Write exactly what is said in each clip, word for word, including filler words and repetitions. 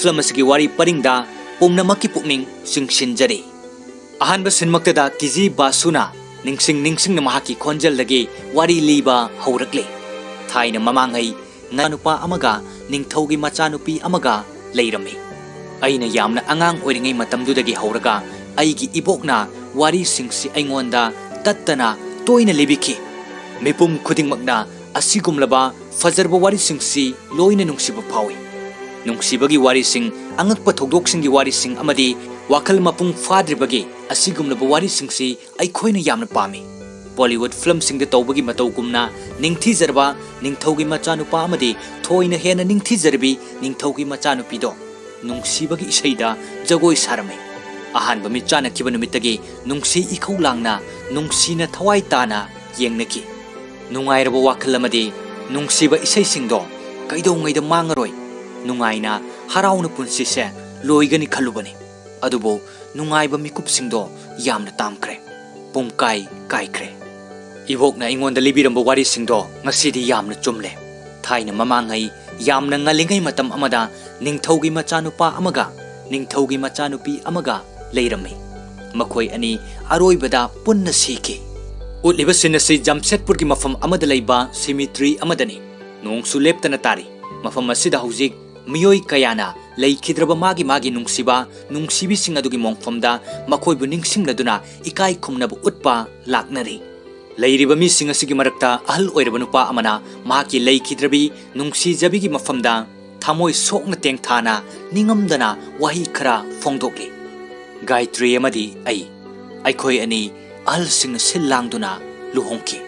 Film ꯑꯁꯤꯒꯤ ꯋꯥꯔꯤ ꯄꯔꯤꯡꯗ ꯄꯨꯝꯅꯃꯛꯀꯤ ꯄꯨꯛꯅꯤꯡ ꯆꯤꯡꯁꯤꯟꯖꯔꯤ꯫ ꯑꯍꯥꯟꯕ ꯁꯤꯟꯃꯛꯇꯗ ꯀꯤꯖꯤ ꯕꯥꯁꯨꯅ ꯅꯤꯡꯁꯤꯡ ꯅꯤꯡꯁꯤꯡꯅ ꯃꯍꯥꯛꯀꯤ ꯈꯣꯟꯖꯦꯜꯗꯒꯤ ꯋꯥꯔꯤ ꯂꯤꯕ ꯍꯧꯔꯛꯂꯤ꯫ ꯊꯥꯏꯅ ꯃꯃꯥꯡꯉꯩ ꯅꯨꯄꯥ ꯑꯃꯒ ꯅꯤꯡꯊꯧꯒꯤ ꯃꯆꯥꯅꯨꯄꯤ ꯑꯃꯒ ꯂꯩꯔꯝꯃꯤ꯫ ꯑꯩꯅ ꯌꯥꯝꯅ ꯑꯉꯥꯡ ꯑꯣꯏꯔꯤꯉꯩ ꯃꯇꯝꯗꯨꯗꯒꯤ ꯍꯧꯔꯒ ꯑꯩꯒꯤ ꯏꯕꯣꯛꯅ ꯋꯥꯔꯤꯁꯤꯡꯁꯤ ꯑꯩꯉꯣꯟꯗ ꯇꯠꯇꯅ ꯇꯣꯏꯅ ꯂꯤꯕꯤꯈꯤ꯫ ꯃꯤꯄꯨꯝ ꯈꯨꯗꯤꯡꯃꯛꯅ ꯑꯁꯤꯒꯨꯝꯂꯕ ꯐꯖꯔꯕ ꯋꯥꯔꯤꯁꯤꯡꯁꯤ ꯂꯣꯏꯅ ꯅꯨꯡꯁꯤꯕ ꯐꯥꯎꯏ꯫ ꯅꯨꯡꯁꯤꯕꯒꯤ ꯋꯥꯔꯤꯁꯤꯡ, ꯑꯉꯛꯄ ꯊꯧꯗꯣꯛꯁꯤꯡꯒꯤ ꯋꯥꯔꯤꯁꯤꯡ ꯑꯃꯗꯤ ꯋꯥꯈꯜ ꯃꯄꯨꯡ ꯐꯥꯗ꯭ꯔꯤꯕꯒꯤ ꯑꯁꯤꯒꯨꯝꯂꯕ ꯋꯥꯔꯤꯁꯤꯡꯁꯤ ꯑꯩꯈꯣꯏꯅ ꯌꯥꯝꯅ ꯄꯥꯝꯃꯤ꯫ ꯕꯣꯂꯤꯋꯨꯗ ꯐꯤꯂꯝꯁꯤꯡꯗ ꯇꯧꯕꯒꯤ ꯃꯇꯧꯒꯨꯝꯅ ꯅꯤꯡꯊꯤꯖꯔꯕ ꯅꯤꯡꯊꯧꯒꯤ ꯃꯆꯥꯅꯨꯄꯥ ꯑꯃꯗꯤ ꯊꯣꯏꯅ ꯍꯦꯟꯅ ꯅꯤꯡꯊꯤꯖꯔꯕꯤ ꯅꯤꯡꯊꯧꯒꯤ ꯃꯆꯥꯅꯨꯄꯤꯗꯣ ꯅꯨꯡꯁꯤꯕꯒꯤ ꯏꯁꯩꯗ ꯖꯒꯣꯏ ꯁꯥꯔꯝꯃꯤ꯫ ꯑꯍꯥꯟꯕ ꯃꯤꯠ ꯆꯥꯟꯅꯈꯤꯕ ꯅꯨꯃꯤꯠꯇꯒꯤ ꯅꯨꯡꯁꯤ ꯏꯈꯧ ꯂꯥꯡꯅ ꯅꯨꯡꯁꯤꯅ ꯊꯋꯥꯏ ꯇꯥꯅ ꯌꯦꯡꯅꯈꯤ꯫ ꯅꯨꯡꯉꯥꯏꯔꯕ ꯋꯥꯈꯜ ꯑꯃꯗꯤ ꯅꯨꯡꯁꯤꯕ ꯏꯁꯩꯁꯤꯡꯗꯣ ꯀꯩꯗꯧꯉꯩꯗ ꯃꯥꯡꯉꯔꯣꯏ꯫ ꯅꯨꯡꯉꯥꯏꯅ ꯍꯔꯥꯎꯅ ꯄꯨꯟꯁꯤꯁꯦ ꯂꯣꯏꯒꯅꯤ ꯈꯜꯂꯨꯕꯅꯤ꯫ ꯑꯗꯨꯕꯨ ꯅꯨꯡꯉꯥꯏꯕ ꯃꯤꯀꯨꯞꯁꯤꯡꯗꯣ ꯌꯥꯝꯅ ꯇꯥꯝꯈ꯭ꯔꯦ꯫ ꯄꯨꯡꯀꯥꯏ ꯀꯥꯏꯈ꯭ꯔꯦ꯫ ꯏꯕꯣꯛꯅ ꯑꯩꯉꯣꯟꯗ ꯂꯤꯕꯤꯔꯝꯕ ꯋꯥꯔꯤꯁꯤꯡꯗꯣ ꯉꯁꯤꯗꯤ ꯌꯥꯝꯅ ꯆꯨꯝꯂꯦ꯫ ꯊꯥꯏꯅ ꯃꯃꯥꯡꯉꯩ ꯌꯥꯝꯅ ꯉꯜꯂꯤꯉꯩ ꯃꯇꯝ ꯑꯃꯗ ꯅꯤꯡꯊꯧꯒꯤ ꯃꯆꯥꯅꯨꯄꯥ ꯑꯃꯒ ꯅꯤꯡꯊꯧꯒꯤ ꯃꯆꯥꯅꯨꯄꯤ ꯑꯃꯒ ꯂꯩꯔꯝꯃꯤ꯫ ꯃꯈꯣꯏ ꯑꯅꯤ ꯑꯔꯣꯏꯕꯗ ꯄꯨꯟꯅ ꯁꯤꯈꯤ꯫ ꯎꯠꯂꯤꯕ ꯁꯤꯟ ꯑꯁꯤ ꯖꯝꯁꯦꯗꯄꯨꯔꯒꯤ ꯃꯐꯝ ꯑꯃꯗ ꯂꯩꯕ ꯁꯤꯃꯤꯇ꯭ꯔꯤ ꯑꯃꯗꯅꯤ꯫ ꯅꯣꯡꯁꯨ ꯂꯦꯞꯇꯅ ꯇꯥꯔꯤ꯫ ꯃꯐꯝ ꯑꯁꯤꯗ ꯍꯧꯖꯤꯛ ꯃꯤꯑꯣꯏ ꯀꯌꯥꯅ ꯂꯩꯈꯤꯗ꯭ꯔꯕ ꯃꯥꯒꯤ ꯃꯥꯒꯤ ꯅꯨꯡꯁꯤꯕ, ꯅꯨꯡꯁꯤꯕꯤꯁꯤꯡ ꯑꯗꯨꯒꯤ ꯃꯣꯡꯐꯝꯗ ꯃꯈꯣꯏꯕꯨ ꯅꯤꯡꯁꯤꯡꯂꯗꯨꯅ ꯏꯀꯥꯏ ꯈꯨꯝꯅꯕ ꯎꯠꯄ ꯂꯥꯛꯅꯔꯤ꯫ ꯂꯩꯔꯤꯕ ꯃꯤꯁꯤꯡ ꯑꯁꯤꯒꯤ ꯃꯔꯛꯇ ꯑꯍꯜ ꯑꯣꯏꯔꯕ ꯅꯨꯄꯥ ꯑꯃꯅ ꯃꯍꯥꯛꯀꯤ ꯂꯩꯈꯤꯗ꯭ꯔꯕꯤ ꯅꯨꯡꯁꯤꯖꯕꯤꯒꯤ ꯃꯐꯝꯗ ꯊꯃꯣꯏ ꯁꯣꯛꯅ ꯇꯦꯡꯊꯥꯅ ꯅꯤꯡꯉꯝꯗꯅ ꯋꯥꯍꯩ ꯈꯔ ꯐꯣꯡꯗꯣꯛꯂꯤ꯫ ꯒꯥꯌꯇ꯭ꯔꯤ ꯑꯃꯗꯤ ꯑꯩ, ꯑꯩꯈꯣꯏ ꯑꯅꯤ ꯑꯍꯜꯁꯤꯡꯅ ꯁꯤꯜ ꯂꯥꯡꯗꯨꯅ ꯂꯨꯍꯣꯡꯈꯤ꯫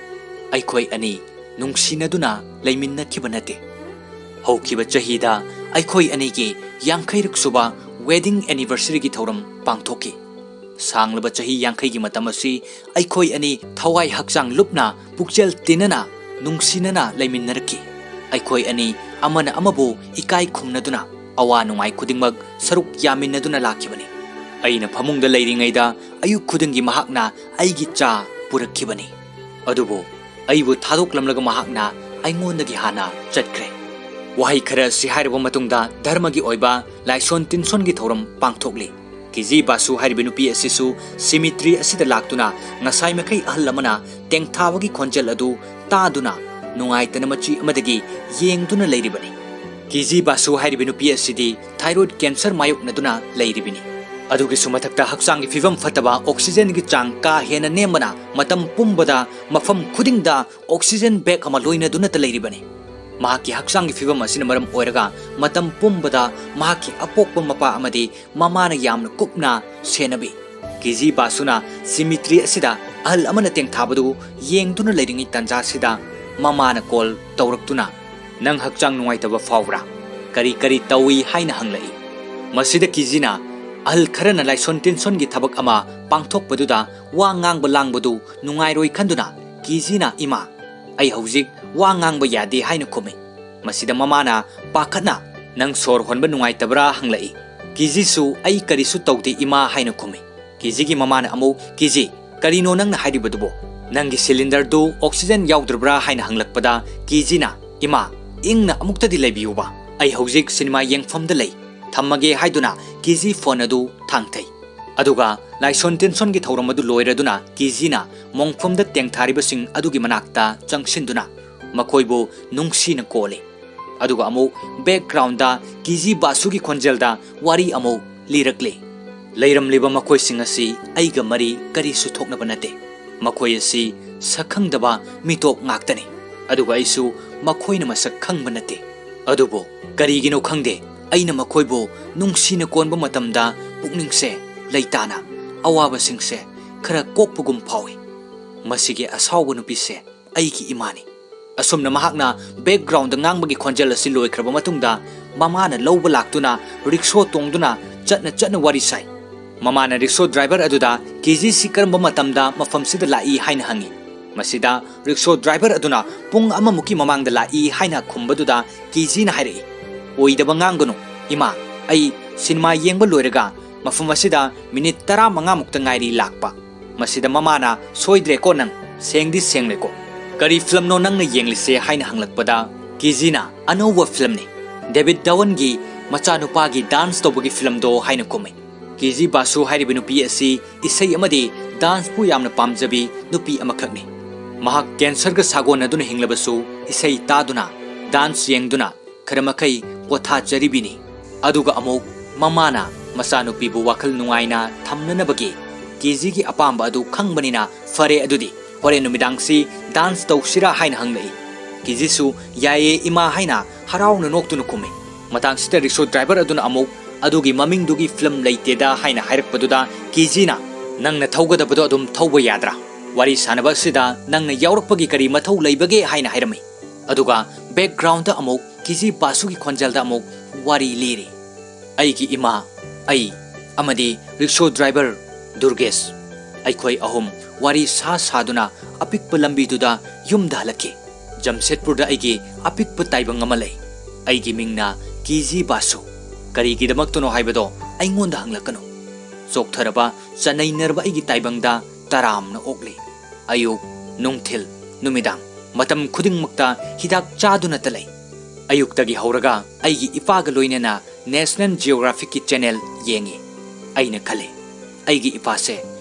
ꯑꯩꯈꯣꯏ ꯑꯅꯤ ꯅꯨꯡꯁꯤꯅꯗꯨꯅ ꯂꯩꯃꯤꯟꯅꯈꯤꯕ ꯅꯠꯇꯦ꯫ ꯍꯧꯈꯤꯕ ꯆꯍꯤꯗ ꯑꯩꯈꯣꯏ ꯑꯅꯤꯒꯤ ꯌꯥꯡꯈꯩꯔꯛ ꯁꯨꯕ wedding anniversaryꯒꯤ ꯊꯧꯔꯝ ꯄꯥꯡꯊꯣꯛꯈꯤ꯫ ꯁꯥꯡꯂꯕ ꯆꯍꯤ ꯌꯥꯡꯈꯩꯒꯤ ꯃꯇꯝ ꯑꯁꯤ ꯑꯩꯈꯣꯏ ꯑꯅꯤ ꯊꯋꯥꯏ ꯍꯛꯆꯥꯡ ꯂꯨꯞꯅ, ꯄꯨꯛꯆꯦꯜ ꯇꯤꯟꯅꯅ, ꯅꯨꯡꯁꯤꯅꯅ ꯂꯩꯃꯤꯟꯅꯔꯛꯈꯤ꯫ ꯑꯩꯈꯣꯏ ꯑꯅꯤ ꯑꯃꯅ ꯑꯃꯕꯨ ꯏꯀꯥꯏ ꯈꯨꯝꯅꯗꯨꯅ, ꯑꯋꯥ ꯅꯨꯡꯉꯥꯏ ꯈꯨꯗꯤꯡꯃꯛ ꯁꯔꯨꯛ ꯌꯥꯃꯤꯟꯅꯗꯨꯅ ꯂꯥꯛꯈꯤꯕꯅꯤ꯫ ꯑꯩꯅ ꯐꯃꯨꯡꯗ ꯂꯩꯔꯤꯉꯩꯗ ꯑꯌꯨꯛ ꯈꯨꯗꯤꯡꯒꯤ ꯃꯍꯥꯛꯅ ꯑꯩꯒꯤ ꯆꯥ ꯄꯨꯔꯛꯈꯤꯕꯅꯤ꯫ ꯑꯗꯨꯕꯨ ꯑꯩꯕꯨ ꯊꯥꯗꯣꯛꯂꯝꯂꯒ ꯃꯍꯥꯛꯅ ꯑꯩꯉꯣꯟꯗꯒꯤ ꯍꯥꯟꯅ ꯆꯠꯈ꯭ꯔꯦ꯫ ꯋꯥꯍꯩ ꯈꯔ ꯑꯁꯤ ꯍꯥꯏꯔꯕ ꯃꯇꯨꯡꯗ ꯙꯔꯃꯒꯤ ꯑꯣꯏꯕ ꯂꯥꯏꯁꯣꯟ ꯇꯤꯟꯁꯣꯟꯒꯤ ꯊꯧꯔꯝ ꯄꯥꯡꯊꯣꯛꯂꯤ꯫ ꯀꯤꯖꯤ ꯕꯥꯁꯨ ꯍꯥꯏꯔꯤꯕ ꯅꯨꯄꯤ ꯑꯁꯤꯁꯨ cemetery ꯑꯁꯤꯗ ꯂꯥꯛꯇꯨꯅ ꯉꯁꯥꯏ ꯃꯈꯩ ꯑꯍꯜ ꯑꯃꯅ ꯇꯦꯡꯊꯥꯕꯒꯤ ꯈꯣꯟꯖꯦꯜ ꯑꯗꯨ ꯇꯥꯗꯨꯅ ꯅꯨꯡꯉꯥꯏꯇꯅ ꯃꯆꯤ ꯑꯃꯗꯒꯤ ꯌꯦꯡꯗꯨꯅ ꯂꯩꯔꯤꯕꯅꯤ꯫ ꯀꯤꯖꯤ ꯕꯥꯁꯨ ꯍꯥꯏꯔꯤꯕ ꯅꯨꯄꯤ ꯑꯁꯤꯗꯤ thyroid cancer ꯃꯥꯌꯣꯛꯅꯗꯨꯅ ꯂꯩꯔꯤꯕꯅꯤ꯫ ꯑꯗꯨꯒꯤꯁꯨ ꯃꯊꯛꯇ ꯍꯛꯆꯥꯡꯒꯤ ꯐꯤꯕꯝ ꯐꯠꯇꯕ, oxygenꯒꯤ ꯆꯥꯡ ꯀꯥ ꯍꯦꯟꯅ ꯅꯦꯝꯕꯅ ꯃꯇꯝ ꯄꯨꯝꯕꯗ ꯃꯐꯝ ꯈꯨꯗꯤꯡꯗ oxygen bag ꯑꯃ ꯂꯣꯏꯅꯗꯨꯅꯇ ꯂꯩꯔꯤꯕꯅꯤ꯫ ꯃꯍꯥꯛꯀꯤ ꯍꯛꯆꯥꯡꯒꯤ ꯐꯤꯕꯝ ꯑꯁꯤꯅ ꯃꯔꯝ ꯑꯣꯏꯔꯒ ꯃꯇꯝ ꯄꯨꯝꯕꯗ ꯃꯍꯥꯛꯀꯤ ꯑꯄꯣꯛꯄ ꯃꯄꯥ ꯑꯃꯗꯤ ꯃꯃꯥꯅ ꯌꯥꯝꯅ ꯀꯨꯞꯅ ꯁꯦꯟꯅꯕꯤ꯫ ꯀꯤꯖꯤ ꯕꯥꯁꯨꯅ cemetery ꯑꯁꯤꯗ ꯑꯍꯜ ꯑꯃꯅ ꯇꯦꯡꯊꯥꯕꯗꯨ ꯌꯦꯡꯗꯨꯅ ꯂꯩꯔꯤꯉꯩ ꯇꯥꯟꯖꯥꯁꯤꯗ ꯃꯃꯥꯅ call ꯇꯧꯔꯛꯇꯨꯅ, "ꯅꯪ ꯍꯛꯆꯥꯡ ꯅꯨꯡꯉꯥꯏꯇꯕ ꯐꯥꯎꯕ꯭ꯔꯥ? ꯀꯔꯤ ꯀꯔꯤ ꯇꯧꯏ?" ꯍꯥꯏꯅ ꯍꯪꯂꯛꯏ꯫ ꯃꯁꯤꯗ ꯀꯤꯖꯤꯅ, ꯑꯍꯜ ꯈꯔꯅ ꯂꯥꯏꯁꯣꯟ ꯇꯤꯟꯁꯣꯟꯒꯤ ꯊꯕꯛ ꯑꯃ ꯄꯥꯡꯊꯣꯛꯄꯗꯨꯗ ꯋꯥ ꯉꯥꯡꯕ ꯂꯥꯡꯕꯗꯨ ꯅꯨꯡꯉꯥꯏꯔꯣꯏ ꯈꯟꯗꯨꯅ ꯀꯤꯖꯤꯅ, "ꯏꯃꯥ, ꯑꯩ ꯍꯧꯖꯤꯛ ꯋꯥ ꯉꯥꯡꯕ ꯌꯥꯗꯦ" ꯍꯥꯏꯅ ꯈꯨꯝꯃꯤ꯫ ꯃꯁꯤꯗ ꯃꯃꯥꯅ ꯄꯥꯈꯠꯅ, "ꯅꯪ ꯁꯣꯔ ꯍꯣꯟꯕ ꯅꯨꯡꯉꯥꯏꯇꯕ꯭ꯔꯥ?" ꯍꯪꯂꯛꯏ꯫ ꯀꯤꯖꯤꯁꯨ, "ꯑꯩ ꯀꯔꯤꯁꯨ ꯇꯧꯗꯦ ꯏꯃꯥ" ꯍꯥꯏꯅ ꯈꯨꯝꯃꯤ꯫ ꯀꯤꯖꯤꯒꯤ ꯃꯃꯥꯅ ꯑꯃꯨꯛ, "ꯀꯤꯖꯤ, ꯀꯔꯤꯅꯣ ꯅꯪꯅ ꯍꯥꯏꯔꯤꯕꯗꯨꯕꯣ? ꯅꯪꯒꯤ cylinderꯗꯨ oxygen ꯌꯥꯎꯗ꯭ꯔꯕ꯭ꯔꯥ?" ꯍꯥꯏꯅ ꯍꯪꯂꯛꯄꯗ ꯀꯤꯖꯤꯅ, "ꯏꯃꯥ, ꯏꯪꯅ ꯑꯃꯨꯛꯇꯗꯤ ꯂꯩꯕꯤꯌꯨꯕ, ꯑꯩ ꯍꯧꯖꯤꯛ cinema ꯌꯦꯡꯐꯝꯗ ꯂꯩ, ꯊꯝꯃꯒꯦ" ꯍꯥꯏꯗꯨꯅ ꯀꯤꯖꯤ phone ꯑꯗꯨ ꯊꯥꯡꯊꯩ꯫ ꯑꯗꯨꯒ ꯂꯥꯏꯁꯣꯟ ꯇꯤꯟꯁꯣꯟꯒꯤ ꯊꯧꯔꯝ ꯑꯗꯨ ꯂꯣꯏꯔꯗꯨꯅ ꯀꯤꯖꯤꯅ ꯃꯣꯡꯐꯝꯗ ꯇꯦꯡꯊꯥꯔꯤꯕꯁꯤꯡ ꯑꯗꯨꯒꯤ ꯃꯅꯥꯛꯇ ꯆꯪꯁꯤꯟꯗꯨꯅ ꯃꯈꯣꯏꯕꯨ ꯅꯨꯡꯁꯤꯅ ꯀꯣꯜꯂꯤ꯫ ꯑꯗꯨꯒ ꯑꯃꯨꯛ backgroundꯗ ꯀꯤꯖꯤ ꯕꯥꯁꯨꯒꯤ ꯈꯣꯟꯖꯦꯜꯗ ꯋꯥꯔꯤ ꯑꯃꯨꯛ ꯂꯤꯔꯛꯂꯤ꯫ ꯂꯩꯔꯝꯂꯤꯕ ꯃꯈꯣꯏꯁꯤꯡ ꯑꯁꯤ ꯑꯩꯒ ꯃꯔꯤ ꯀꯔꯤꯁꯨ ꯊꯣꯛꯅꯕ ꯅꯠꯇꯦ꯫ ꯃꯈꯣꯏ ꯑꯁꯤ ꯁꯛꯈꯪꯗꯕ ꯃꯤꯇꯣꯞ ꯉꯥꯛꯇꯅꯤ꯫ ꯑꯗꯨꯒ ꯑꯩꯁꯨ ꯃꯈꯣꯏꯅ ꯃꯁꯛ ꯈꯪꯕ ꯅꯠꯇꯦ꯫ ꯑꯗꯨꯕꯨ ꯀꯔꯤꯒꯤꯅꯣ ꯈꯪꯗꯦ, ꯑꯩꯅ ꯃꯈꯣꯏꯕꯨ ꯅꯨꯡꯁꯤꯅ ꯀꯣꯟꯕ ꯃꯇꯝꯗ ꯄꯨꯛꯅꯤꯡꯁꯦ ꯂꯩꯇꯥꯅ ꯑꯋꯥꯕꯁꯤꯡꯁꯦ ꯈꯔ ꯀꯣꯛꯄꯒꯨꯝ ꯐꯥꯎꯏ꯫ ꯃꯁꯤꯒꯤ ꯑꯁꯥꯎꯕ ꯅꯨꯄꯤꯁꯦ ꯑꯩꯒꯤ ꯏꯃꯥꯅꯤ꯫ ꯑꯁꯨꯝꯅ ꯃꯍꯥꯛꯅ background ꯉꯥꯡꯕꯒꯤ ꯈꯣꯟꯖꯦꯜ ꯑꯁꯤ ꯂꯣꯏꯈ꯭ꯔꯕ ꯃꯇꯨꯡꯗ, ꯃꯃꯥꯅ ꯂꯧꯕ ꯂꯥꯛꯇꯨꯅ ꯔꯤꯛꯁꯣ ꯇꯣꯡꯗꯨꯅ ꯆꯠꯅ ꯆꯠꯅ ꯋꯥꯔꯤ ꯁꯥꯏ꯫ ꯃꯃꯥꯅ ꯔꯤꯛꯁꯣ ꯗ꯭ꯔꯥꯏꯚꯔ ꯑꯗꯨꯗ ꯀꯦꯖꯤꯁꯤ ꯀꯔꯝꯕ ꯃꯇꯝꯗ ꯃꯐꯝꯁꯤꯗ ꯂꯥꯛꯏ ꯍꯥꯏꯅ ꯍꯪꯉꯤ꯫ ꯃꯁꯤꯗ ꯔꯤꯛꯁꯣ ꯗ꯭ꯔꯥꯏꯚꯔ ꯑꯗꯨꯅ ꯄꯨꯡ ꯑꯃꯃꯨꯛꯀꯤ ꯃꯃꯥꯡꯗ ꯂꯥꯛꯏ ꯍꯥꯏꯅ ꯈꯨꯝꯕꯗꯨꯗ ꯀꯦꯖꯤꯅ ꯍꯥꯏꯔꯛꯏ, "ꯑꯣꯏꯗꯕ ꯉꯥꯡꯒꯅꯨ ꯏꯃꯥ, ꯑꯩ ꯁꯤꯅꯦꯃꯥ ꯌꯦꯡꯕ ꯂꯣꯏꯔꯒ ꯃꯐꯝ ꯑꯁꯤꯗ ꯃꯤꯅꯤꯠ ꯇꯔꯥꯃꯉꯥꯃꯨꯛꯇ ꯉꯥꯏꯔꯤ ꯂꯥꯛꯄ꯫ ꯃꯁꯤꯗ ꯃꯃꯥꯅ ꯁꯣꯏꯗ꯭ꯔꯦꯀꯣ, ꯅꯪ ꯁꯦꯡꯗꯤ ꯁꯦꯡꯂꯦꯀꯣ꯫ ꯀꯔꯤ ꯐꯤꯂꯝꯅꯣ ꯅꯪꯅ ꯌꯦꯡꯂꯤꯁꯦ?" ꯍꯥꯏꯅ ꯍꯪꯂꯛꯄꯗ, ꯀꯦꯖꯤꯅ "ꯑꯅꯧꯕ ꯐꯤꯂꯝꯅꯤ, ꯗꯦꯕꯤꯠ ꯙꯋꯟꯒꯤ ꯃꯆꯥꯅꯨꯄꯥꯒꯤ ꯗꯥꯟꯁ ꯇꯧꯕꯒꯤ ꯐꯤꯂꯝꯗꯣ" ꯍꯥꯏꯅ ꯈꯨꯝꯃꯤ꯫ ꯀꯦꯖꯤ ꯕꯥꯁꯨ ꯍꯥꯏꯔꯤꯕ ꯅꯨꯄꯤ ꯑꯁꯤ ꯏꯁꯩ ꯑꯃꯗꯤ ꯗꯥꯟꯁꯄꯨ ꯌꯥꯝꯅ ꯄꯥꯝꯖꯕꯤ ꯅꯨꯄꯤ ꯑꯃꯈꯛꯅꯤ꯫ ꯃꯍꯥꯛ ꯀꯦꯟꯁꯔꯒ ꯁꯥꯒꯣꯟꯅꯗꯨꯅ ꯍꯤꯡꯂꯕꯁꯨ, ꯏꯁꯩ ꯇꯥꯗꯨꯅ, ꯗꯥꯟꯁ ꯌꯦꯡꯗꯨꯅ ꯈꯔ ꯃꯈꯩ ꯄꯣꯊꯥꯖꯔꯤꯕꯤꯅꯤ꯫ ꯑꯗꯨꯒ ꯑꯃꯨꯛ ꯃꯃꯥꯅ ꯃꯆꯥꯅꯨꯄꯤꯕꯨ ꯋꯥꯈꯜ ꯅꯨꯡꯉꯥꯏꯅ ꯊꯝꯅꯅꯕꯒꯤ ꯀꯦꯖꯤꯒꯤ ꯑꯄꯥꯝꯕ ꯑꯗꯨ ꯈꯪꯕꯅꯤꯅ, "ꯐꯔꯦ, ꯑꯗꯨꯗꯤ ꯍꯣꯔꯦꯟ ꯅꯨꯃꯤꯗꯥꯡꯁꯤ ꯗꯥꯟꯁ ꯇꯧꯁꯤꯔꯥ?" ꯍꯥꯏꯅ ꯍꯪꯂꯛꯏ꯫ ꯀꯦꯖꯤꯁꯨ "ꯌꯥꯏꯌꯦ ꯏꯃꯥ" ꯍꯥꯏꯅ ꯍꯔꯥꯎꯅ ꯅꯣꯛꯇꯨꯅ ꯈꯨꯝꯃꯤ꯫ ꯃꯇꯥꯡꯁꯤꯗ ꯔꯤꯛꯁꯣ ꯗ꯭ꯔꯥꯏꯚꯔ ꯑꯗꯨꯅ ꯑꯃꯨꯛ, "ꯑꯗꯨꯒꯤ ꯃꯃꯤꯡꯗꯨꯒꯤ ꯐꯤꯂꯝ ꯂꯩꯇꯦꯗ" ꯍꯥꯏꯅ ꯍꯥꯏꯔꯛꯄꯗꯨꯗ, ꯀꯦꯖꯤꯅ, "ꯅꯪꯅ ꯊꯧꯒꯗꯕꯗꯣ ꯑꯗꯨꯝ ꯊꯧꯕ ꯌꯥꯗ꯭ꯔꯥ? ꯋꯥꯔꯤ ꯁꯥꯟꯅꯕ ꯑꯁꯤꯗ ꯅꯪꯅ ꯌꯥꯎꯔꯛꯄꯒꯤ ꯀꯔꯤ ꯃꯊꯧ ꯂꯩꯕꯒꯦ?" ꯍꯥꯏꯅ ꯍꯥꯏꯔꯝꯃꯤ꯫ ꯑꯗꯨꯒ background ꯑꯃꯨꯛ ꯀꯦꯖꯤ ꯕꯥꯁꯨꯒꯤ ꯈꯣꯟꯖꯦꯜꯗ ꯑꯃꯨꯛ ꯋꯥꯔꯤ ꯂꯤꯔꯤ꯫ ꯑꯩꯒꯤ ꯏꯃꯥ, ꯑꯩ ꯑꯃꯗꯤ ꯔꯤꯛꯁꯣ ꯗ꯭ꯔꯥꯏꯚꯔ ꯗꯨꯔꯒꯦꯁ, ꯑꯩꯈꯣꯏ ꯑꯍꯨꯝ ꯋꯥꯔꯤ ꯁꯥ ꯁꯥꯗꯨꯅ ꯑꯄꯤꯛꯄ ꯂꯝꯕꯤꯗꯨꯗ ꯌꯨꯝꯗ ꯍꯜꯂꯛꯈꯤ꯫ ꯖꯝꯁꯦꯗꯄꯨꯔꯗ ꯑꯩꯒꯤ ꯑꯄꯤꯛꯄ ꯇꯥꯏꯕꯪ ꯑꯃ ꯂꯩ꯫ ꯑꯩꯒꯤ ꯃꯤꯡꯅ ꯀꯦꯖꯤ ꯕꯥꯁꯨ꯫ ꯀꯔꯤꯒꯤꯗꯃꯛꯇꯅꯣ ꯍꯥꯏꯕꯗꯣ ꯑꯩꯉꯣꯟꯗ ꯍꯪꯂꯛꯀꯅꯨ꯫ ꯆꯣꯛꯊꯔꯕ, ꯆꯅꯩꯅꯔꯕ ꯑꯩꯒꯤ ꯇꯥꯏꯕꯪꯗ ꯇꯔꯥꯝꯅ ꯑꯣꯛꯂꯤ꯫ ꯑꯌꯨꯛ, ꯅꯨꯡꯊꯤꯜ, ꯅꯨꯃꯤꯗꯥꯡ, ꯃꯇꯝ ꯈꯨꯗꯤꯡꯃꯛꯇ ꯍꯤꯗꯥꯛ ꯆꯥꯗꯨꯅꯇ ꯂꯩ꯫ ꯑꯌꯨꯛꯇꯒꯤ ꯍꯧꯔꯒ ꯑꯩꯒꯤ ꯏꯄꯥꯒ ꯂꯣꯏꯅꯅ National Geographicꯀꯤ channel ꯌꯦꯡꯉꯤ꯫ ꯑꯩꯅ ꯈꯜꯂꯤ, "ꯑꯩꯒꯤ ꯏꯄꯥꯁꯦ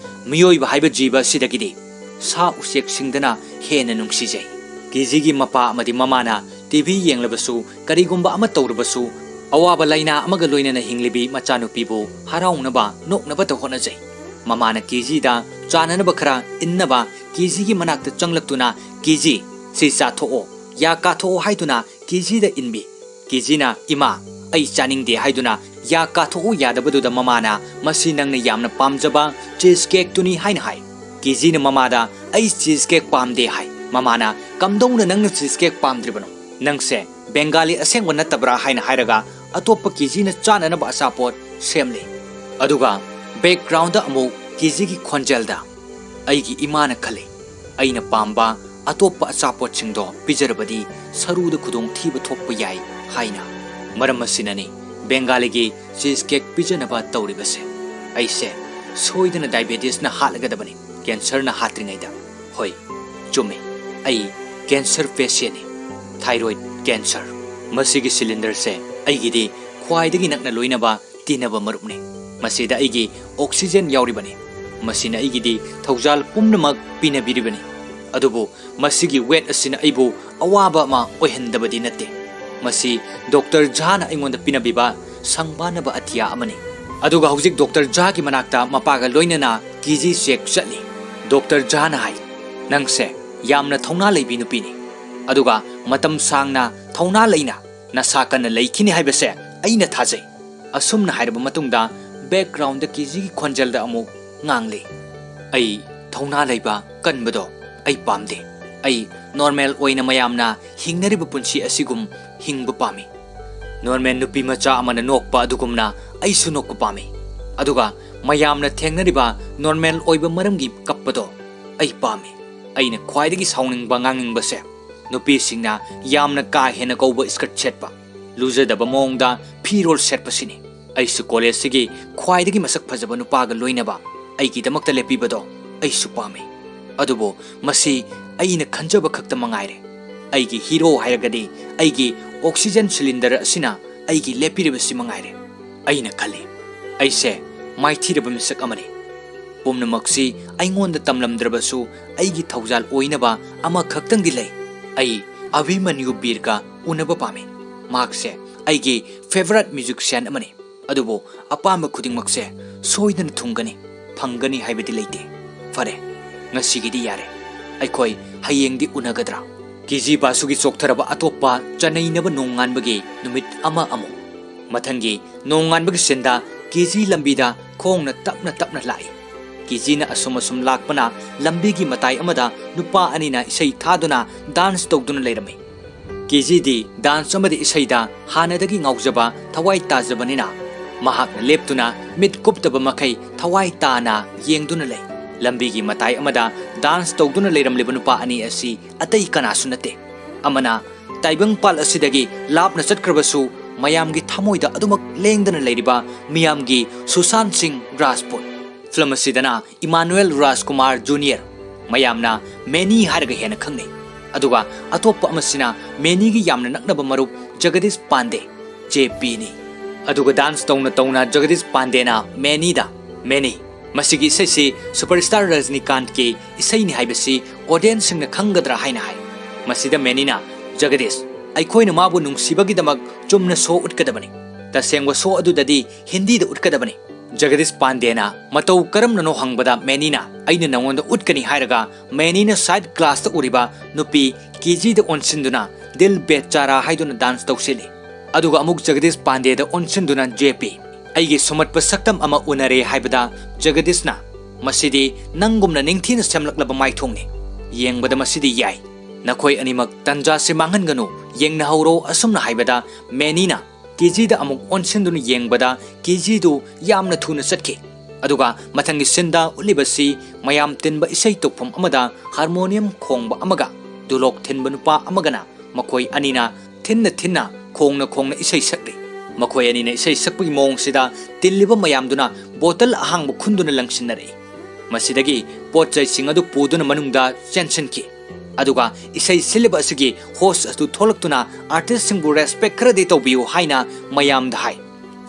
ꯃꯤꯑꯣꯏꯕ ꯍꯥꯏꯕ ꯖꯤꯕ ꯑꯁꯤꯗꯒꯤꯗꯤ ꯁꯥ ꯎꯆꯦꯛꯁꯤꯡꯗꯅ ꯍꯦꯟꯅ ꯅꯨꯡꯁꯤꯖꯩ꯫" ꯀꯦꯖꯤꯒꯤ ꯃꯄꯥ ꯑꯃꯗꯤ ꯃꯃꯥꯅ ꯇꯤꯚꯤ ꯌꯦꯡꯂꯕꯁꯨ, ꯀꯔꯤꯒꯨꯝꯕ ꯑꯃ ꯇꯧꯔꯕꯁꯨ, ꯑꯋꯥꯕ ꯂꯥꯏꯅꯥ ꯑꯃꯒ ꯂꯣꯏꯅꯅ ꯍꯤꯡꯂꯤꯕꯤ ꯃꯆꯥꯅꯨꯄꯤꯕꯨ ꯍꯔꯥꯎꯅꯕ, ꯅꯣꯛꯅꯕꯇ ꯍꯣꯠꯅꯖꯩ꯫ ꯃꯃꯥꯅ ꯀꯦꯖꯤꯗ ꯆꯥꯅꯅꯕ ꯈꯔ ꯏꯟꯅꯕ ꯀꯦꯖꯤꯒꯤ ꯃꯅꯥꯛꯇ ꯆꯪꯂꯛꯇꯨꯅ, "ꯀꯦꯖꯤ, ꯁꯤ ꯆꯥꯊꯣꯛꯑꯣ, ꯌꯥ ꯀꯥꯊꯣꯛꯑꯣ" ꯍꯥꯏꯗꯨꯅ ꯀꯦꯖꯤꯗ ꯏꯟꯕꯤ꯫ ꯀꯦꯖꯤꯅ, "ꯏꯃꯥ, ꯑꯩ ꯆꯥꯅꯤꯡꯗꯦ" ꯍꯥꯏꯗꯨꯅ ꯌꯥ ꯀꯥꯊꯣꯛꯎ ꯌꯥꯗꯕꯗꯨꯗ ꯃꯃꯥꯅ, "ꯃꯁꯤ ꯅꯪꯅ ꯌꯥꯝꯅ ꯄꯥꯝꯖꯕ cheese cakeꯇꯨꯅꯤ" ꯍꯥꯏꯅ ꯍꯥꯏ꯫ ꯀꯦꯖꯤꯅ ꯃꯃꯥꯗ, "ꯑꯩ cheese cake ꯄꯥꯝꯗꯦ" ꯍꯥꯏ꯫ ꯃꯃꯥꯅ, "ꯀꯝꯗꯧꯅ ꯅꯪꯅ ꯆꯤꯁ ꯀꯦꯛ ꯄꯥꯝꯗ꯭ꯔꯤꯕꯅꯣ? ꯅꯪꯁꯦ ꯕꯦꯡꯒꯥꯂꯤ ꯑꯁꯦꯡꯕ ꯅꯠꯇꯕ꯭ꯔꯥ?" ꯍꯥꯏꯅ ꯍꯥꯏꯔꯒ ꯑꯇꯣꯞꯄ ꯀꯦꯖꯤꯅ ꯆꯥꯅꯅꯕ ꯑꯆꯥꯄꯣꯠ ꯁꯦꯝꯂꯤ꯫ ꯑꯗꯨꯒ ꯕꯦꯛꯒ꯭ꯔꯥꯎꯟꯗ ꯑꯃꯨꯛ ꯀꯦꯖꯤꯒꯤ ꯈꯣꯟꯖꯦꯜꯗ, "ꯑꯩꯒꯤ ꯏꯃꯥꯅ ꯈꯜꯂꯤ, ꯑꯩꯅ ꯄꯥꯝꯕ ꯑꯇꯣꯞꯄ ꯑꯆꯥꯄꯣꯠꯁꯤꯡꯗꯣ ꯄꯤꯖꯔꯕꯗꯤ ꯁꯔꯨꯗ ꯈꯨꯗꯣꯡꯊꯤꯕ ꯊꯣꯛꯄ ꯌꯥꯏ" ꯍꯥꯏꯅ꯫ ꯃꯔꯝ ꯑꯁꯤꯅꯅꯤ ꯕꯦꯡꯒꯥꯂꯤꯒꯤ ꯆꯤꯁ ꯀꯦꯛ ꯄꯤꯖꯅꯕ ꯇꯧꯔꯤꯕꯁꯦ꯫ ꯑꯩꯁꯦ ꯁꯣꯏꯗꯅ ꯗꯥꯏꯕꯦꯇꯤꯁꯅ ꯍꯥꯠꯂꯒꯗꯕꯅꯤ, ꯀꯦꯟꯁꯔꯅ ꯍꯥꯠꯇ꯭ꯔꯤꯉꯩꯗ꯫ ꯍꯣꯏ, ꯆꯨꯝꯃꯤ, ꯑꯩ ꯀꯦꯟꯁꯔ ꯄꯦꯁꯦꯟꯅꯤ, ꯊꯥꯏꯔꯣꯏꯗ ꯀꯦꯟꯁꯔ꯫ ꯃꯁꯤꯒꯤ ꯁꯤꯂꯤꯟꯗꯔꯁꯦ ꯑꯩꯒꯤꯗꯤ ꯈ꯭ꯋꯥꯏꯗꯒꯤ ꯅꯛꯅ ꯂꯣꯏꯅꯕ ꯇꯤꯟꯅꯕ ꯃꯔꯨꯞꯅꯤ꯫ ꯃꯁꯤꯗ ꯑꯩꯒꯤ ꯑꯣꯛꯁꯤꯖꯦꯟ ꯌꯥꯎꯔꯤꯕꯅꯤ꯫ ꯃꯁꯤꯅ ꯑꯩꯒꯤꯗꯤ ꯊꯧꯖꯥꯜ ꯄꯨꯝꯅꯃꯛ ꯄꯤꯅꯕꯤꯔꯤꯕꯅꯤ꯫ ꯑꯗꯨꯕꯨ ꯃꯁꯤꯒꯤ ꯋꯦꯠ ꯑꯁꯤꯅ ꯑꯩꯕꯨ ꯑꯋꯥꯕ ꯑꯃ ꯑꯣꯏꯍꯟꯗꯕꯗꯤ ꯅꯠꯇꯦ꯫ ꯃꯁꯤ ꯗꯣꯛꯇꯔ ꯖꯥꯅ ꯑꯩꯉꯣꯟꯗ ꯄꯤꯅꯕꯤꯕ ꯁꯪꯕꯥꯅꯕ ꯑꯇꯤꯌꯥ ꯑꯃꯅꯤ꯫ ꯑꯗꯨꯒ ꯍꯧꯖꯤꯛ ꯗꯣꯛꯇꯔ ꯖꯥꯒꯤ ꯃꯅꯥꯛꯇ ꯃꯄꯥꯒ ꯂꯣꯏꯅꯅ ꯀꯦꯖꯤ ꯆꯦꯛ ꯆꯠꯂꯤ꯫ ꯗꯣꯛꯇꯔ ꯖꯥꯅ ꯍꯥꯏ, "ꯅꯪꯁꯦ ꯌꯥꯝꯅ ꯊꯧꯅꯥ ꯂꯩꯕꯤ ꯅꯨꯄꯤꯅꯤ꯫ ꯑꯗꯨꯒ ꯃꯇꯝ ꯁꯥꯡꯅ ꯊꯧꯅꯥ ꯂꯩꯅ ꯅꯁꯥ ꯀꯟꯅ ꯂꯩꯈꯤꯅꯤ ꯍꯥꯏꯕꯁꯦ ꯑꯩꯅ ꯊꯥꯖꯩ"꯫ ꯑꯁꯨꯝꯅ ꯍꯥꯏꯔꯕ ꯃꯇꯨꯡꯗ ꯕꯦꯛꯒ꯭ꯔꯥꯎꯟꯗ ꯀꯦꯖꯤꯒꯤ ꯈꯣꯟꯖꯦꯜꯗ ꯑꯃꯨꯛ ꯉꯥꯡꯂꯤ, "ꯑꯩ ꯊꯧꯅꯥ ꯂꯩꯕ ꯀꯟꯕꯗꯣ ꯑꯩ ꯄꯥꯝꯗꯦ꯫ ꯑꯩ ꯅꯣꯔꯃꯦꯜ ꯑꯣꯏꯅ ꯃꯌꯥꯝꯅ ꯍꯤꯡꯅꯔꯤꯕ ꯄꯨꯟꯁꯤ ꯑꯁꯤꯒꯨꯝ ꯍꯤꯡꯕ ꯄꯥꯝꯃꯤ꯫ ꯅꯣꯔꯃꯦꯜ ꯅꯨꯄꯤ ꯃꯆꯥ ꯑꯃꯅ ꯅꯣꯛꯄ ꯑꯗꯨꯒꯨꯝꯅ ꯑꯩꯁꯨ ꯅꯣꯛꯄ ꯄꯥꯝꯃꯤ꯫ ꯑꯗꯨꯒ ꯃꯌꯥꯝꯅ ꯊꯦꯡꯅꯔꯤꯕ ꯅꯣꯔꯃꯦꯜ ꯑꯣꯏꯕ ꯃꯔꯝꯒꯤ ꯀꯞꯄꯗꯣ ꯑꯩ ꯄꯥꯝꯃꯤ꯫ ꯑꯩꯅ ꯈ꯭ꯋꯥꯏꯗꯒꯤ ꯁꯥꯎꯅꯤꯡꯕ ꯉꯥꯡꯅꯤꯡꯕꯁꯦ ꯅꯨꯄꯤꯁꯤꯡꯅ ꯌꯥꯝꯅ ꯀꯥ ꯍꯦꯟꯅ ꯀꯧꯕ ꯁ꯭ꯀꯔꯠ ꯁꯦꯠꯄ, ꯂꯨꯖꯗꯕ ꯃꯑꯣꯡꯗ ꯐꯤꯔꯣꯜ ꯁꯦꯠꯄꯁꯤꯅꯤ꯫ ꯑꯩꯁꯨ ꯀꯣꯂꯦꯖꯁꯤꯒꯤ ꯈ꯭ꯋꯥꯏꯗꯒꯤ ꯃꯁꯛ ꯐꯖꯕ ꯅꯨꯄꯥꯒ ꯂꯣꯏꯅꯕ ꯑꯩꯒꯤꯗꯃꯛꯇ ꯂꯦꯞꯄꯤꯕꯗꯣ ꯑꯩꯁꯨ ꯄꯥꯝꯃꯤ꯫ ꯑꯗꯨꯕꯨ ꯃꯁꯤ ꯑꯩꯅ ꯈꯟꯖꯕ ꯈꯛꯇ ꯃꯉꯥꯏꯔꯦ꯫ ꯑꯩꯒꯤ ꯍꯤꯔꯣ ꯍꯥꯏꯔꯒꯗꯤ ꯑꯩꯒꯤ ꯑꯣꯛꯁꯤꯖꯦꯟ ꯁꯤꯂꯤꯟꯗꯔ ꯑꯁꯤꯅ ꯑꯩꯒꯤ ꯂꯦꯞꯄꯤꯔꯤꯕꯁꯤ ꯃꯉꯥꯏꯔꯦ"꯫ ꯑꯩꯅ ꯈꯜꯂꯤ, "ꯑꯩꯁꯦ ꯃꯥꯏꯊꯤꯔꯕ ꯃꯤꯁꯛ ꯑꯃꯅꯤ꯫ ꯄꯨꯝꯅꯃꯛꯁꯤ ꯑꯩꯉꯣꯟꯗ ꯇꯝꯂꯝꯗ꯭ꯔꯕꯁꯨ ꯑꯩꯒꯤ ꯊꯧꯖꯥꯜ ꯑꯣꯏꯅꯕ ꯑꯃꯈꯛꯇꯪꯗꯤ ꯂꯩ꯫ ꯑꯩ ꯑꯚꯤꯃꯟꯌꯨ ꯕꯤꯔꯒ ꯎꯅꯕ ꯄꯥꯝꯃꯤ꯫ ꯃꯍꯥꯛꯁꯦ ꯑꯩꯒꯤ ꯐꯦꯚꯔꯥꯏꯠ ꯃ꯭ꯌꯨꯖꯤꯛꯁꯤꯌꯥꯟ ꯑꯃꯅꯤ꯫ ꯑꯗꯨꯕꯨ ꯑꯄꯥꯝꯕ ꯈꯨꯗꯤꯡꯃꯛꯁꯦ ꯁꯣꯏꯗꯅ ꯊꯨꯡꯒꯅꯤ, ꯐꯪꯒꯅꯤ ꯍꯥꯏꯕꯗꯤ ꯂꯩꯇꯦ꯫ ꯐꯔꯦ, ꯉꯁꯤꯒꯤꯗꯤ ꯌꯥꯔꯦ꯫ ꯑꯩꯈꯣꯏ ꯍꯌꯦꯡꯗꯤ ꯎꯅꯒꯗ꯭ꯔꯥ?" ꯀꯦꯖꯤ ꯕꯥꯁꯨꯒꯤ ꯆꯣꯛꯊꯔꯕ ꯑꯇꯣꯞꯄ ꯆꯅꯩꯅꯕ ꯅꯣꯡꯉꯥꯟꯕꯒꯤ ꯅꯨꯃꯤꯠ ꯑꯃ ꯑꯃꯨꯛ꯫ ꯃꯊꯪꯒꯤ ꯅꯣꯡꯉꯥꯟꯕꯒꯤ ꯁꯤꯟꯗ ꯀꯦꯖꯤ ꯂꯝꯕꯤꯗ ꯈꯣꯡꯅ ꯇꯞꯅ ꯇꯞꯅ ꯂꯥꯛꯏ꯫ ꯀꯦꯖꯤꯅ ꯑꯁꯨꯝ ꯑꯁꯨꯝ ꯂꯥꯛꯄꯅ ꯂꯝꯕꯤꯒꯤ ꯃꯇꯥꯏ ꯑꯃꯗ ꯅꯨꯄꯥ ꯑꯅꯤꯅ ꯏꯁꯩ ꯊꯥꯗꯨꯅ ꯗꯥꯟꯁ ꯇꯧꯗꯨꯅ ꯂꯩꯔꯝꯃꯤ꯫ ꯀꯦꯖꯤꯗꯤ ꯗꯥꯟꯁ ꯑꯃꯗꯤ ꯏꯁꯩꯗ ꯍꯥꯟꯅꯗꯒꯤ ꯉꯥꯎꯖꯕ, ꯊꯋꯥꯏ ꯇꯥꯖꯕꯅꯤꯅ ꯃꯍꯥꯛꯅ ꯂꯦꯞꯇꯨꯅ ꯃꯤꯠ ꯀꯨꯞꯇꯕ ꯃꯈꯩ ꯊꯋꯥꯏ ꯇꯥꯅ ꯌꯦꯡꯗꯨꯅ ꯂꯩ꯫ ꯂꯝꯕꯤꯒꯤ ꯃꯇꯥꯏ ꯑꯃꯗ ꯗꯥꯟꯁ ꯇꯧꯗꯨꯅ ꯂꯩꯔꯝꯂꯤꯕ ꯅꯨꯄꯥ ꯑꯅꯤ ꯑꯁꯤ ꯑꯇꯩ ꯀꯅꯥꯁꯨ ꯅꯠꯇꯦ꯫ ꯑꯃꯅ ꯇꯥꯏꯕꯪꯄꯥꯜ ꯑꯁꯤꯗꯒꯤ ꯂꯥꯞꯅ ꯆꯠꯈ꯭ꯔꯕꯁꯨ ꯃꯌꯥꯝꯒꯤ ꯊꯃꯣꯏꯗ ꯑꯗꯨꯃꯛ ꯂꯦꯡꯗꯅ ꯂꯩꯔꯤꯕ ꯃꯤꯌꯥꯝꯒꯤ ꯁꯨꯁꯥꯟ ꯁꯤꯡ ꯔꯥꯖꯄꯨꯠ꯫ ꯐꯤꯂꯝ ꯑꯁꯤꯗꯅ ꯏꯃꯥꯅꯨꯑꯦꯜ ꯔꯥꯖꯀꯨꯃꯥꯔ ꯖꯨꯅꯤꯌꯔ, ꯃꯌꯥꯝꯅ ꯃꯦꯅꯤ ꯍꯥꯏꯔꯒ ꯍꯦꯟꯅ ꯈꯪꯅꯩ꯫ ꯑꯗꯨꯒ ꯑꯇꯣꯞꯄ ꯑꯃꯁꯤꯅ ꯃꯦꯅꯤꯒꯤ ꯌꯥꯝꯅ ꯅꯛꯅꯕ ꯃꯔꯨꯞ ꯖꯒꯗꯤꯁ ꯄꯥꯟꯗꯦ, ꯖꯦ ꯄꯤꯅꯤ꯫ ꯑꯗꯨꯒ ꯗꯥꯟꯁ ꯇꯧꯅ ꯇꯧꯅ ꯖꯒꯗꯤꯁ ꯄꯥꯟꯗꯦꯅ ꯃꯦꯅꯤꯗ, "ꯃꯦꯅꯤ, ꯃꯁꯤꯒꯤ ꯏꯁꯩꯁꯤ ꯁꯨꯄꯔ ꯁ꯭ꯇꯥꯔ ꯔꯖꯅꯤꯀꯥꯟꯠꯀꯤ ꯏꯁꯩꯅꯤ ꯍꯥꯏꯕꯁꯤ ꯑꯣꯗꯤꯌꯟꯁꯁꯤꯡꯅ ꯈꯪꯒꯗ꯭ꯔꯥ?" ꯍꯥꯏꯅ ꯍꯥꯏ꯫ ꯃꯁꯤꯗ ꯃꯦꯅꯤꯅ, "ꯖꯒꯗꯤꯁ, ꯑꯩꯈꯣꯏꯅ ꯃꯥꯕꯨ ꯅꯨꯡꯁꯤꯕꯒꯤꯗꯃꯛ ꯆꯨꯝꯅ ꯁꯣ ꯎꯠꯀꯗꯕꯅꯤ꯫ ꯇꯁꯦꯡꯕ ꯁꯣ ꯑꯗꯨꯗꯗꯤ ꯍꯤꯟꯗꯤꯗ ꯎꯠꯀꯗꯕꯅꯤ꯫" ꯖꯒꯗꯤꯁ ꯄꯥꯟꯗꯦꯅ ꯃꯇꯧ ꯀꯔꯝꯅꯅꯣ ꯍꯪꯕꯗ ꯃꯦꯅꯤꯅ, "ꯑꯩꯅ ꯅꯉꯣꯟꯗ ꯎꯠꯀꯅꯤ" ꯍꯥꯏꯔꯒ ꯃꯦꯅꯤꯅ ꯁꯥꯏꯗ ꯀ꯭ꯂꯥꯁꯇ ꯎꯔꯤꯕ ꯅꯨꯄꯤ ꯀꯦꯖꯤꯗ ꯑꯣꯟꯁꯤꯟꯗꯨꯅ "ꯗꯤꯜ ꯕꯦꯆꯥꯔꯥ" ꯍꯥꯏꯗꯨꯅ ꯗꯥꯟꯁ ꯇꯧꯁꯤꯜꯂꯤ꯫ ꯑꯗꯨꯒ ꯑꯃꯨꯛ ꯖꯒꯗꯤꯁ ꯄꯥꯟꯗꯦꯗ ꯑꯣꯟꯁꯤꯟꯗꯨꯅ, "ꯖꯦ ꯄꯤ, ꯑꯩꯒꯤ ꯁꯨꯝꯍꯠꯄ ꯁꯛꯇꯝ ꯑꯃ ꯎꯅꯔꯦ" ꯍꯥꯏꯕꯗ ꯖꯒꯗꯤꯁꯅ, "ꯃꯁꯤꯗꯤ ꯅꯪꯒꯨꯝꯅ ꯅꯤꯡꯊꯤꯅ ꯁꯦꯝꯂꯛꯂꯕ ꯃꯥꯏꯊꯣꯡꯅꯤ꯫ ꯌꯦꯡꯕꯗ ꯃꯁꯤꯗꯤ ꯌꯥꯏ꯫ ꯅꯈꯣꯏ ꯑꯅꯤꯃꯛ ꯇꯟꯖꯥꯁꯤ ꯃꯥꯡꯍꯟꯒꯅꯨ, ꯌꯦꯡꯅꯍꯧꯔꯣ" ꯑꯁꯨꯝꯅ ꯍꯥꯏꯕꯗ ꯃꯦꯅꯤꯅ ꯀꯦꯖꯤꯗ ꯑꯃꯨꯛ ꯑꯣꯟꯁꯤꯟꯗꯨꯅ ꯌꯦꯡꯕꯗ ꯀꯦꯖꯤꯗꯨ ꯌꯥꯝꯅ ꯊꯨꯅ ꯆꯠꯈꯤ꯫ ꯑꯗꯨꯒ ꯃꯊꯪꯒꯤ ꯁꯤꯟꯗ ꯎꯠꯂꯤꯕꯁꯤ ꯃꯌꯥꯝ ꯇꯤꯟꯕ ꯏꯁꯩ ꯇꯧꯐꯝ ꯑꯃꯗ ꯍꯥꯔꯃꯣꯅꯤꯌꯝ ꯈꯣꯡꯕ ꯑꯃꯒ ꯗꯨꯂꯣꯛ ꯊꯤꯟꯕ ꯅꯨꯄꯥ ꯑꯃꯒꯅ ꯃꯈꯣꯏ ꯑꯅꯤꯅ ꯊꯤꯟꯅ ꯊꯤꯟꯅ ꯈꯣꯡꯅ ꯈꯣꯡꯅ ꯏꯁꯩ ꯁꯛꯂꯤ꯫ ꯃꯈꯣꯏ ꯑꯅꯤꯅ ꯏꯁꯩ ꯁꯛꯄꯒꯤ ꯃꯑꯣꯡꯁꯤꯗ ꯇꯤꯜꯂꯤꯕ ꯃꯌꯥꯝꯗꯨꯅ ꯕꯣꯇꯜ ꯑꯍꯥꯡꯕ ꯈꯨꯟꯗꯨꯅ ꯂꯪꯁꯤꯟꯅꯔꯛꯏ꯫ ꯃꯁꯤꯗꯒꯤ ꯄꯣꯠ ꯆꯩꯁꯤꯡ ꯑꯗꯨ ꯄꯨꯗꯨꯅ ꯃꯅꯨꯡꯗ ꯆꯦꯟꯁꯤꯟꯈꯤ꯫ ꯑꯗꯨꯒ ꯏꯁꯩ ꯁꯤꯜꯂꯤꯕ ꯑꯁꯤꯒꯤ ꯍꯣꯁ ꯑꯗꯨ ꯊꯣꯛꯂꯛꯇꯨꯅ ꯑꯥꯔꯇꯤꯁꯁꯤꯡꯕꯨ ꯔꯦꯁꯄꯦꯛ ꯈꯔꯗꯤ ꯇꯧꯕꯤꯌꯨ ꯍꯥꯏꯅ ꯃꯌꯥꯝꯗ ꯍꯥꯏ꯫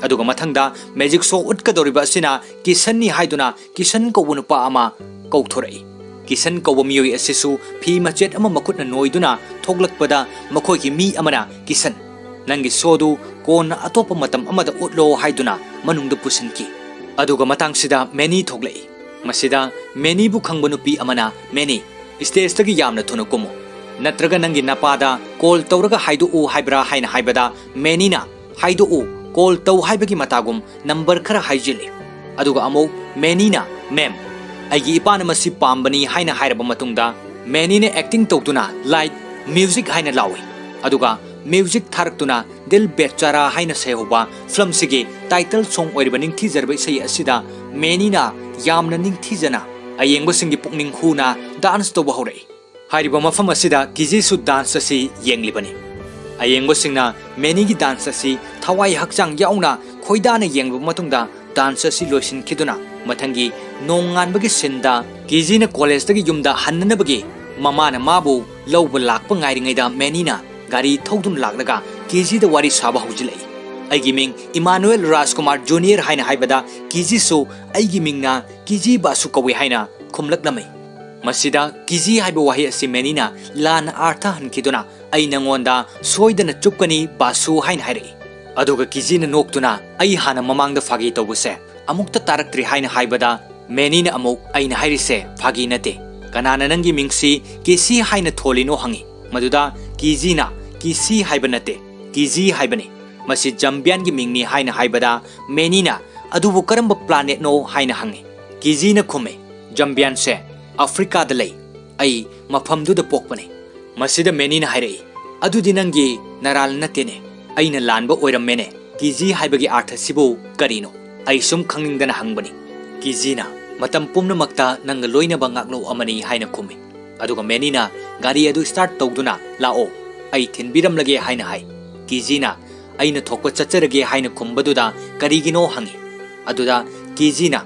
ꯑꯗꯨꯒ ꯃꯊꯪꯗ ꯃꯦꯖꯤꯛ ꯁꯣ ꯎꯠꯀꯗꯧꯔꯤꯕ ꯑꯁꯤꯅ ꯀꯤꯁꯟꯅꯤ ꯍꯥꯏꯗꯨꯅ ꯀꯤꯁꯟ ꯀꯧꯕ ꯅꯨꯄꯥ ꯑꯃ ꯀꯧꯊꯣꯔꯛꯏ꯫ ꯀꯤꯁꯟ ꯀꯧꯕ ꯃꯤꯑꯣꯏ ꯑꯁꯤꯁꯨ ꯐꯤ ꯃꯆꯦꯠ ꯑꯃ ꯃꯈꯨꯠꯅ ꯅꯣꯏꯗꯨꯅ ꯊꯣꯛꯂꯛꯄꯗ ꯃꯈꯣꯏꯒꯤ ꯃꯤ ꯑꯃꯅ, "ꯀꯤꯁꯟ, ꯅꯪꯒꯤ ꯁꯣꯗꯨ ꯀꯣꯟꯅ ꯑꯇꯣꯞꯄ ꯃꯇꯝ ꯑꯃꯗ ꯎꯠꯂꯣ" ꯍꯥꯏꯗꯨꯅ ꯃꯅꯨꯡꯗ ꯄꯨꯁꯤꯟꯈꯤ꯫ ꯑꯗꯨꯒ ꯃꯇꯥꯡꯁꯤꯗ ꯃꯦꯅꯤ ꯊꯣꯛꯂꯛꯏ꯫ ꯃꯁꯤꯗ ꯃꯦꯅꯤꯕꯨ ꯈꯪꯕ ꯅꯨꯄꯤ ꯑꯃꯅ, "ꯃꯦꯅꯤ, ꯁ꯭ꯇꯦꯖꯇꯒꯤ ꯌꯥꯝꯅ ꯊꯨꯅ ꯀꯨꯝꯃꯨ, ꯅꯠꯇ꯭ꯔꯒ ꯅꯪꯒꯤ ꯅꯄꯥꯗ ꯀꯣꯜ ꯇꯧꯔꯒ ꯍꯥꯏꯗꯣꯛꯎ ꯍꯥꯏꯕ꯭ꯔꯥ?" ꯍꯥꯏꯅ ꯍꯥꯏꯕꯗ ꯃꯦꯅꯤꯅ, "ꯍꯥꯏꯗꯣꯛꯎ, ꯀꯣꯜ ꯇꯧ" ꯍꯥꯏꯕꯒꯤ ꯃꯇꯥꯒꯨꯝ ꯅꯝꯕꯔ ꯈꯔ ꯍꯥꯏꯖꯤꯜꯂꯤ꯫ ꯑꯗꯨꯒ ꯑꯃꯨꯛ ꯃꯦꯅꯤꯅ, "ꯃꯦꯝ, ꯑꯩꯒꯤ ꯏꯄꯥꯅ ꯃꯁꯤ ꯄꯥꯝꯕꯅꯤ ꯍꯥꯏꯅ ꯍꯥꯏꯔꯕ ꯃꯇꯨꯡꯗ, ꯃꯦꯅꯤꯅ acting ꯇꯧꯗꯨꯅ light, music ꯍꯥꯏꯅ ꯂꯥꯎꯏ꯫ ꯑꯗꯨꯒ music ꯊꯥꯔꯛꯇꯨꯅ ꯗꯤꯜ ꯕꯦꯆꯥꯔꯥ ꯍꯥꯏꯅ ꯁꯩꯍꯧꯕ filmꯁꯤꯒꯤ title song ꯑꯣꯏꯔꯤꯕ ꯅꯤꯡꯊꯤꯖꯔꯕ ꯏꯁꯩ ꯑꯁꯤꯗ ꯃꯦꯅꯤꯅ ꯌꯥꯝꯅ ꯅꯤꯡꯊꯤꯖꯅ ꯑꯌꯦꯡꯕꯁꯤꯡꯒꯤ ꯄꯨꯛꯅꯤꯡ ꯍꯨꯅ dance ꯇꯧꯕ ꯍꯧꯔꯛꯏ꯫ ꯍꯥꯏꯔꯤꯕ ꯃꯐꯝ ꯑꯁꯤꯗ ꯀꯤꯖꯤꯁꯨ dance ꯑꯁꯤ ꯌꯦꯡꯂꯤꯕꯅꯤ꯫ ꯑꯌꯦꯡꯕꯁꯤꯡꯅ ꯃꯦꯅꯤꯒꯤ dance ꯑꯁꯤ ꯊꯋꯥꯏ ꯍꯛꯆꯥꯡ ꯌꯥꯎꯅ ꯈꯣꯏꯗꯥꯅ ꯌꯦꯡꯂꯕ ꯃꯇꯨꯡꯗ, dance ꯑꯁꯤ ꯂꯣꯏꯁꯤꯟꯈꯤꯗꯨꯅ ꯃꯊꯪꯒꯤ ꯅꯣꯡꯉꯥꯟꯕꯒꯤ sceneꯗ ꯀꯤꯖꯤꯅ collegeꯇꯒꯤ ꯌꯨꯝꯗ ꯍꯟꯅꯅꯕꯒꯤ ꯃꯃꯥꯅ ꯃꯥꯕꯨ ꯂꯧꯕ ꯂꯥꯛꯄ ꯉꯥꯏꯔꯤꯉꯩꯗ, ꯃꯦꯅꯤꯅ ꯒꯥꯔꯤ ꯊꯧꯗꯨꯅ ꯂꯥꯛꯂꯒ ꯀꯤꯖꯤꯗ ꯋꯥꯔꯤ ꯁꯥꯕ ꯍꯧꯖꯤꯜꯂꯛꯏ꯫ "ꯑꯩꯒꯤ ꯃꯤꯡ ꯏꯃꯥꯅꯨꯑꯦꯜ ꯔꯥꯖꯀꯨꯃꯥꯔ ꯖꯨꯅꯤꯌꯔ" ꯍꯥꯏꯅ ꯍꯥꯏꯕꯗ, ꯀꯤꯖꯤꯁꯨ "ꯑꯩꯒꯤ ꯃꯤꯡꯅ ꯀꯤꯖꯤ ꯕꯥꯁꯨ ꯀꯧꯏ" ꯍꯥꯏꯅ ꯈꯨꯝꯂꯛꯂꯝꯃꯤ꯫ ꯃꯁꯤꯗ ꯀꯤꯖꯤ ꯍꯥꯏꯕ ꯋꯥꯍꯩ ꯑꯁꯤ ꯃꯦꯅꯤꯅ ꯂꯥꯟꯅ ꯑꯥꯔꯊ ꯍꯟꯈꯤꯗꯨꯅ, "ꯑꯩ ꯅꯉꯣꯟꯗ ꯁꯣꯏꯗꯅ ꯆꯨꯞꯀꯅꯤ, ꯕꯥꯁꯨ" ꯍꯥꯏꯅ ꯍꯥꯏꯔꯛꯏ꯫ ꯑꯗꯨꯒ ꯀꯤꯖꯤꯅ ꯅꯣꯛꯇꯨꯅ, "ꯑꯩ ꯍꯥꯟꯅ ꯃꯃꯥꯡꯗ ꯐꯥꯒꯤ ꯇꯧꯕꯁꯦ ꯑꯃꯨꯛꯇ ꯇꯥꯔꯛꯇ꯭ꯔꯤ" ꯍꯥꯏꯅ ꯍꯥꯏꯕꯗ, ꯃꯦꯅꯤꯅ ꯑꯃꯨꯛ, "ꯑꯩꯅ ꯍꯥꯏꯔꯤꯁꯦ ꯐꯥꯒꯤ ꯅꯠꯇꯦ꯫ ꯀꯅꯥꯅ ꯅꯪꯒꯤ ꯃꯤꯡꯁꯤ ꯀꯦꯁꯤ ꯍꯥꯏꯅ ꯊꯣꯜꯂꯤꯅꯣ?" ꯍꯪꯉꯤ꯫ ꯃꯗꯨꯗ ꯀꯤꯖꯤꯅ, "ꯀꯤꯁꯤ ꯍꯥꯏꯕ ꯅꯠꯇꯦ, ꯀꯤꯖꯤ ꯍꯥꯏꯕꯅꯤ꯫ ꯃꯁꯤ ꯖꯝꯕꯤꯌꯥꯟꯒꯤ ꯃꯤꯡꯅꯤ" ꯍꯥꯏꯅ ꯍꯥꯏꯕꯗ, ꯃꯦꯅꯤꯅ, "ꯑꯗꯨꯕꯨ ꯀꯔꯝꯕ planetꯅꯣ?" ꯍꯥꯏꯅ ꯍꯪꯉꯤ꯫ ꯀꯤꯖꯤꯅ ꯈꯨꯝꯃꯤ, "ꯖꯝꯕꯤꯌꯥꯟꯁꯦ ꯑꯐ꯭ꯔꯤꯀꯥꯗ ꯂꯩ꯫ ꯑꯩ ꯃꯐꯝꯗꯨꯗ ꯄꯣꯛꯄꯅꯤ"꯫ ꯃꯁꯤꯗ ꯃꯦꯅꯤꯅ ꯍꯥꯏꯔꯛꯏ, "ꯑꯗꯨꯗꯤ ꯅꯪꯒꯤ ꯅꯔꯥꯜ ꯅꯠꯇꯦꯅꯦ꯫ ꯑꯩꯅ ꯂꯥꯟꯕ ꯑꯣꯏꯔꯝꯃꯦꯅꯦ꯫ ꯀꯤꯖꯤ ꯍꯥꯏꯕꯒꯤ ꯑꯥꯔꯊꯁꯤꯕꯨ ꯀꯔꯤꯅꯣ? ꯑꯩ ꯁꯨꯝ ꯈꯪꯅꯤꯡꯗꯅ ꯍꯪꯕꯅꯤ"꯫ ꯀꯤꯖꯤꯅ, "ꯃꯇꯝ ꯄꯨꯝꯅꯃꯛꯇ ꯅꯪꯒ ꯂꯣꯏꯅꯕ ꯉꯥꯛꯂꯧ ꯑꯃꯅꯤ" ꯍꯥꯏꯅ ꯈꯨꯝꯃꯤ꯫ ꯑꯗꯨꯒ ꯃꯦꯅꯤꯅ ꯒꯥꯔꯤ ꯑꯗꯨ start ꯇꯧꯗꯨꯅ, "ꯂꯥꯛꯑꯣ, ꯑꯩ ꯊꯤꯟꯕꯤꯔꯝꯂꯒꯦ" ꯍꯥꯏꯅ ꯍꯥꯏ꯫ ꯀꯤꯖꯤꯅ, "ꯑꯩꯅ ꯊꯣꯛꯄ ꯆꯠꯆꯔꯒꯦ" ꯍꯥꯏꯅ ꯈꯨꯝꯕꯗꯨꯗ ꯀꯔꯤꯒꯤꯅꯣ ꯍꯪꯉꯤ꯫ ꯑꯗꯨꯗ ꯀꯤꯖꯤꯅ,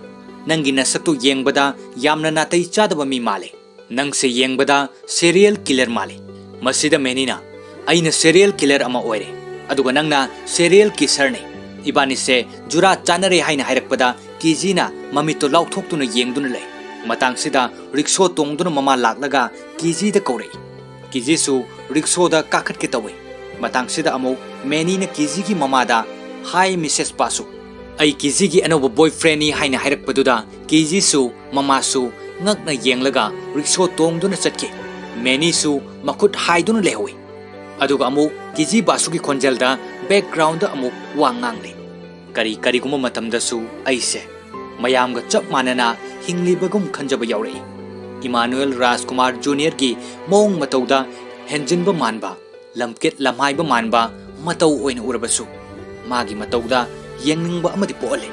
"ꯅꯪꯒꯤ ꯅꯁꯛꯇꯨ ꯌꯦꯡꯕꯗ ꯌꯥꯝꯅ ꯅꯥꯇꯩ ꯆꯥꯗꯕ ꯃꯤ ꯃꯥꯜꯂꯦ꯫ ꯅꯪꯁꯦ ꯌꯦꯡꯕꯗ serial killer ꯃꯥꯜꯂꯤ"꯫ ꯃꯁꯤꯗ ꯃꯦꯅꯤꯅ, "ꯑꯩꯅ serial killer ꯑꯃ ꯑꯣꯏꯔꯦ, ꯑꯗꯨꯒ ꯅꯪꯅ serial kisserꯅꯤ꯫ ꯏꯕꯥꯅꯤꯁꯦ ꯖꯨꯔꯥ ꯆꯥꯅꯔꯦ" ꯍꯥꯏꯅ ꯍꯥꯏꯔꯛꯄꯗ, ꯀꯤꯖꯤꯅ ꯃꯃꯤꯠꯇꯣ ꯂꯥꯎꯊꯣꯛꯇꯨꯅ ꯌꯦꯡꯗꯨꯅ ꯂꯩ꯫ ꯃꯇꯥꯡꯁꯤꯗ ꯔꯤꯛꯁꯣ ꯇꯣꯡꯗꯨꯅ ꯃꯃꯥ ꯂꯥꯛꯂꯒ ꯀꯤꯖꯤꯗ ꯀꯧꯔꯛꯏ꯫ ꯀꯤꯖꯤꯁꯨ ꯔꯤꯛꯁꯣꯗ ꯀꯥꯈꯠꯀꯦ ꯇꯧꯏ꯫ ꯃꯇꯥꯡꯁꯤꯗ ꯑꯃꯨꯛ ꯃꯦꯅꯤꯅ ꯀꯤꯖꯤꯒꯤ ꯃꯃꯥꯗ, "Hi, Missus ꯕꯥꯁꯨ, ꯑꯩ ꯀꯤꯖꯤꯒꯤ ꯑꯅꯧꯕ boyfriendꯅꯤ" ꯍꯥꯏꯅ ꯍꯥꯏꯔꯛꯄꯗꯨꯗ, ꯀꯤꯖꯤꯁꯨ ꯃꯃꯥꯁꯨ ꯉꯛꯅ ꯌꯦꯡꯂꯒ ꯔꯤꯛꯁꯣ ꯇꯣꯡꯗꯨꯅ ꯆꯠꯈꯤ꯫ ꯃꯦꯅꯤꯁꯨ ꯃꯈꯨꯠ ꯍꯥꯏꯗꯨꯅ ꯂꯩꯍꯧꯏ꯫ ꯑꯗꯨꯒ ꯑꯃꯨꯛ ꯀꯤꯖꯤ ꯕꯥꯁꯨꯒꯤ ꯈꯣꯟꯖꯦꯜꯗ backgroundꯗ ꯑꯃꯨꯛ ꯋꯥ ꯉꯥꯡꯂꯤ꯫ "ꯀꯔꯤ, ꯀꯔꯤꯒꯨꯝꯕ ꯃꯇꯝꯗꯁꯨ ꯑꯩꯁꯦ ꯃꯌꯥꯝꯒ ꯆꯞ ꯃꯥꯟꯅꯅ ꯍꯤꯡꯂꯤꯕꯒꯨꯝ ꯈꯟꯖꯕ ꯌꯥꯎꯔꯛꯏ꯫ ꯏꯃꯥꯅꯨꯑꯦꯜ ꯔꯥꯖꯀꯨꯃꯥꯔ ꯖꯨꯅꯤꯌꯔꯒꯤ ꯃꯑꯣꯡ ꯃꯇꯧꯗ ꯍꯦꯟꯖꯤꯟꯕ ꯃꯥꯟꯕ, ꯂꯝꯀꯦꯠ ꯂꯝꯍꯥꯏꯕ ꯃꯥꯟꯕ ꯃꯇꯧ ꯑꯣꯏꯅ ꯎꯔꯕꯁꯨ, ꯃꯥꯒꯤ ꯃꯇꯧꯗ ꯌꯦꯡꯅꯤꯡꯕ ꯑꯃꯗꯤ ꯄꯣꯛꯍꯜꯂꯤ꯫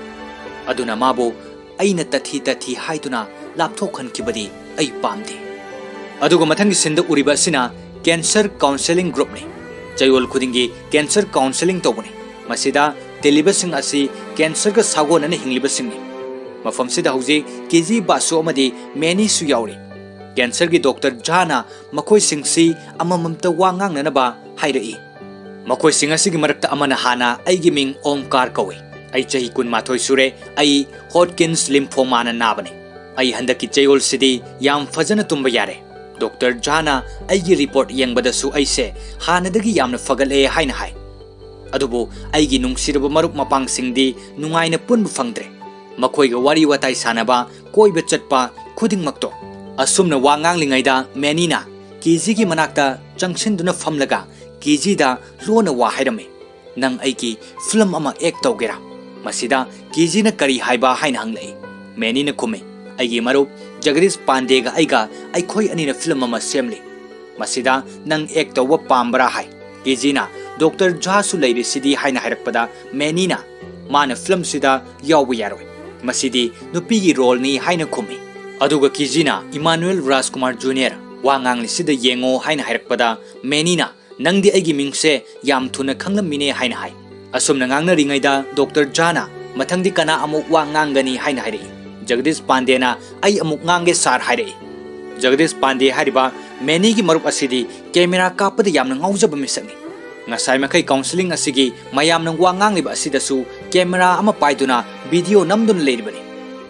ꯑꯗꯨꯅ ꯃꯥꯕꯨ ꯑꯩꯅ ꯇꯊꯤ ꯇꯊꯤ ꯍꯥꯏꯗꯨꯅ ꯂꯥꯞꯊꯣꯛꯍꯟꯈꯤꯕꯗꯤ ꯑꯩ ꯄꯥꯝꯗꯦ꯫ ꯑꯗꯨꯒ ꯃꯊꯪꯒꯤ ꯁꯤꯟꯗ ꯎꯔꯤꯕ ꯑꯁꯤꯅ ꯀꯦꯟꯁꯔ ꯀꯥꯎꯟꯁꯦꯂꯤꯡ ꯒ꯭ꯔꯨꯞꯅꯤ꯫ ꯆꯌꯣꯜ ꯈꯨꯗꯤꯡꯒꯤ ꯀꯦꯟꯁꯔ ꯀꯥꯎꯟꯁꯦꯂꯤꯡ ꯇꯧꯕꯅꯤ꯫ ꯃꯁꯤꯗ ꯇꯤꯜꯂꯤꯕꯁꯤꯡ ꯑꯁꯤ ꯀꯦꯟꯁꯔꯒ ꯁꯥꯒꯣꯟꯅꯅ ꯍꯤꯡꯂꯤꯕꯁꯤꯡꯅꯤ꯫ ꯃꯐꯝꯁꯤꯗ ꯍꯧꯖꯤꯛ ꯀꯦꯖꯤ ꯕꯥꯁꯨ ꯑꯃꯗꯤ ꯃꯦꯅꯤꯁꯨ ꯌꯥꯎꯔꯤ꯫ ꯀꯦꯟꯁꯔꯒꯤ ꯗꯣꯛꯇꯔ ꯖꯥꯅ ꯃꯈꯣꯏꯁꯤꯡꯁꯤ ꯑꯃꯃꯝꯇ ꯋꯥ ꯉꯥꯡꯅꯅꯕ ꯍꯥꯏꯔꯛꯏ꯫ ꯃꯈꯣꯏꯁꯤꯡ ꯑꯁꯤꯒꯤ ꯃꯔꯛꯇ ꯑꯃꯅ ꯍꯥꯟꯅ ꯑꯩꯒꯤ ꯃꯤꯡ ꯑꯣꯝꯀꯥꯔ ꯀꯧꯏ꯫ ꯑꯩ ꯆꯍꯤ ꯀꯨꯟꯃꯥꯊꯣꯏ ꯁꯨꯔꯦ꯫ ꯑꯩ ꯍꯣꯠꯀꯤꯟꯁ ꯂꯤꯝꯐꯣꯃꯥꯅ ꯅꯥꯕꯅꯤ꯫ ꯑꯩ ꯍꯟꯗꯛꯀꯤ ꯆꯌꯣꯜꯁꯤꯗꯤ ꯌꯥꯝ ꯐꯖꯅ ꯇꯨꯝꯕ ꯌꯥꯔꯦ꯫ ꯗꯣꯛꯇꯔ ꯖꯥꯅ ꯑꯩꯒꯤ ꯔꯤꯄꯣꯔꯠ ꯌꯦꯡꯕꯗꯁꯨ ꯑꯩꯁꯦ ꯍꯥꯟꯅꯗꯒꯤ ꯌꯥꯝꯅ ꯐꯒꯠꯂꯦ ꯍꯥꯏꯅ ꯍꯥꯏ꯫ ꯑꯗꯨꯕꯨ ꯑꯩꯒꯤ ꯅꯨꯡꯁꯤꯔꯕ ꯃꯔꯨꯞ ꯃꯄꯥꯡꯁꯤꯡꯗꯤ ꯅꯨꯡꯉꯥꯏꯅ ꯄꯨꯟꯕ ꯐꯪꯗ꯭ꯔꯦ꯫ ꯃꯈꯣꯏꯒ ꯋꯥꯔꯤ ꯋꯥꯇꯥꯏ ꯁꯥꯟꯅꯕ, ꯀꯣꯏꯕ ꯆꯠꯄ ꯈꯨꯗꯤꯡꯃꯛꯇꯣ꯫ ꯑꯁꯨꯝꯅ ꯋꯥ ꯉꯥꯡꯂꯤꯉꯩꯗ ꯃꯦꯅꯤꯅ ꯀꯦꯖꯤꯒꯤ ꯃꯅꯥꯛꯇ ꯆꯪꯁꯤꯟꯗꯨꯅ ꯐꯝꯂꯒ ꯀꯦꯖꯤꯗ ꯂꯣꯟꯅ ꯋꯥ ꯍꯥꯏꯔꯝꯃꯤ꯫ "ꯅꯪ ꯑꯩꯒꯤ ꯐꯤꯂꯝ ꯑꯃ ꯑꯦꯛ ꯇꯧꯒꯦꯔꯥ?" ꯃꯁꯤꯗ ꯀꯦꯖꯤꯅ ꯀꯔꯤ ꯍꯥꯏꯕ ꯍꯥꯏꯅ ꯍꯪꯂꯛꯏ꯫ ꯃꯦꯅꯤꯅ ꯈꯨꯝꯃꯤ, "ꯑꯩꯒꯤ ꯃꯔꯨꯞ ꯖꯒꯗꯤꯁ ꯄꯥꯟꯗꯦꯒ ꯑꯩꯒ ꯑꯩꯈꯣꯏ ꯑꯅꯤꯅ ꯐꯤꯂꯝ ꯑꯃ ꯁꯦꯝꯂꯤ꯫ ꯃꯁꯤꯗ ꯅꯪ ꯑꯦꯛ ꯇꯧꯕ ꯄꯥꯝꯕ꯭ꯔꯥ?" ꯍꯥꯏ꯫ ꯀꯦꯖꯤꯅ, "ꯗꯣꯛꯇꯔ ꯖꯥꯁꯨ ꯂꯩꯔꯤꯁꯤꯗꯤ?" ꯍꯥꯏꯅ ꯍꯥꯏꯔꯛꯄꯗ ꯃꯦꯅꯤꯅ, "ꯃꯥꯅ ꯐꯤꯂꯝꯁꯤꯗ ꯌꯥꯎꯕ ꯌꯥꯔꯣꯏ꯫ ꯃꯁꯤꯗꯤ ꯅꯨꯄꯤꯒꯤ ꯔꯣꯜꯅꯤ" ꯍꯥꯏꯅ ꯈꯨꯝꯃꯤ꯫ ꯑꯗꯨꯒ ꯀꯦꯖꯤꯅ, "ꯏꯃꯥꯅꯨꯑꯦꯜ ꯔꯥꯖꯀꯨꯃꯥꯔ ꯖꯨꯅꯤꯌꯔ, ꯋꯥ ꯉꯥꯡꯂꯤꯁꯤꯗ ꯌꯦꯡꯉꯣ" ꯍꯥꯏꯅ ꯍꯥꯏꯔꯛꯄꯗ ꯃꯦꯅꯤꯅ, "ꯅꯪꯗꯤ ꯑꯩꯒꯤ ꯃꯤꯡꯁꯦ ꯌꯥꯝ ꯊꯨꯅ ꯈꯪꯂꯝꯃꯤꯅꯦ" ꯍꯥꯏꯅ ꯍꯥꯏ꯫ ꯑꯁꯨꯝꯅ ꯉꯥꯡꯅꯔꯤꯉꯩꯗ ꯗꯣꯛꯇꯔ ꯖꯥꯅ, "ꯃꯊꯪꯗꯤ ꯀꯅꯥ ꯑꯃꯨꯛ ꯋꯥ ꯉꯥꯡꯒꯅꯤ?" ꯍꯥꯏꯅ ꯍꯥꯏꯔꯛꯏ꯫ ꯖꯒꯗꯤꯁ ꯄꯥꯟꯗꯦꯅ, "ꯑꯩ ꯑꯃꯨꯛ ꯉꯥꯡꯒꯦ ꯁꯥꯔ" ꯍꯥꯏꯔꯛꯏ꯫ ꯖꯒꯗꯤꯁ ꯄꯥꯟꯗꯦ ꯍꯥꯏꯔꯤꯕ ꯃꯦꯅꯤꯒꯤ ꯃꯔꯨꯞ ꯑꯁꯤꯗꯤ ꯀꯦꯃꯦꯔꯥ ꯀꯥꯞꯄꯗ ꯌꯥꯝꯅ ꯉꯥꯎꯖꯕ ꯃꯤꯁꯛꯅꯤ꯫ ꯉꯁꯥꯏ ꯃꯈꯩ ꯀꯥꯎꯟꯁꯤꯂꯤꯡ ꯑꯁꯤꯒꯤ ꯃꯌꯥꯝꯅ ꯋꯥ ꯉꯥꯡꯂꯤꯕ ꯑꯁꯤꯗꯁꯨ ꯀꯦꯃꯦꯔꯥ ꯑꯃ ꯄꯥꯏꯗꯨꯅ ꯚꯤꯗꯤꯑꯣ ꯅꯝꯗꯨꯅ ꯂꯩꯔꯤꯕꯅꯤ꯫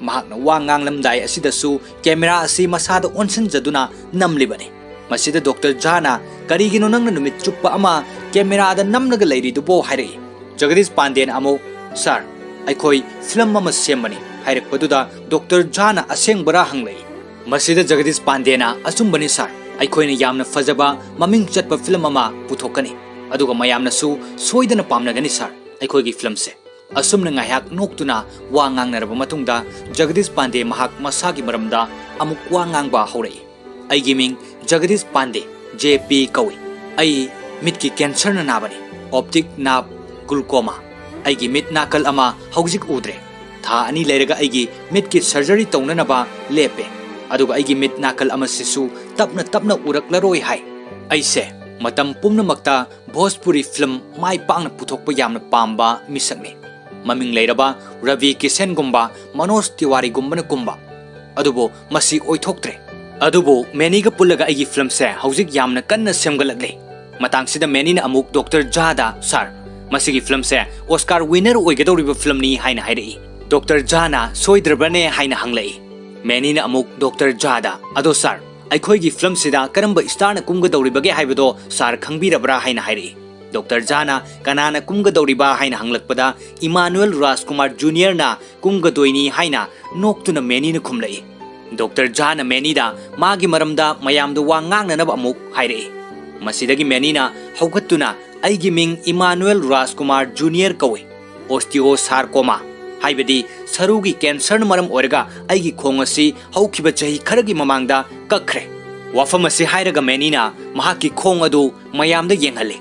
ꯃꯍꯥꯛꯅ ꯋꯥ ꯉꯥꯡꯂꯝꯗꯥꯏ ꯑꯁꯤꯗꯁꯨ ꯀꯦꯃꯦꯔꯥ ꯑꯁꯤ ꯃꯁꯥꯗ ꯑꯣꯟꯁꯤꯟꯖꯗꯨꯅ ꯅꯝꯂꯤꯕꯅꯤ꯫ ꯃꯁꯤꯗ ꯗꯣꯛꯇꯔ ꯖꯥꯅ, "ꯀꯔꯤꯒꯤꯅꯣ ꯅꯪꯅ ꯅꯨꯃꯤꯠ ꯆꯨꯞꯄ ꯑꯃ ꯀꯦꯃꯦꯔꯥꯗ ꯅꯝꯂꯒ ꯂꯩꯔꯤꯗꯨꯕꯣ?" ꯍꯥꯏꯔꯛꯏ꯫ ꯖꯒꯗꯤꯁ ꯄꯥꯟꯗꯦꯅ ꯑꯃꯨꯛ, "ꯁꯥꯔ, ꯑꯩꯈꯣꯏ ꯐꯤꯂꯝ ꯑꯃ ꯁꯦꯝꯕꯅꯤ" ꯍꯥꯏꯔꯛꯄꯗꯨꯗ ꯗꯣꯛꯇꯔ ꯖꯥꯅ ꯑꯁꯦꯡꯕꯔꯥ ꯍꯪꯂꯛꯏ꯫ ꯃꯁꯤꯗ ꯖꯒꯗꯤꯁ ꯄꯥꯟꯗꯦꯅ, "ꯑꯆꯨꯝꯕꯅꯤ ꯁꯥꯔ, ꯑꯩꯈꯣꯏꯅ ꯌꯥꯝꯅ ꯐꯖꯕ ꯃꯃꯤꯡ ꯆꯠꯄ ꯐꯤꯂꯝ ꯑꯃ ꯄꯨꯊꯣꯛꯀꯅꯤ, ꯑꯗꯨꯒ ꯃꯌꯥꯝꯅꯁꯨ ꯁꯣꯏꯗꯅ ꯄꯥꯝꯅꯒꯅꯤ ꯁꯥꯔ, ꯑꯩꯈꯣꯏꯒꯤ ꯐꯤꯂꯝꯁꯦ"꯫ ꯑꯁꯨꯝꯅ ꯉꯥꯏꯍꯥꯛ ꯅꯣꯛꯇꯨꯅ ꯋꯥ ꯉꯥꯡꯅꯔꯕ ꯃꯇꯨꯡꯗ, ꯖꯒꯗꯤꯁ ꯄꯥꯟꯗꯦ ꯃꯍꯥꯛ ꯃꯁꯥꯒꯤ ꯃꯔꯝꯗ ꯑꯃꯨꯛ ꯋꯥ ꯉꯥꯡꯕ ꯍꯧꯔꯛꯏ꯫ "ꯑꯩꯒꯤ ꯃꯤꯡ ꯖꯒꯗꯤꯁ ꯄꯥꯟꯗꯦ, ꯖꯦ ꯄꯤ ꯀꯧꯏ꯫ ꯑꯩ ꯃꯤꯠꯀꯤ ꯀꯦꯟꯁꯔꯅ ꯅꯥꯕꯅꯤ, optic nerve glaucoma꯫ ꯑꯩꯒꯤ ꯃꯤꯠ ꯅꯥꯀꯜ ꯑꯃ ꯍꯧꯖꯤꯛ ꯎꯗ꯭ꯔꯦ꯫ ꯊꯥ ꯑꯅꯤ ꯂꯩꯔꯒ ꯑꯩꯒꯤ ꯃꯤꯠꯀꯤ surgery ꯇꯧꯅꯅꯕ ꯂꯦꯞꯄꯦ, ꯑꯗꯨꯒ ꯑꯩꯒꯤ ꯃꯤꯠ ꯅꯥꯀꯜ ꯑꯃꯁꯤꯁꯨ ꯇꯞꯅ ꯇꯞꯅ ꯎꯔꯛꯂꯔꯣꯏ ꯍꯥꯏ꯫ ꯑꯩꯁꯦ ꯃꯇꯝ ꯄꯨꯝꯅꯃꯛꯇ ꯚꯣꯖꯄꯨꯔꯤ film ꯃꯥꯏ ꯄꯥꯛꯅ ꯄꯨꯊꯣꯛꯄ ꯌꯥꯝꯅ ꯄꯥꯝꯕ ꯃꯤꯁꯛꯅꯤ꯫ ꯃꯃꯤꯡ ꯂꯩꯔꯕ ꯔꯕꯤ ꯀꯤꯁꯟꯒꯨꯝꯕ, ꯃꯅꯣꯖ ꯇꯤꯋꯥꯔꯤꯒꯨꯝꯕꯅ ꯀꯨꯝꯕ꯫ ꯑꯗꯨꯕꯨ ꯃꯁꯤ ꯑꯣꯏꯊꯣꯛꯇ꯭ꯔꯦ꯫ ꯑꯗꯨꯕꯨ ꯃꯦꯅꯤꯒ ꯄꯨꯜꯂꯒ ꯑꯩꯒꯤ filmꯁꯦ ꯍꯧꯖꯤꯛ ꯌꯥꯝꯅ ꯀꯟꯅ ꯁꯦꯝꯒꯠꯂꯛꯂꯤ꯫" ꯃꯇꯥꯡꯁꯤꯗ ꯃꯦꯅꯤꯅ ꯑꯃꯨꯛ ꯗꯣꯛꯇꯔ ꯖꯥꯗ, "Sir, ꯃꯁꯤꯒꯤ filmꯁꯦ Oscar winner ꯑꯣꯏꯒꯗꯧꯔꯤꯕ filmꯅꯤ" ꯍꯥꯏꯅ ꯍꯥꯏꯔꯛꯏ꯫ ꯗꯣꯛꯇꯔ ꯖꯥꯅ "ꯁꯣꯏꯗ꯭ꯔꯕꯅꯦ?" ꯍꯥꯏꯅ ꯍꯪꯂꯛꯏ꯫ ꯃꯦꯅꯤꯅ ꯑꯃꯨꯛ ꯗꯣꯛꯇꯔ ꯖꯥꯗ, "ꯑꯗꯣ sir, ꯑꯩꯈꯣꯏꯒꯤ filmꯁꯤꯗ ꯀꯔꯝꯕ starꯅ ꯀꯨꯝꯒꯗꯧꯔꯤꯕꯒꯦ ꯍꯥꯏꯕꯗꯣ sir ꯈꯪꯕꯤꯔꯕ꯭ꯔꯥ?" ꯍꯥꯏꯅ ꯍꯥꯏꯔꯛꯏ꯫ ꯗꯣꯛꯇꯔ ꯖꯥꯅ "ꯀꯅꯥꯅ ꯀꯨꯝꯒꯗꯧꯔꯤꯕ?" ꯍꯥꯏꯅ ꯍꯪꯂꯛꯄꯗ, "ꯏꯃꯥꯅꯨꯑꯦꯜ ꯔꯥꯖꯀꯨꯃꯥꯔ ꯖꯨꯅꯤꯌꯔꯅ ꯀꯨꯝꯒꯗꯣꯏꯅꯤ" ꯍꯥꯏꯅ ꯅꯣꯛꯇꯨꯅ ꯃꯦꯅꯤꯅ ꯈꯨꯝꯂꯛꯏ꯫ ꯗꯣꯛꯇꯔ ꯖꯥꯅ ꯃꯦꯅꯤꯗ ꯃꯥꯒꯤ ꯃꯔꯝꯗ ꯃꯌꯥꯝꯗ ꯋꯥ ꯉꯥꯡꯅꯅꯕ ꯑꯃꯨꯛ ꯍꯥꯏꯔꯛꯏ꯫ ꯃꯁꯤꯗꯒꯤ ꯃꯦꯅꯤꯅ ꯍꯧꯒꯠꯇꯨꯅ, "ꯑꯩꯒꯤ ꯃꯤꯡ ꯏꯃꯥꯅꯨꯑꯦꯜ ꯔꯥꯖꯀꯨꯃꯥꯔ ꯖꯨꯅꯤꯌꯔ ꯀꯧꯏ꯫ Osteosarcoma, ꯍꯥꯏꯕꯗꯤ ꯁꯔꯨꯒꯤ ꯀꯦꯟꯁꯔꯅ ꯃꯔꯝ ꯑꯣꯏꯔꯒ ꯑꯩꯒꯤ ꯈꯣꯡ ꯑꯁꯤ ꯍꯧꯈꯤꯕ ꯆꯍꯤ ꯈꯔꯒꯤ ꯃꯃꯥꯡꯗ ꯀꯛꯈ꯭ꯔꯦ꯫" ꯋꯥꯐꯝ ꯑꯁꯤ ꯍꯥꯏꯔꯒ ꯃꯦꯅꯤꯅ ꯃꯍꯥꯛꯀꯤ ꯈꯣꯡ ꯑꯗꯨ ꯃꯌꯥꯝꯗ ꯌꯦꯡꯍꯜꯂꯤ꯫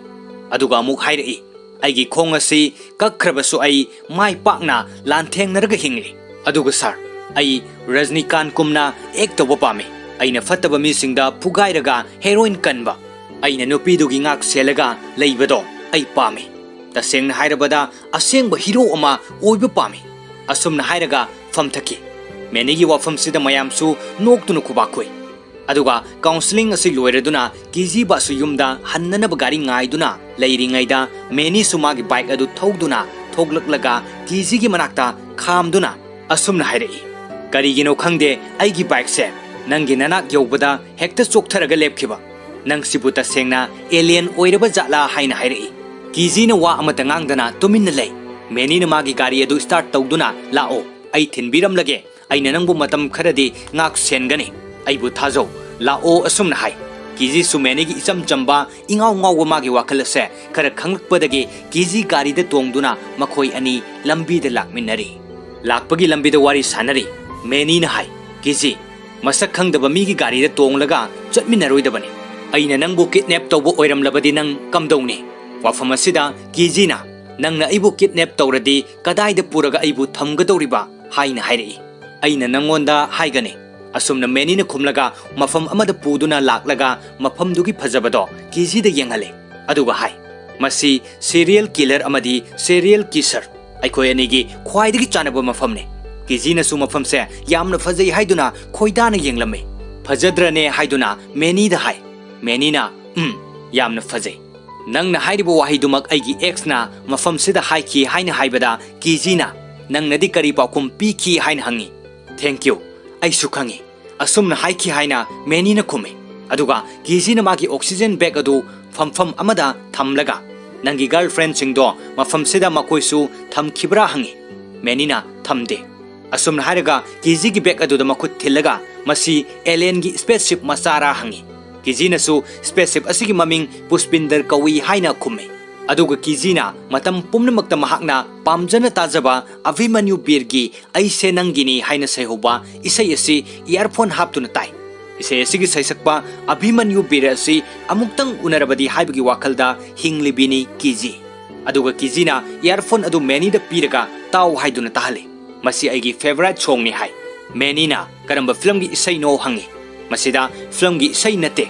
ꯑꯗꯨꯒ ꯑꯃꯨꯛ ꯍꯥꯏꯔꯛꯏ, "ꯑꯩꯒꯤ ꯈꯣꯡ ꯑꯁꯤ ꯀꯛꯈ꯭ꯔꯕꯁꯨ ꯑꯩ ꯃꯥꯏ ꯄꯥꯛꯅ ꯂꯥꯟꯊꯦꯡꯅꯔꯒ ꯍꯤꯡꯂꯤ꯫ ꯑꯗꯨꯒ sir, ꯑꯩ ꯔꯖꯅꯤꯀꯥꯟꯠ ꯀꯨꯝꯅ act ꯇꯧꯕ ꯄꯥꯝꯃꯤ꯫ ꯑꯩꯅ ꯐꯠꯇꯕ ꯃꯤꯁꯤꯡꯗ ꯐꯨꯒꯥꯏꯔꯒ heroine ꯀꯟꯕ꯫ ꯑꯩꯅ ꯅꯨꯄꯤꯗꯨꯒꯤ ꯉꯥꯛ ꯁꯦꯜꯂꯒ ꯂꯩꯕꯗꯣ ꯑꯩ ꯄꯥꯝꯃꯤ꯫ ꯇꯁꯦꯡꯅ ꯍꯥꯏꯔꯕꯗ ꯑꯁꯦꯡꯕ hero ꯑꯃ ꯑꯣꯏꯕ ꯄꯥꯝꯃꯤ꯫" ꯑꯁꯨꯝꯅ ꯍꯥꯏꯔꯒ ꯐꯝꯊꯈꯤ꯫ ꯃꯦꯅꯤꯒꯤ ꯋꯥꯐꯝꯁꯤꯗ ꯃꯌꯥꯝꯁꯨ ꯅꯣꯛꯇꯨꯅ ꯈꯨꯕꯥꯛ ꯈꯨꯏ꯫ ꯑꯗꯨꯒ counselling ꯑꯁꯤ ꯂꯣꯏꯔꯗꯨꯅ ꯀꯤꯖꯤꯕꯥꯁꯨ ꯌꯨꯝꯗ ꯍꯟꯅꯅꯕ ꯒꯥꯔꯤ ꯉꯥꯏꯗꯨꯅ ꯂꯩꯔꯤꯉꯩꯗ, ꯃꯦꯅꯤꯁꯨ ꯃꯥꯒꯤ bike ꯑꯗꯨ ꯊꯧꯗꯨꯅ ꯊꯣꯛꯂꯛꯂꯒ ꯀꯤꯖꯤꯒꯤ ꯃꯅꯥꯛꯇ ꯈꯥꯝꯗꯨꯅ ꯑꯁꯨꯝꯅ ꯍꯥꯏꯔꯛꯏ, "ꯀꯔꯤꯒꯤꯅꯣ ꯈꯪꯗꯦ, ꯑꯩꯒꯤ bikeꯁꯦ ꯅꯪꯒꯤ ꯅꯅꯥꯛ ꯌꯧꯕꯗ ꯍꯦꯛꯇ ꯆꯣꯛꯊꯔꯒ ꯂꯦꯞꯈꯤꯕ꯫ ꯅꯪꯁꯤꯕꯨ ꯇꯁꯦꯡꯅ alien ꯑꯣꯏꯔꯕ ꯖꯥꯠꯂꯥ?" ꯍꯥꯏꯅ ꯍꯥꯏꯔꯛꯏ꯫ ꯀꯤꯖꯤꯅ ꯋꯥ ꯑꯃꯠꯇ ꯉꯥꯡꯗꯅ ꯇꯨꯃꯤꯟꯅ ꯂꯩ꯫ ꯃꯦꯅꯤꯅ ꯃꯥꯒꯤ ꯒꯥꯔꯤ ꯑꯗꯨ start ꯇꯧꯗꯨꯅ, "ꯂꯥꯛꯑꯣ, ꯑꯩ ꯊꯤꯟꯕꯤꯔꯝꯂꯒꯦ꯫ ꯑꯩꯅ ꯅꯪꯕꯨ ꯃꯇꯝ ꯈꯔꯗꯤ ꯉꯥꯛ ꯁꯦꯟꯒꯅꯤ꯫ ꯑꯩꯕꯨ ꯊꯥꯖꯧ, ꯂꯥꯛꯑꯣ," ꯑꯁꯨꯝꯅ ꯍꯥꯏ꯫ ꯀꯤꯖꯤꯁꯨ ꯃꯦꯅꯤꯒꯤ ꯏꯆꯝ ꯆꯝꯕ, ꯏꯉꯥꯎ ꯉꯥꯎꯕ ꯃꯥꯒꯤ ꯋꯥꯈꯜ ꯑꯁꯦ ꯈꯔ ꯈꯪꯂꯛꯄꯗꯒꯤ ꯀꯤꯖꯤ ꯒꯥꯔꯤꯗ ꯇꯣꯡꯗꯨꯅ ꯃꯈꯣꯏ ꯑꯅꯤ ꯂꯝꯕꯤꯗ ꯂꯥꯛꯃꯤꯟꯅꯔꯤ꯫ ꯂꯥꯛꯄꯒꯤ ꯂꯝꯕꯤꯗ ꯋꯥꯔꯤ ꯁꯥꯟꯅꯔꯤ꯫ ꯃꯦꯅꯤꯅ ꯍꯥꯏ, "ꯀꯤꯖꯤ, ꯃꯁꯛ ꯈꯪꯗꯕ ꯃꯤꯒꯤ ꯒꯥꯔꯤꯗ ꯇꯣꯡꯂꯒ ꯆꯠꯃꯤꯟꯅꯔꯣꯏꯗꯕꯅꯤ꯫ ꯑꯩꯅ ꯅꯪꯕꯨ ꯀꯤꯗꯅꯦꯞ ꯇꯧꯕ ꯑꯣꯏꯔꯝꯂꯕꯗꯤ ꯅꯪ ꯀꯝꯗꯧꯅꯤ?" ꯋꯥꯐꯝ ꯑꯁꯤꯗ ꯀꯤꯖꯤꯅ, "ꯅꯪꯅ ꯑꯩꯕꯨ ꯀꯤꯗꯅꯦꯞ ꯇꯧꯔꯗꯤ ꯀꯗꯥꯏꯗ ꯄꯨꯔꯒ ꯑꯩꯕꯨ ꯊꯝꯒꯗꯧꯔꯤꯕ?" ꯍꯥꯏꯅ ꯍꯥꯏꯔꯛꯏ꯫ "ꯑꯩꯅ ꯅꯪꯉꯣꯟꯗ ꯍꯥꯏꯒꯅꯤ꯫" ꯑꯁꯨꯝꯅ ꯃꯦꯅꯤꯅ ꯈꯨꯝꯂꯒ ꯃꯐꯝ ꯑꯃꯗ ꯄꯨꯗꯨꯅ ꯂꯥꯛꯂꯒ ꯃꯐꯝꯗꯨꯒꯤ ꯐꯖꯕꯗꯣ ꯀꯤꯖꯤꯗ ꯌꯦꯡꯍꯜꯂꯦ꯫ ꯑꯗꯨꯒ ꯍꯥꯏ, "ꯃꯁꯤ ꯁꯦꯔꯤꯌꯦꯜ ꯀꯤꯂꯔ ꯑꯃꯗꯤ ꯁꯦꯔꯤꯌꯦꯜ ꯀꯤꯁꯔ ꯑꯩꯈꯣꯏ ꯑꯅꯤꯒꯤ ꯈ꯭ꯋꯥꯏꯗꯒꯤ ꯆꯥꯟꯅꯕ ꯃꯐꯝꯅꯤ꯫" ꯀꯤꯖꯤꯅꯁꯨ ꯃꯐꯝꯁꯦ ꯌꯥꯝꯅ ꯐꯖꯩ ꯍꯥꯏꯗꯨꯅ ꯈꯣꯏꯗꯥꯅ ꯌꯦꯡꯂꯝꯃꯤ꯫ "ꯐꯖꯗ꯭ꯔꯅꯦ?" ꯍꯥꯏꯗꯨꯅ ꯃꯦꯅꯤꯗ ꯍꯥꯏ꯫ ꯃꯦꯅꯤꯅ, "ꯎꯝ, ꯌꯥꯝꯅ ꯐꯖꯩ꯫ ꯅꯪꯅ ꯍꯥꯏꯔꯤꯕ ꯋꯥꯍꯩꯗꯨꯃꯛ ꯑꯩꯒꯤ ꯑꯦꯛꯁꯅ ꯃꯐꯝꯁꯤꯗ ꯍꯥꯏꯈꯤ" ꯍꯥꯏꯅ ꯍꯥꯏꯕꯗ ꯀꯤꯖꯤꯅ, "ꯅꯪꯅꯗꯤ ꯀꯔꯤ ꯄꯥꯎꯈꯨꯝ ꯄꯤꯈꯤ?" ꯍꯥꯏꯅ ꯍꯪꯉꯤ꯫ "Thank you, ꯑꯩꯁꯨ ꯈꯪꯉꯤ꯫" ꯑꯁꯨꯝꯅ ꯍꯥꯏꯈꯤ ꯍꯥꯏꯅ ꯃꯦꯅꯤꯅ ꯈꯨꯝꯃꯤ꯫ ꯑꯗꯨꯒ ꯀꯤꯖꯤꯅ ꯃꯥꯒꯤ ꯑꯣꯛꯁꯤꯖꯦꯟ ꯕꯦꯒ ꯑꯗꯨ ꯐꯝꯐꯝ ꯑꯃꯗ ꯊꯝꯂꯒ, "ꯅꯪꯒꯤ ꯒꯔꯜꯐ꯭ꯔꯦꯟꯁꯤꯡꯗꯣ ꯃꯐꯝꯁꯤꯗ ꯃꯈꯣꯏꯁꯨ ꯊꯝꯈꯤꯕ꯭ꯔꯥ?" ꯍꯪꯉꯤ꯫ ꯃꯦꯅꯤꯅ, "ꯊꯝꯗꯦ꯫" ꯑꯁꯨꯝꯅ ꯍꯥꯏꯔꯒ ꯀꯤꯖꯤꯒꯤ ꯕꯦꯒ ꯑꯗꯨꯗ ꯃꯈꯨꯠ ꯊꯤꯜꯂꯒ, "ꯃꯁꯤ ꯑꯦꯂꯦꯟꯒꯤ ꯁ꯭ꯄꯦꯁꯁꯤꯞ ꯃꯆꯥꯔꯥ?" ꯍꯪꯉꯤ꯫ ꯀꯤꯖꯤꯅꯁꯨ, "ꯁ꯭ꯄꯦꯁꯁꯤꯞ ꯑꯁꯤꯒꯤ ꯃꯃꯤꯡ ꯄꯨꯁꯄꯤꯟꯗꯔ ꯀꯧꯏ" ꯍꯥꯏꯅ ꯈꯨꯝꯃꯤ꯫ ꯑꯗꯨꯒ ꯀꯤꯖꯤꯅ ꯃꯇꯝ ꯄꯨꯝꯅꯃꯛꯇ ꯃꯍꯥꯛꯅ ꯄꯥꯝꯖꯅ ꯇꯥꯖꯕ ꯑꯚꯤꯃꯟꯌꯨ ꯕꯤꯔꯒꯤ "ꯑꯩꯁꯦ ꯅꯪꯒꯤꯅꯤ" ꯍꯥꯏꯅ ꯁꯩꯍꯧꯕ ꯏꯁꯩ ꯑꯁꯤ ꯏꯌꯥꯔꯐꯣꯟ ꯍꯥꯞꯇꯨꯅ ꯇꯥꯏ꯫ ꯏꯁꯩ ꯑꯁꯤꯒꯤ ꯁꯩꯁꯛꯄ ꯑꯚꯤꯃꯟꯌꯨ ꯕꯤꯔ ꯑꯁꯤ ꯑꯃꯨꯛꯇꯪ ꯎꯅꯔꯕꯗꯤ ꯍꯥꯏꯕꯒꯤ ꯋꯥꯈꯜꯗ ꯍꯤꯡꯂꯤꯕꯤꯅꯤ ꯀꯤꯖꯤ꯫ ꯑꯗꯨꯒ ꯀꯤꯖꯤꯅ ꯏꯌꯥꯔꯐꯣꯟ ꯑꯗꯨ ꯃꯦꯅꯤꯗ ꯄꯤꯔꯒ "ꯇꯥꯎ" ꯍꯥꯏꯗꯨꯅ ꯇꯥꯍꯜꯂꯤ꯫ "ꯃꯁꯤ ꯑꯩꯒꯤ ꯐꯦꯚꯔꯥꯏꯠ ꯁꯣꯡꯅꯤ" ꯍꯥꯏ꯫ ꯃꯦꯅꯤꯅ, "ꯀꯔꯝꯕ ꯐꯤꯂꯝꯒꯤ ꯏꯁꯩꯅꯣ?" ꯍꯪꯉꯤ꯫ "ꯃꯁꯤꯗ ꯐꯤꯂꯝꯒꯤ ꯏꯁꯩ ꯅꯠꯇꯦ,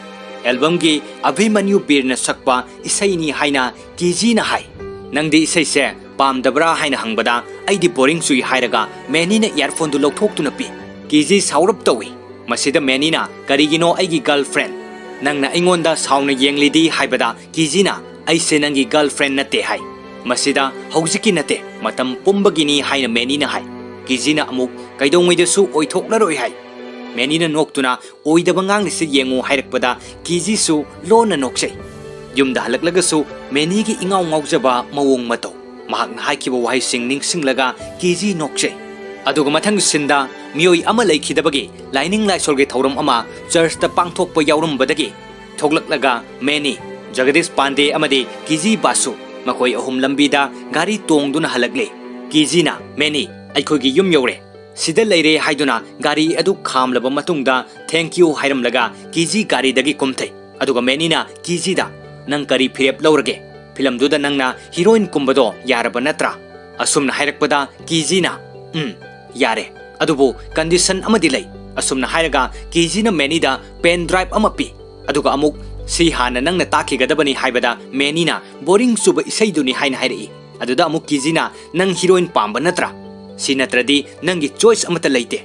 ꯑꯦꯜꯕꯝꯒꯤ ꯑꯚꯤꯃꯟꯌꯨ ꯕꯤꯔꯅ ꯁꯛꯄ ꯏꯁꯩꯅꯤ" ꯍꯥꯏꯅ ꯀꯤꯖꯤꯅ ꯍꯥꯏ꯫ "ꯅꯪꯗꯤ ꯏꯁꯩꯁꯦ ꯄꯥꯝꯗꯕ꯭ꯔꯥ?" ꯍꯥꯏꯅ ꯍꯪꯕꯗ, "ꯑꯩꯗꯤ ꯕꯣꯔꯤꯡ ꯆꯨꯏ" ꯍꯥꯏꯔꯒ ꯃꯦꯅꯤꯅ ꯏꯌꯥꯔꯐꯣꯟꯗꯨ ꯂꯧꯊꯣꯛꯇꯨꯅ ꯄꯤ꯫ ꯀꯤꯖꯤ ꯁꯥꯎꯔꯞ ꯇꯧꯏ꯫ ꯃꯁꯤꯗ ꯃꯦꯅꯤꯅ, "ꯀꯔꯤꯒꯤꯅꯣ ꯑꯩꯒꯤ ꯒꯔꯜꯐ꯭ꯔꯦꯟ? ꯅꯪꯅ ꯑꯩꯉꯣꯟꯗ ꯁꯥꯎꯅ ꯌꯦꯡꯂꯤꯗꯤ?" ꯍꯥꯏꯕꯗ ꯀꯤꯖꯤꯅ, "ꯑꯩꯁꯦ ꯅꯪꯒꯤ ꯒꯔꯜꯐ꯭ꯔꯦꯟ ꯅꯠꯇꯦ" ꯍꯥꯏ꯫ "ꯃꯁꯤꯗ ꯍꯧꯖꯤꯛꯀꯤ ꯅꯠꯇꯦ, ꯃꯇꯝ ꯄꯨꯝꯕꯒꯤꯅꯤ" ꯍꯥꯏꯅ ꯃꯦꯅꯤꯅ ꯍꯥꯏ꯫ ꯀꯤꯖꯤꯅ ꯑꯃꯨꯛ, "ꯀꯩꯗꯧꯉꯩꯗꯁꯨ ꯑꯣꯏꯊꯣꯛꯂꯔꯣꯏ" ꯍꯥꯏ꯫ ꯃꯦꯅꯤꯅ ꯅꯣꯛꯇꯨꯅ, "ꯑꯣꯏꯗꯕ ꯉꯥꯡꯂꯤꯁꯦ ꯌꯦꯡꯉꯨ" ꯍꯥꯏꯔꯛꯄꯗ ꯀꯤꯖꯤꯁꯨ ꯂꯣꯟꯅ ꯅꯣꯛꯆꯩ꯫ ꯌꯨꯝꯗ ꯍꯜꯂꯛꯂꯒꯁꯨ ꯃꯦꯅꯤꯒꯤ ꯏꯉꯥꯎ ꯉꯥꯎꯖꯕ ꯃꯑꯣꯡ ꯃꯇꯧ, ꯃꯍꯥꯛꯅ ꯍꯥꯏꯈꯤꯕ ꯋꯥꯍꯩꯁꯤꯡ ꯅꯤꯡꯁꯤꯡꯂꯒ ꯀꯤꯖꯤ ꯅꯣꯛꯆꯩ꯫ ꯑꯗꯨꯒ ꯃꯊꯪꯒꯤ ꯁꯤꯟꯗ ꯃꯤꯑꯣꯏ ꯑꯃ ꯂꯩꯈꯤꯗꯕꯒꯤ ꯂꯥꯏꯅꯤꯡ ꯂꯥꯏꯁꯣꯜꯒꯤ ꯊꯧꯔꯝ ꯑꯃ ꯆꯔꯆꯇ ꯄꯥꯡꯊꯣꯛꯄ ꯌꯥꯎꯔꯝꯕꯗꯒꯤ ꯊꯣꯛꯂꯛꯂꯒ ꯃꯦꯅꯤ, ꯖꯒꯗꯤꯁ ꯄꯥꯟꯗꯦ ꯑꯃꯗꯤ ꯀꯤꯖꯤ ꯕꯥꯁꯨ ꯃꯈꯣꯏ ꯑꯍꯨꯝ ꯂꯝꯕꯤꯗ ꯒꯥꯔꯤ ꯇꯣꯡꯗꯨꯅ ꯍꯜꯂꯛꯂꯦ꯫ ꯀꯤꯖꯤꯅ, "ꯃꯦꯅꯤ, ꯑꯩꯈꯣꯏꯒꯤ ꯌꯨꯝ ꯌꯧꯔꯦ꯫ ꯁꯤꯗ ꯂꯩꯔꯦ" ꯍꯥꯏꯗꯨꯅ ꯒꯥꯔꯤ ꯑꯗꯨ ꯈꯥꯝꯂꯕ ꯃꯇꯨꯡꯗ "Thank you" ꯍꯥꯏꯔꯝꯂꯒ ꯀꯤꯖꯤ ꯒꯥꯔꯤꯗꯒꯤ ꯀꯨꯝꯊꯩ꯫ ꯑꯗꯨꯒ ꯃꯦꯅꯤꯅ ꯀꯤꯖꯤꯗ, "ꯅꯪ ꯀꯔꯤ ꯐꯤꯔꯦꯞ ꯂꯧꯔꯒꯦ? ꯐꯤꯂꯝꯗꯨꯗ ꯅꯪꯅ ꯍꯤꯔꯣꯏꯟ ꯀꯨꯝꯕꯗꯣ ꯌꯥꯔꯕ ꯅꯠꯇ꯭ꯔꯥ?" ꯑꯁꯨꯝꯅ ꯍꯥꯏꯔꯛꯄꯗ ꯀꯤꯖꯤꯅ, "ꯎꯝ, ꯌꯥꯔꯦ꯫ ꯑꯗꯨꯕꯨ condition ꯑꯃꯗꯤ ꯂꯩ"꯫ ꯑꯁꯨꯝꯅ ꯍꯥꯏꯔꯒ ꯀꯤꯖꯤꯅ ꯃꯦꯅꯤꯗ pen drive ꯑꯃ ꯄꯤ꯫ ꯑꯗꯨꯒ ꯑꯃꯨꯛ, "ꯁꯤ ꯍꯥꯟꯅ ꯅꯪꯅ ꯇꯥꯈꯤꯒꯗꯕꯅꯤ" ꯍꯥꯏꯕꯗ ꯃꯦꯅꯤꯅ "boring ꯆꯨꯕ ꯏꯁꯩꯗꯨꯅꯤ" ꯍꯥꯏꯅ ꯍꯥꯏꯔꯛꯏ꯫ ꯑꯗꯨꯗ ꯑꯃꯨꯛ ꯀꯤꯖꯤꯅ, "ꯅꯪ ꯍꯤꯔꯣꯏꯟ ꯄꯥꯝꯕ ꯅꯠꯇ꯭ꯔꯥ? ꯁꯤ ꯅꯠꯇ꯭ꯔꯗꯤ ꯅꯪꯒꯤ choice ꯑꯃꯠꯇ ꯂꯩꯇꯦ꯫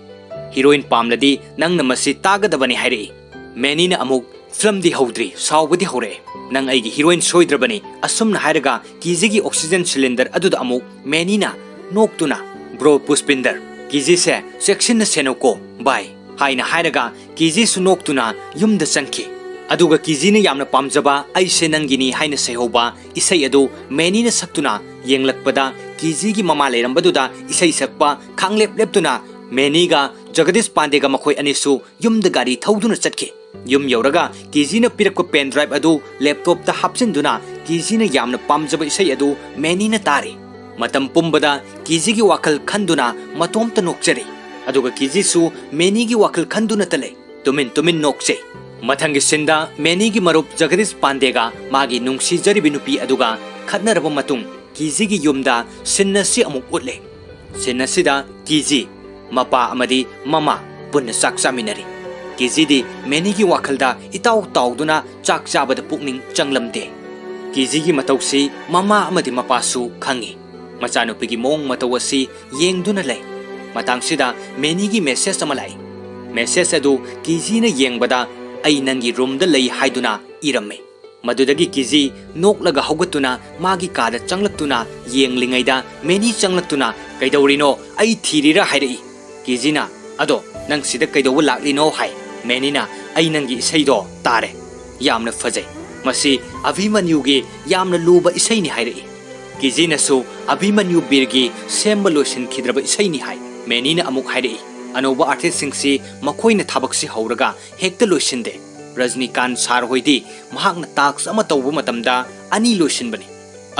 ꯍꯤꯔꯣꯏꯟ ꯄꯥꯝꯂꯗꯤ ꯅꯪꯅ ꯃꯁꯤ ꯇꯥꯒꯗꯕꯅꯤ" ꯍꯥꯏꯔꯛꯏ꯫ ꯃꯦꯅꯤꯅ ꯑꯃꯨꯛ, "ꯐꯤꯂꯝꯗꯤ ꯍꯧꯗ꯭ꯔꯤ, ꯁꯥꯎꯕꯗꯤ ꯍꯧꯔꯛꯑꯦ꯫ ꯅꯪ ꯑꯩꯒꯤ ꯍꯤꯔꯣꯏꯟ ꯁꯣꯏꯗ꯭ꯔꯕꯅꯤ"꯫ ꯑꯁꯨꯝꯅ ꯍꯥꯏꯔꯒ ꯀꯤꯖꯤꯒꯤ oxygen cylinder ꯑꯗꯨꯗ ꯑꯃꯨꯛ ꯃꯦꯅꯤꯅ ꯅꯣꯛꯇꯨꯅ, "Bro ꯄꯨꯁꯄꯤꯟꯗꯔ, ꯀꯤꯖꯤꯁꯦ ꯆꯦꯛꯁꯤꯟꯅ ꯁꯦꯟꯅꯧꯀꯣ, bye" ꯍꯥꯏꯅ ꯍꯥꯏꯔꯒ ꯀꯤꯖꯤꯁꯨ ꯅꯣꯛꯇꯨꯅ ꯌꯨꯝꯗ ꯆꯪꯈꯤ꯫ ꯑꯗꯨꯒ ꯀꯤꯖꯤꯅ ꯌꯥꯝꯅ ꯄꯥꯝꯖꯕ "ꯑꯩꯁꯦ ꯅꯪꯒꯤꯅꯤ" ꯍꯥꯏꯅ ꯁꯩꯍꯧꯕ ꯏꯁꯩ ꯑꯗꯨ ꯃꯦꯅꯤꯅ ꯁꯛꯇꯨꯅ ꯌꯦꯡꯂꯛꯄꯗ, ꯀꯤꯖꯤꯒꯤ ꯃꯃꯥ ꯂꯩꯔꯝꯕꯗꯨꯗ ꯏꯁꯩ ꯁꯛꯄ ꯈꯥꯡꯂꯦꯞ ꯂꯦꯞꯇꯨꯅ ꯃꯦꯅꯤꯒ ꯖꯒꯗꯤꯁ ꯄꯥꯟꯗꯦꯒ ꯃꯈꯣꯏ ꯑꯅꯤꯁꯨ ꯌꯨꯝꯗ ꯒꯥꯔꯤ ꯊꯧꯗꯨꯅ ꯆꯠꯈꯤ꯫ ꯌꯨꯝ ꯌꯧꯔꯒ ꯀꯤꯖꯤꯅ ꯄꯤꯔꯛꯄ pen drive ꯑꯗꯨ laptopꯇ ꯍꯥꯞꯆꯤꯟꯗꯨꯅ ꯀꯤꯖꯤꯅ ꯌꯥꯝꯅ ꯄꯥꯝꯖꯕ ꯏꯁꯩ ꯑꯗꯨ ꯃꯦꯅꯤꯅ ꯇꯥꯔꯤ꯫ ꯃꯇꯝ ꯄꯨꯝꯕꯗ ꯀꯤꯖꯤꯒꯤ ꯋꯥꯈꯜ ꯈꯟꯗꯨꯅ ꯃꯇꯣꯝꯇ ꯅꯣꯛꯆꯔꯤ꯫ ꯑꯗꯨꯒ ꯀꯤꯖꯤꯁꯨ ꯃꯦꯅꯤꯒꯤ ꯋꯥꯈꯜ ꯈꯟꯗꯨꯅꯇ ꯂꯩ꯫ ꯇꯨꯃꯤꯟ ꯇꯨꯃꯤꯟ ꯅꯣꯛꯆꯩ꯫ ꯃꯊꯪꯒꯤ sceneꯗ ꯃꯦꯅꯤꯒꯤ ꯃꯔꯨꯞ ꯖꯒꯗꯤꯁ ꯄꯥꯟꯗꯦꯒ ꯃꯥꯒꯤ ꯅꯨꯡꯁꯤꯖꯔꯤꯕꯤ ꯅꯨꯄꯤ ꯑꯗꯨꯒ ꯈꯠꯅꯔꯕ ꯃꯇꯨꯡ ꯀꯤꯖꯤꯒꯤ ꯌꯨꯝꯗ scene ꯑꯁꯤ ꯑꯃꯨꯛ ꯎꯠꯂꯦ꯫ Scene ꯑꯁꯤꯗ ꯀꯤꯖꯤ, ꯃꯄꯥ ꯑꯃꯗꯤ ꯃꯃꯥ ꯄꯨꯟꯅ ꯆꯥꯛ ꯆꯥꯃꯤꯟꯅꯔꯤ꯫ ꯀꯤꯖꯤꯗꯤ ꯃꯦꯅꯤꯒꯤ ꯋꯥꯈꯜꯗ ꯏꯇꯥꯎ ꯇꯥꯎꯗꯨꯅ ꯆꯥꯛ ꯆꯥꯕꯗ ꯄꯨꯛꯅꯤꯡ ꯆꯪꯂꯝꯗꯦ꯫ ꯀꯤꯖꯤꯒꯤ ꯃꯇꯧꯁꯤ ꯃꯃꯥ ꯑꯃꯗꯤ ꯃꯄꯥꯁꯨ ꯈꯪꯏ꯫ ꯃꯆꯥꯅꯨꯄꯤꯒꯤ ꯃꯑꯣꯡ ꯃꯇꯧ ꯑꯁꯤ ꯌꯦꯡꯗꯨꯅ ꯂꯩ꯫ ꯃꯇꯥꯡꯁꯤꯗ ꯃꯦꯅꯤꯒꯤ message ꯑꯃ ꯂꯥꯛꯏ꯫ Message ꯑꯗꯨ ꯀꯤꯖꯤꯅ ꯌꯦꯡꯕꯗ, "ꯑꯩ ꯅꯪꯒꯤ roomꯗ ꯂꯩ" ꯍꯥꯏꯗꯨꯅ ꯏꯔꯝꯃꯤ꯫ ꯃꯗꯨꯗꯒꯤ ꯀꯤꯖꯤ ꯅꯣꯛꯂꯒ ꯍꯧꯒꯠꯇꯨꯅ ꯃꯥꯒꯤ ꯀꯥꯗ ꯆꯪꯂꯛꯇꯨꯅ ꯌꯦꯡꯂꯤꯉꯩꯗ ꯃꯦꯅꯤ ꯆꯪꯂꯛꯇꯨꯅ, "ꯀꯩꯗꯧꯔꯤꯅꯣ? ꯑꯩ ꯊꯤꯔꯤꯔꯥ?" ꯍꯥꯏꯔꯛꯏ꯫ ꯀꯤꯖꯤꯅ, "ꯑꯗꯣ ꯅꯪ ꯁꯤꯗ ꯀꯩꯗꯧꯕ ꯂꯥꯛꯂꯤꯅꯣ?" ꯍꯥꯏ꯫ ꯃꯦꯅꯤꯅ, "ꯑꯩ ꯅꯪꯒꯤ ꯏꯁꯩꯗꯣ ꯇꯥꯔꯦ꯫ ꯌꯥꯝꯅ ꯐꯖꯩ꯫ ꯃꯁꯤ ꯑꯚꯤꯃꯟꯌꯨꯒꯤ ꯌꯥꯝꯅ ꯂꯨꯕ ꯏꯁꯩꯅꯤ" ꯍꯥꯏꯔꯛꯏ꯫ ꯀꯤꯖꯤꯅꯁꯨ, "ꯑꯚꯤꯃꯟꯌꯨ ꯕꯤꯔꯒꯤ ꯁꯦꯝꯕ ꯂꯣꯏꯁꯤꯟꯈꯤꯗ꯭ꯔꯕ ꯏꯁꯩꯅꯤ" ꯍꯥꯏ꯫ ꯃꯦꯅꯤꯅ ꯑꯃꯨꯛ ꯍꯥꯏꯔꯛꯏ, "ꯑꯅꯧꯕ artistꯁꯤꯡꯁꯤ ꯃꯈꯣꯏꯅ ꯊꯕꯛꯁꯤ ꯍꯧꯔꯒ ꯍꯦꯛꯇ ꯂꯣꯏꯁꯤꯟꯗꯦ꯫ ꯔꯖꯅꯤꯀꯥꯟ ꯁꯥꯔ ꯍꯣꯏꯗꯤ ꯃꯍꯥꯛꯅ ꯇꯥꯛꯁ ꯑꯃ ꯇꯧꯕ ꯃꯇꯝꯗ ꯑꯅꯤ ꯂꯣꯏꯁꯤꯟꯕꯅꯤ꯫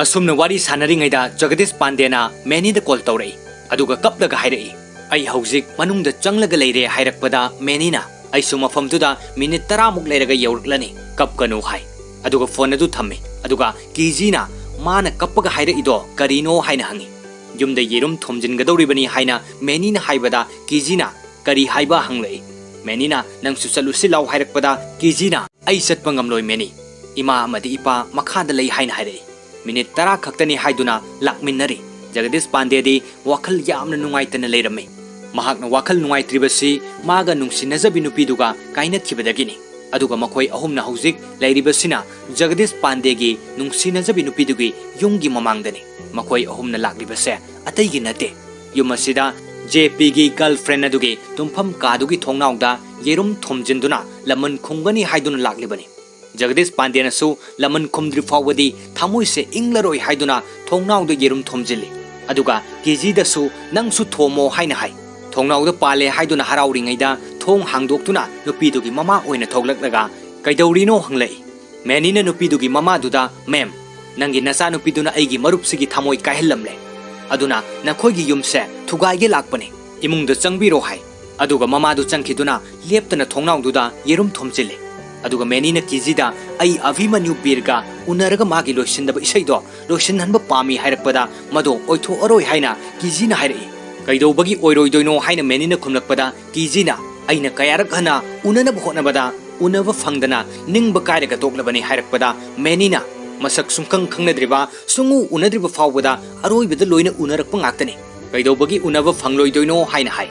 ꯑꯁꯨꯝꯅ ꯋꯥꯔꯤ ꯁꯥꯟꯅꯔꯤꯉꯩꯗ ꯖꯒꯗꯤꯁ ꯄꯥꯟꯗꯦꯅ ꯃꯦꯅꯤꯗ ꯀꯣꯜ ꯇꯧꯔꯛꯏ, ꯑꯗꯨꯒ ꯀꯞꯂꯒ ꯍꯥꯏꯔꯛꯏ, "ꯑꯩ ꯍꯧꯖꯤꯛ ꯃꯅꯨꯡꯗ ꯆꯪꯂꯒ ꯂꯩꯔꯦ" ꯍꯥꯏꯔꯛꯄꯗ ꯃꯦꯅꯤꯅ, "ꯑꯩꯁꯨ ꯃꯐꯝꯗꯨꯗ ꯃꯤꯅꯤꯠ ꯇꯔꯥꯃꯨꯛ ꯂꯩꯔꯒ ꯌꯧꯔꯛꯂꯅꯤ, ꯀꯞꯀꯅꯨ" ꯍꯥꯏ꯫ ꯑꯗꯨꯒ ꯐꯣꯟ ꯑꯗꯨ ꯊꯝꯃꯤ꯫ ꯑꯗꯨꯒ ꯀꯤꯖꯤꯅ ꯃꯥꯅ ꯀꯞꯄꯒ ꯍꯥꯏꯔꯛꯏꯗꯣ ꯀꯔꯤꯅꯣ ꯍꯥꯏꯅ ꯍꯪꯉꯤ꯫ "ꯌꯨꯝꯗ ꯌꯦꯔꯨꯝ ꯊꯣꯝꯖꯤꯟꯒꯗꯧꯔꯤꯕꯅꯤ" ꯍꯥꯏꯅ ꯃꯦꯅꯤꯅ ꯍꯥꯏꯕꯗ ꯀꯤꯖꯤꯅ "ꯀꯔꯤ ꯍꯥꯏꯕ?" ꯍꯪꯂꯛꯏ꯫ ꯃꯦꯅꯤꯅ "ꯅꯪꯁꯨ ꯆꯠꯂꯨꯁꯤ ꯂꯥꯎ" ꯍꯥꯏꯔꯛꯄꯗ ꯀꯤꯖꯤꯅ, "ꯑꯩ ꯆꯠꯄ ꯉꯝꯂꯣꯏ ꯃꯦꯅꯤ, ꯏꯃꯥ ꯑꯃꯗꯤ ꯏꯄꯥ ꯃꯈꯥꯗ ꯂꯩ" ꯍꯥꯏꯅ ꯍꯥꯏꯔꯛꯏ꯫ ꯃꯤꯅꯤꯠ ꯇꯔꯥ ꯈꯛꯇꯅꯤ ꯍꯥꯏꯗꯨꯅ ꯂꯥꯛꯃꯤꯟꯅꯔꯤ꯫ ꯖꯒꯗꯤꯁ ꯄꯥꯟꯗꯦꯗꯤ ꯋꯥꯈꯜ ꯌꯥꯝꯅ ꯅꯨꯡꯉꯥꯏꯇꯅ ꯂꯩꯔꯝꯃꯤ꯫ ꯃꯍꯥꯛꯅ ꯋꯥꯈꯜ ꯅꯨꯡꯉꯥꯏꯇ꯭ꯔꯤꯕꯁꯤ ꯃꯥꯒ ꯅꯨꯡꯁꯤꯅꯖꯕꯤ ꯅꯨꯄꯤꯗꯨꯒ ꯀꯥꯏꯅꯈꯤꯕꯗꯒꯤꯅꯤ꯫ ꯑꯗꯨꯒ ꯃꯈꯣꯏ ꯑꯍꯨꯝꯅ ꯍꯧꯖꯤꯛ ꯂꯩꯔꯤꯕꯁꯤꯅ ꯖꯒꯗꯤꯁ ꯄꯥꯟꯗꯦꯒꯤ ꯅꯨꯡꯁꯤꯅꯖꯕꯤ ꯅꯨꯄꯤꯗꯨꯒꯤ ꯌꯨꯝꯒꯤ ꯃꯃꯥꯡꯗꯅꯤ꯫ ꯃꯈꯣꯏ ꯑꯍꯨꯝꯅ ꯂꯥꯛꯂꯤꯕꯁꯦ ꯑꯇꯩꯒꯤ ꯅꯠꯇꯦ꯫ ꯌꯨꯝ ꯑꯁꯤꯗ ꯖꯦ ꯄꯤꯒꯤ ꯒꯔꯜꯐ꯭ꯔꯦꯟ ꯑꯗꯨꯒꯤ ꯇꯨꯝꯐꯝ ꯀꯥꯗꯨꯒꯤ ꯊꯣꯡꯅꯥꯎꯗ ꯌꯦꯔꯨꯝ ꯊꯣꯝꯖꯤꯟꯗꯨꯅ ꯂꯃꯟ ꯈꯨꯝꯒꯅꯤ ꯍꯥꯏꯗꯨꯅ ꯂꯥꯛꯂꯤꯕꯅꯤ꯫ ꯖꯒꯗꯤꯁ ꯄꯥꯟꯗꯦꯅꯁꯨ ꯂꯃꯟ ꯈꯨꯝꯗ꯭ꯔꯤ ꯐꯥꯎꯕꯗꯤ ꯊꯃꯣꯏꯁꯦ ꯏꯪꯂꯔꯣꯏ ꯍꯥꯏꯗꯨꯅ ꯊꯣꯡꯅꯥꯎꯗ ꯌꯦꯔꯨꯝ ꯊꯣꯝꯖꯤꯜꯂꯤ꯫ ꯑꯗꯨꯒ ꯀꯤꯖꯤꯗꯁꯨ "ꯅꯪꯁꯨ ꯊꯣꯝꯃꯣ" ꯍꯥꯏꯅ ꯍꯥꯏ꯫ ꯊꯣꯡꯅꯥꯎꯗ ꯄꯥꯜꯂꯦ ꯍꯥꯏꯗꯨꯅ ꯍꯔꯥꯎꯔꯤꯉꯩꯗ ꯊꯣꯡ ꯍꯥꯡꯗꯣꯛꯇꯨꯅ ꯅꯨꯄꯤꯗꯨꯒꯤ ꯃꯃꯥ ꯑꯣꯏꯅ ꯊꯣꯛꯂꯛꯂꯒ "ꯀꯩꯗꯧꯔꯤꯅꯣ?" ꯍꯪꯂꯛꯏ꯫ ꯃꯦꯅꯤꯅ ꯅꯨꯄꯤꯗꯨꯒꯤ ꯃꯃꯥꯗꯨꯗ, "ꯃꯦꯝ, ꯅꯪꯒꯤ ꯅꯆꯥꯅꯨꯄꯤꯗꯨꯅ ꯑꯩꯒꯤ ꯃꯔꯨꯞꯁꯤꯒꯤ ꯊꯃꯣꯏ ꯀꯥꯏꯍꯜꯂꯝꯂꯦ꯫ ꯑꯗꯨꯅ ꯅꯈꯣꯏꯒꯤ ꯌꯨꯝꯁꯦ ꯊꯨꯒꯥꯏꯒꯦ ꯂꯥꯛꯄꯅꯤ꯫ ꯏꯃꯨꯡꯗ ꯆꯪꯕꯤꯔꯣ" ꯍꯥꯏ꯫ ꯑꯗꯨꯒ ꯃꯃꯥꯗꯨ ꯆꯪꯈꯤꯗꯨꯅ ꯂꯦꯞꯇꯅ ꯊꯣꯡꯅꯥꯎꯗꯨꯗ ꯌꯦꯔꯨꯝ ꯊꯣꯝꯖꯤꯜꯂꯤ꯫ ꯑꯗꯨꯒ ꯃꯦꯅꯤꯅ ꯀꯤꯖꯤꯗ "ꯑꯩ ꯑꯚꯤꯃꯟꯌꯨ ꯕꯤꯔꯒ ꯎꯅꯔꯒ ꯃꯥꯒꯤ ꯂꯣꯏꯁꯤꯟꯗꯕ ꯏꯁꯩꯗꯣ ꯂꯣꯏꯁꯤꯟꯍꯟꯕ ꯄꯥꯝꯃꯤ" ꯍꯥꯏꯔꯛꯄꯗ ꯃꯗꯨ ꯑꯣꯏꯊꯣꯛꯑꯔꯣꯏ ꯍꯥꯏꯅ ꯀꯤꯖꯤꯅ ꯍꯥꯏꯔꯛꯏ꯫ "ꯀꯩꯗꯧꯕꯒꯤ ꯑꯣꯏꯔꯣꯏꯗꯣꯏꯅꯣ?" ꯍꯥꯏꯅ ꯃꯦꯅꯤꯅ ꯈꯨꯝꯂꯛꯄꯗ ꯀꯤꯖꯤꯅ, "ꯑꯩꯅ ꯀꯌꯥꯔꯛ ꯍꯟꯅ ꯎꯅꯅꯕ ꯍꯣꯠꯅꯕꯗ ꯎꯅꯕ ꯐꯪꯗꯅ ꯅꯤꯡꯕ ꯀꯥꯏꯔꯒ ꯇꯣꯛꯂꯕꯅꯤ" ꯍꯥꯏꯔꯛꯄꯗ ꯃꯦꯅꯤꯅ, "ꯃꯁꯛ ꯁꯨꯡꯈꯪ ꯈꯪꯅꯗ꯭ꯔꯤꯕ, ꯁꯨꯡꯎ ꯎꯅꯗ꯭ꯔꯤꯕ ꯐꯥꯎꯕꯗ ꯑꯔꯣꯏꯕꯗ ꯂꯣꯏꯅ ꯎꯅꯔꯛꯄ ꯉꯥꯛꯇꯅꯤ꯫ ꯀꯩꯗꯧꯕꯒꯤ ꯎꯅꯕ ꯐꯪꯂꯣꯏꯗꯣꯏꯅꯣ?" ꯍꯥꯏꯅ ꯍꯥꯏ꯫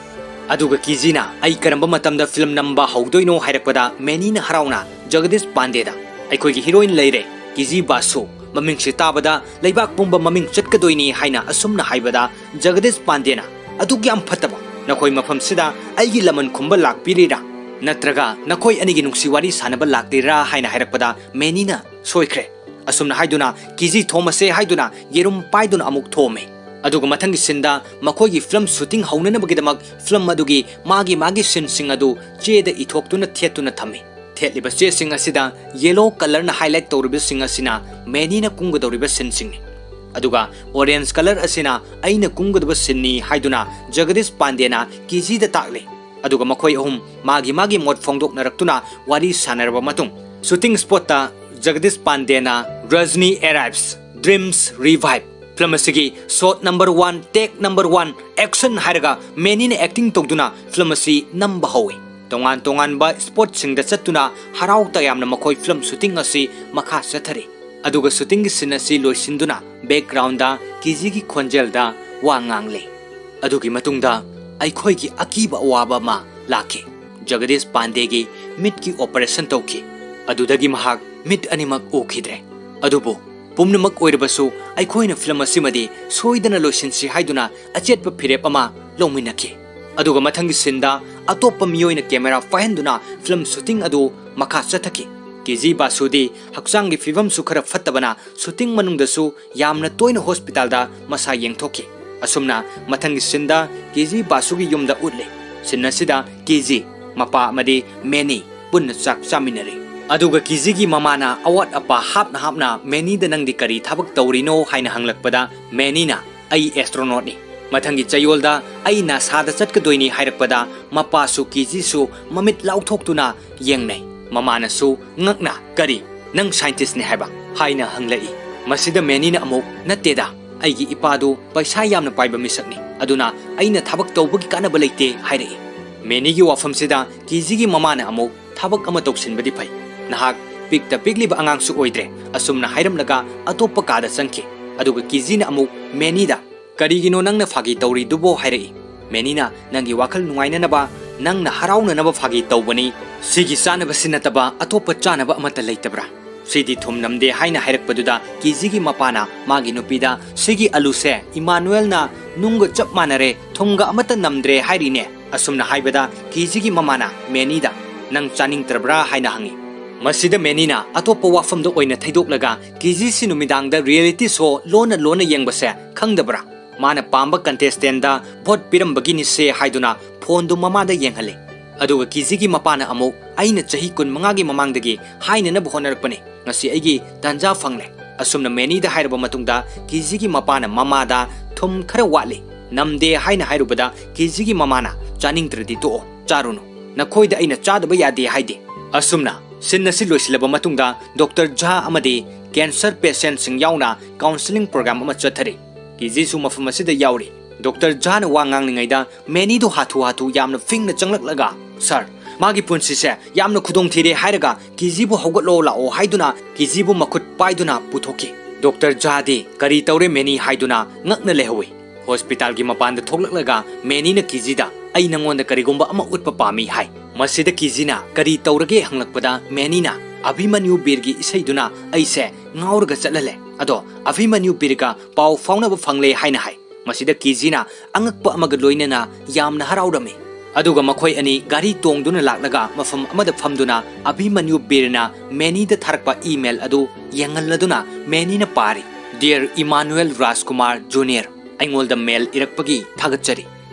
ꯑꯗꯨꯒ ꯀꯤꯖꯤꯅ, "ꯑꯩ ꯀꯔꯝꯕ ꯃꯇꯝꯗ ꯐꯤꯂꯝ ꯅꯝꯕ ꯍꯧꯗꯣꯏꯅꯣ?" ꯍꯥꯏꯔꯛꯄꯗ ꯃꯦꯅꯤꯅ ꯍꯔꯥꯎꯅ ꯖꯒꯗꯤꯁ ꯄꯥꯟꯗꯦꯗ, "ꯑꯩꯈꯣꯏꯒꯤ ꯍꯤꯔꯣꯏꯟ ꯂꯩꯔꯦ, ꯀꯤꯖꯤ ꯕꯥꯁꯨ꯫ ꯃꯃꯤꯡꯁꯦ ꯇꯥꯕꯗ ꯂꯩꯕꯥꯛ ꯄꯨꯝꯕ ꯃꯃꯤꯡ ꯆꯠꯀꯗꯣꯏꯅꯤ" ꯍꯥꯏꯅ ꯑꯁꯨꯝꯅ ꯍꯥꯏꯕꯗ ꯖꯒꯗꯤꯁ ꯄꯥꯟꯗꯦꯅ, "ꯑꯗꯨꯛ ꯌꯥꯝ ꯐꯠꯇꯕ, ꯅꯈꯣꯏ ꯃꯐꯝꯁꯤꯗ ꯑꯩꯒꯤ ꯂꯃꯟ ꯈꯨꯝꯕ ꯂꯥꯛꯄꯤꯔꯤꯔꯥ? ꯅꯠꯇ꯭ꯔꯒ ꯅꯈꯣꯏ ꯑꯅꯤꯒꯤ ꯅꯨꯡꯁꯤ ꯋꯥꯔꯤ ꯁꯥꯟꯅꯕ ꯂꯥꯛꯂꯤꯔꯥ?" ꯍꯥꯏꯅ ꯍꯥꯏꯔꯛꯄꯗ ꯃꯦꯅꯤꯅ, "ꯁꯣꯏꯈ꯭ꯔꯦ"꯫ ꯑꯁꯨꯝꯅ ꯍꯥꯏꯗꯨꯅ ꯀꯤꯖꯤ ꯊꯣꯝꯃꯁꯦ ꯍꯥꯏꯗꯨꯅ ꯌꯦꯔꯨꯝ ꯄꯥꯏꯗꯨꯅ ꯑꯃꯨꯛ ꯊꯣꯝꯃꯤ꯫ ꯑꯗꯨꯒ ꯃꯊꯪꯒꯤ ꯁꯤꯟꯗ ꯃꯈꯣꯏꯒꯤ ꯐꯤꯂꯝ ꯁꯨꯇꯤꯡ ꯍꯧꯅꯅꯕꯒꯤꯗꯃꯛ ꯐꯤꯂꯝ ꯑꯗꯨꯒꯤ ꯃꯥꯒꯤ ꯃꯥꯒꯤ ꯁꯤꯟꯁꯤꯡ ꯑꯗꯨ ꯆꯦꯗ ꯏꯊꯣꯛꯇꯨꯅ ꯊꯦꯠꯇꯨꯅ ꯊꯝꯃꯤ꯫ ꯊꯦꯠꯂꯤꯕ ꯆꯦꯁꯤꯡ ꯑꯁꯤꯗ ꯌꯦꯂꯣ ꯀꯂꯔꯅ ꯍꯥꯏꯂꯥꯏꯠ ꯇꯧꯔꯤꯕꯁꯤꯡ ꯑꯁꯤꯅ ꯃꯦꯅꯤꯅ ꯀꯨꯝꯒꯗꯧꯔꯤꯕ ꯁꯤꯟꯁꯤꯡꯅꯤ꯫ ꯑꯗꯨꯒ ꯑꯣꯔꯦꯟꯖ ꯀꯂꯔ ꯑꯁꯤꯅ ꯑꯩꯅ ꯀꯨꯝꯒꯗꯕ ꯁꯤꯟꯅꯤ ꯍꯥꯏꯗꯨꯅ ꯖꯒꯗꯤꯁ ꯄꯥꯟꯗꯦꯅ ꯀꯦꯖꯤꯗ ꯇꯥꯛꯂꯤ꯫ ꯑꯗꯨꯒ ꯃꯈꯣꯏ ꯑꯍꯨꯝ ꯃꯥꯒꯤ ꯃꯥꯒꯤ ꯃꯣꯠ ꯐꯣꯡꯗꯣꯛꯅꯔꯛꯇꯨꯅ ꯋꯥꯔꯤ ꯁꯥꯟꯅꯔꯕ ꯃꯇꯨꯡ, ꯁꯨꯇꯤꯡ ꯁ꯭ꯄꯣꯠꯇ ꯖꯒꯗꯤꯁ ꯄꯥꯟꯗꯦꯅ Rajni arrives, dreams revive film ꯑꯁꯤꯒꯤ shot number one, take number one, action ꯍꯥꯏꯔꯒ ꯃꯦꯅꯤꯅ ꯑꯦꯛꯇꯤꯡ ꯇꯧꯗꯨꯅ ꯐꯤꯂꯝ ꯑꯁꯤ ꯅꯝꯕ ꯍꯧꯏ꯫ ꯇꯣꯉꯥꯟ ꯇꯣꯉꯥꯟꯕ ꯁ꯭ꯄꯣꯠꯁꯤꯡꯗ ꯆꯠꯇꯨꯅ ꯍꯔꯥꯎ ꯇꯌꯥꯝꯅ ꯃꯈꯣꯏ ꯐꯤꯂꯝ ꯁꯨꯇꯤꯡ ꯑꯁꯤ ꯃꯈꯥ ꯆꯠꯊꯔꯤ꯫ ꯑꯗꯨꯒ ꯁꯨꯇꯤꯡꯒꯤ ꯁꯤꯟ ꯑꯁꯤ ꯂꯣꯏꯁꯤꯟꯗꯨꯅ ꯕꯦꯛꯒ꯭ꯔꯥꯎꯟꯗ ꯀꯦꯖꯤꯒꯤ ꯈꯣꯟꯖꯦꯜꯗ ꯋꯥ ꯉꯥꯡꯂꯦ꯫ ꯑꯗꯨꯒꯤ ꯃꯇꯨꯡꯗ ꯑꯩꯈꯣꯏꯒꯤ ꯑꯀꯤꯕ ꯑꯋꯥꯕ ꯑꯃ ꯂꯥꯛꯈꯤ꯫ ꯖꯒꯗꯤꯁ ꯄꯥꯟꯗꯦꯒꯤ ꯃꯤꯠꯀꯤ ꯑꯣꯄꯔꯦꯁꯟ ꯇꯧꯈꯤ꯫ ꯑꯗꯨꯗꯒꯤ ꯃꯍꯥꯛ ꯃꯤꯠ ꯑꯅꯤꯃꯛ ꯎꯈꯤꯗ꯭ꯔꯦ꯫ ꯑꯗꯨꯕꯨ ꯄꯨꯝꯅꯃꯛ ꯑꯣꯏꯔꯕꯁꯨ ꯑꯩꯈꯣꯏꯅ ꯐꯤꯂꯝ ꯑꯁꯤꯃꯗꯤ ꯁꯣꯏꯗꯅ ꯂꯣꯏꯁꯤꯟꯁꯤ ꯍꯥꯏꯗꯨꯅ ꯑꯆꯦꯠꯄ ꯐꯤꯔꯦꯞ ꯑꯃ ꯂꯧꯃꯤꯟꯅꯈꯤ꯫ ꯑꯗꯨꯒ ꯃꯊꯪꯒꯤ ꯁꯤꯟꯗ ꯑꯇꯣꯞꯄ ꯃꯤꯑꯣꯏꯅ ꯀꯦꯃꯦꯔꯥ ꯄꯥꯏꯍꯟꯗꯨꯅ ꯐꯤꯂꯝ ꯁꯨꯇꯤꯡ ꯑꯗꯨ ꯃꯈꯥ ꯆꯠꯊꯈꯤ꯫ ꯀꯦꯖꯤ ꯕꯥꯁꯨꯗꯤ ꯍꯛꯆꯥꯡꯒꯤ ꯐꯤꯕꯝꯁꯨ ꯈꯔ ꯐꯠꯇꯕꯅ ꯁꯨꯇꯤꯡ ꯃꯅꯨꯡꯗꯁꯨ ꯌꯥꯝꯅ ꯇꯣꯏꯅ ꯍꯣꯁꯄꯤꯇꯥꯜꯗ ꯃꯁꯥ ꯌꯦꯡꯊꯣꯛꯈꯤ꯫ ꯑꯁꯨꯝꯅ ꯃꯊꯪꯒꯤ ꯁꯤꯟꯗ ꯀꯦꯖꯤ ꯕꯥꯁꯨꯒꯤ ꯌꯨꯝꯗ ꯎꯠꯂꯤ꯫ ꯁꯤꯟ ꯑꯁꯤꯗ ꯀꯦꯖꯤ, ꯃꯄꯥ ꯑꯃꯗꯤ ꯃꯦꯅꯤ ꯄꯨꯟꯅ ꯆꯥꯛ ꯆꯥꯃꯤꯟꯅꯔꯤ꯫ ꯑꯗꯨꯒ ꯀꯦꯖꯤꯒꯤ ꯃꯃꯥꯅ ꯑꯋꯥꯠ ꯑꯄꯥ ꯍꯥꯞꯅ ꯍꯥꯞꯅ ꯃꯦꯅꯤꯗ "ꯅꯪꯗꯤ ꯀꯔꯤ ꯊꯕꯛ ꯇꯧꯔꯤꯅꯣ?" ꯍꯥꯏꯅ ꯍꯪꯂꯛꯄꯗ ꯃꯦꯅꯤꯅ "ꯑꯩ ꯑꯦꯁꯇ꯭ꯔꯣꯅꯣꯠꯅꯤ꯫ ꯃꯊꯪꯒꯤ ꯆꯌꯣꯜꯗ ꯑꯩ ꯅꯥꯁꯥꯗ ꯆꯠꯀꯗꯣꯏꯅꯤ" ꯍꯥꯏꯔꯛꯄꯗ ꯃꯄꯥꯁꯨ ꯀꯦꯖꯤꯁꯨ ꯃꯃꯤꯠ ꯂꯥꯎꯊꯣꯛꯇꯨꯅ ꯌꯦꯡꯅꯩ꯫ ꯃꯃꯥꯅꯁꯨ ꯉꯛꯅ "ꯀꯔꯤ? ꯅꯪ ꯁꯥꯏꯟꯇꯤꯁꯅꯤ ꯍꯥꯏꯕ?" ꯍꯥꯏꯅ ꯍꯪꯂꯛꯏ꯫ ꯃꯁꯤꯗ ꯃꯦꯅꯤꯅ ꯑꯃꯨꯛ "ꯅꯠꯇꯦꯗ, ꯑꯩꯒꯤ ꯏꯄꯥꯗꯨ ꯄꯩꯁꯥ ꯌꯥꯝꯅ ꯄꯥꯏꯕ ꯃꯤꯁꯛꯅꯤ, ꯑꯗꯨꯅ ꯑꯩꯅ ꯊꯕꯛ ꯇꯧꯕꯒꯤ ꯀꯥꯟꯅꯕ ꯂꯩꯇꯦ" ꯍꯥꯏꯔꯛꯏ꯫ ꯃꯦꯅꯤꯒꯤ ꯋꯥꯐꯝꯁꯤꯗ ꯀꯦꯖꯤꯒꯤ ꯃꯃꯥꯅ ꯑꯃꯨꯛ "ꯊꯕꯛ ꯑꯃ ꯇꯧꯁꯤꯟꯕꯗꯤ ꯐꯩ꯫ ꯅꯍꯥꯛ ꯄꯤꯛꯇ ꯄꯤꯛꯂꯤꯕ ꯑꯉꯥꯡꯁꯨ ꯑꯣꯏꯗ꯭ꯔꯦ" ꯑꯁꯨꯝꯅ ꯍꯥꯏꯔꯝꯂꯒ ꯑꯇꯣꯞꯄ ꯀꯥꯗ ꯆꯪꯈꯤ꯫ ꯑꯗꯨꯒ ꯀꯦꯖꯤꯅ ꯑꯃꯨꯛ ꯃꯦꯅꯤꯗ "ꯀꯔꯤꯒꯤꯅꯣ ꯅꯪꯅ ꯐꯥꯒꯤ ꯇꯧꯔꯤꯗꯨꯕꯣ?" ꯍꯥꯏꯔꯛꯏ꯫ ꯃꯦꯅꯤꯅ "ꯅꯪꯒꯤ ꯋꯥꯈꯜ ꯅꯨꯡꯉꯥꯏꯅꯅꯕ, ꯅꯪꯅ ꯍꯔꯥꯎꯅꯅꯕ ꯐꯥꯒꯤ ꯇꯧꯕꯅꯤ꯫ ꯁꯤꯒꯤ ꯆꯥꯅꯕꯁꯤ ꯅꯠꯇꯕ ꯑꯇꯣꯞꯄ ꯆꯥꯅꯕ ꯑꯃꯠꯇ ꯂꯩꯇꯕ꯭ꯔꯥ? ꯁꯤꯗꯤ ꯊꯨꯝ ꯅꯝꯗꯦ" ꯍꯥꯏꯅ ꯍꯥꯏꯔꯛꯄꯗꯨꯗ ꯀꯦꯖꯤꯒꯤ ꯃꯄꯥꯅ ꯃꯥꯒꯤ ꯅꯨꯄꯤꯗ "ꯁꯤꯒꯤ ꯑꯂꯨꯁꯦ ꯏꯃꯥꯅꯨꯑꯦꯜꯅ ꯅꯨꯡꯒ ꯆꯞ ꯃꯥꯟꯅꯔꯦ, ꯊꯨꯝꯒ ꯑꯃꯠꯇ ꯅꯝꯗ꯭ꯔꯦ ꯍꯥꯏꯔꯤꯅꯦ" ꯑꯁꯨꯝꯅ ꯍꯥꯏꯕꯗ ꯀꯦꯖꯤꯒꯤ ꯃꯃꯥꯅ ꯃꯦꯅꯤꯗ "ꯅꯪ ꯆꯥꯅꯤꯡꯗ꯭ꯔꯕ꯭ꯔꯥ?" ꯍꯥꯏꯅ ꯍꯪꯉꯤ꯫ ꯃꯁꯤꯗ ꯃꯦꯅꯤꯅ ꯑꯇꯣꯞꯄ ꯋꯥꯐꯝꯗ ꯑꯣꯏꯅ ꯊꯩꯗꯣꯛꯂꯒ ꯀꯦꯖꯤꯁꯤ ꯅꯨꯃꯤꯗꯥꯡꯗ ꯔꯤꯌꯦꯂꯤꯇꯤ ꯁꯣ ꯂꯣꯟꯅ ꯂꯣꯟꯅ ꯌꯦꯡꯕꯁꯦ ꯈꯪꯗꯕ꯭ꯔꯥ? ꯃꯥꯅ ꯄꯥꯝꯕ ꯀꯟꯇꯦꯁꯇꯦꯟꯗ ꯚꯣꯠ ꯄꯤꯔꯝꯕꯒꯤꯅꯤꯁꯦ ꯍꯥꯏꯗꯨꯅ ꯐꯣꯟꯗꯨ ꯃꯃꯥꯗ ꯌꯦꯡꯍꯜꯂꯤ꯫ ꯑꯗꯨꯒ ꯀꯤꯖꯤꯒꯤ ꯃꯄꯥꯅ ꯑꯃꯨꯛ, "ꯑꯩꯅ ꯆꯍꯤ ꯀꯨꯟꯃꯉꯥꯒꯤ ꯃꯃꯥꯡꯗꯒꯤ ꯍꯥꯏꯅꯅꯕ ꯍꯣꯠꯅꯔꯛꯄꯅꯤ, ꯉꯁꯤ ꯑꯩꯒꯤ ꯇꯥꯟꯖꯥ ꯐꯪꯂꯦ"꯫ ꯑꯁꯨꯝꯅ ꯃꯦꯅꯤꯗ ꯍꯥꯏꯔꯕ ꯃꯇꯨꯡꯗ ꯀꯤꯖꯤꯒꯤ ꯃꯄꯥꯅ ꯃꯃꯥꯗ ꯊꯨꯝ ꯈꯔ ꯋꯥꯠꯂꯤ, ꯅꯝꯗꯦ ꯍꯥꯏꯅ ꯍꯥꯏꯔꯨꯕꯗ ꯀꯤꯖꯤꯒꯤ ꯃꯃꯥꯅ, "ꯆꯥꯅꯤꯡꯗ꯭ꯔꯗꯤ ꯇꯣꯛꯑꯣ, ꯆꯥꯔꯨꯅꯨ, ꯅꯈꯣꯏꯗ ꯑꯩꯅ ꯆꯥꯗꯕ ꯌꯥꯗꯦ ꯍꯥꯏꯗꯦ"꯫ ꯑꯁꯨꯝꯅ ꯁꯤꯟ ꯑꯁꯤ ꯂꯣꯏꯁꯤꯜꯂꯕ ꯃꯇꯨꯡꯗ ꯗꯣꯛꯇꯔ ꯖꯥ ꯑꯃꯗꯤ ꯀꯦꯟꯁꯔ ꯄꯦꯁꯦꯟꯠꯁꯤꯡ ꯌꯥꯎꯅ ꯀꯥꯎꯟꯁꯤꯂꯤꯡ ꯄ꯭ꯔꯣꯒ꯭ꯔꯥꯝ ꯑꯃ ꯆꯠꯊꯔꯤ꯫ ꯀꯤꯖꯤꯁꯨ ꯃꯐꯝ ꯑꯁꯤꯗ ꯌꯥꯎꯔꯤ꯫ ꯗꯣꯛꯇꯔ ꯖꯥꯅ ꯋꯥ ꯉꯥꯡꯂꯤꯉꯩꯗ ꯃꯦꯅꯤꯗꯣ ꯍꯥꯊꯨ ꯍꯥꯊꯨ ꯌꯥꯝꯅ ꯐꯤꯡꯅ ꯆꯪꯂꯛꯂꯒ, "ꯁꯥꯔ, ꯃꯥꯒꯤ ꯄꯨꯟꯁꯤꯁꯦ ꯌꯥꯝꯅ ꯈꯨꯗꯣꯡ ꯊꯤꯔꯦ" ꯍꯥꯏꯔꯒ ꯀꯤꯖꯤꯕꯨ ꯍꯧꯒꯠꯂꯣ ꯂꯥꯛꯑꯣ ꯍꯥꯏꯗꯨꯅ ꯀꯤꯖꯤꯕꯨ ꯃꯈꯨꯠ ꯄꯥꯏꯗꯨꯅ ꯄꯨꯊꯣꯛꯈꯤ꯫ ꯗꯣꯛꯇꯔ ꯖꯥꯗꯤ "ꯀꯔꯤ ꯇꯧꯔꯦ ꯃꯦꯅꯤ?" ꯍꯥꯏꯗꯨꯅ ꯉꯛꯅ ꯂꯩꯍꯧꯏ꯫ ꯍꯣꯁꯄꯤꯇꯥꯜꯒꯤ ꯃꯄꯥꯟꯗ ꯊꯣꯛꯂꯛꯂꯒ ꯃꯦꯅꯤꯅ ꯀꯤꯖꯤꯗ, "ꯑꯩ ꯅꯉꯣꯟꯗ ꯀꯔꯤꯒꯨꯝꯕ ꯑꯃ ꯎꯠꯄ ꯄꯥꯝꯃꯤ" ꯍꯥꯏ꯫ ꯃꯁꯤꯗ ꯀꯤꯖꯤꯅ "ꯀꯔꯤ ꯇꯧꯔꯒꯦ?" ꯍꯪꯂꯛꯄꯗ ꯃꯦꯅꯤꯅ, "ꯑꯚꯤꯃꯟꯌꯨ ꯕꯤꯔꯒꯤ ꯏꯁꯩꯗꯨꯅ ꯑꯩꯁꯦ ꯉꯥꯎꯔꯒ ꯆꯠꯍꯜꯂꯦ꯫ ꯑꯗꯣ ꯑꯚꯤꯃꯟꯌꯨ ꯕꯤꯔꯒ ꯄꯥꯎ ꯐꯥꯎꯅꯕ ꯐꯪꯂꯦ" ꯍꯥꯏꯅ ꯍꯥꯏ꯫ ꯃꯁꯤꯗ ꯀꯤꯖꯤꯅ ꯑꯉꯛꯄ ꯑꯃꯒ ꯂꯣꯏꯅꯅ ꯌꯥꯝꯅ ꯍꯔꯥꯎꯔꯝꯃꯤ꯫ ꯑꯗꯨꯒ ꯃꯈꯣꯏ ꯑꯅꯤ ꯒꯥꯔꯤ ꯇꯣꯡꯗꯨꯅ ꯂꯥꯛꯂꯒ ꯃꯐꯝ ꯑꯃꯗ ꯐꯝꯗꯨꯅ ꯑꯚꯤꯃꯟꯌꯨ ꯕꯤꯔꯅ ꯃꯦꯅꯤꯗ ꯊꯥꯔꯛꯄ ꯏꯃꯦꯜ ꯑꯗꯨ ꯌꯦꯡꯍꯜꯂꯗꯨꯅ ꯃꯦꯅꯤꯅ ꯄꯥꯔꯤ, "Dear Emmanuel Rajkumar Junior, ꯑꯩꯉꯣꯟꯗ ꯃꯦꯜ ꯏꯔꯛꯄꯒꯤ ꯊꯥꯒꯠꯆꯔꯤ꯫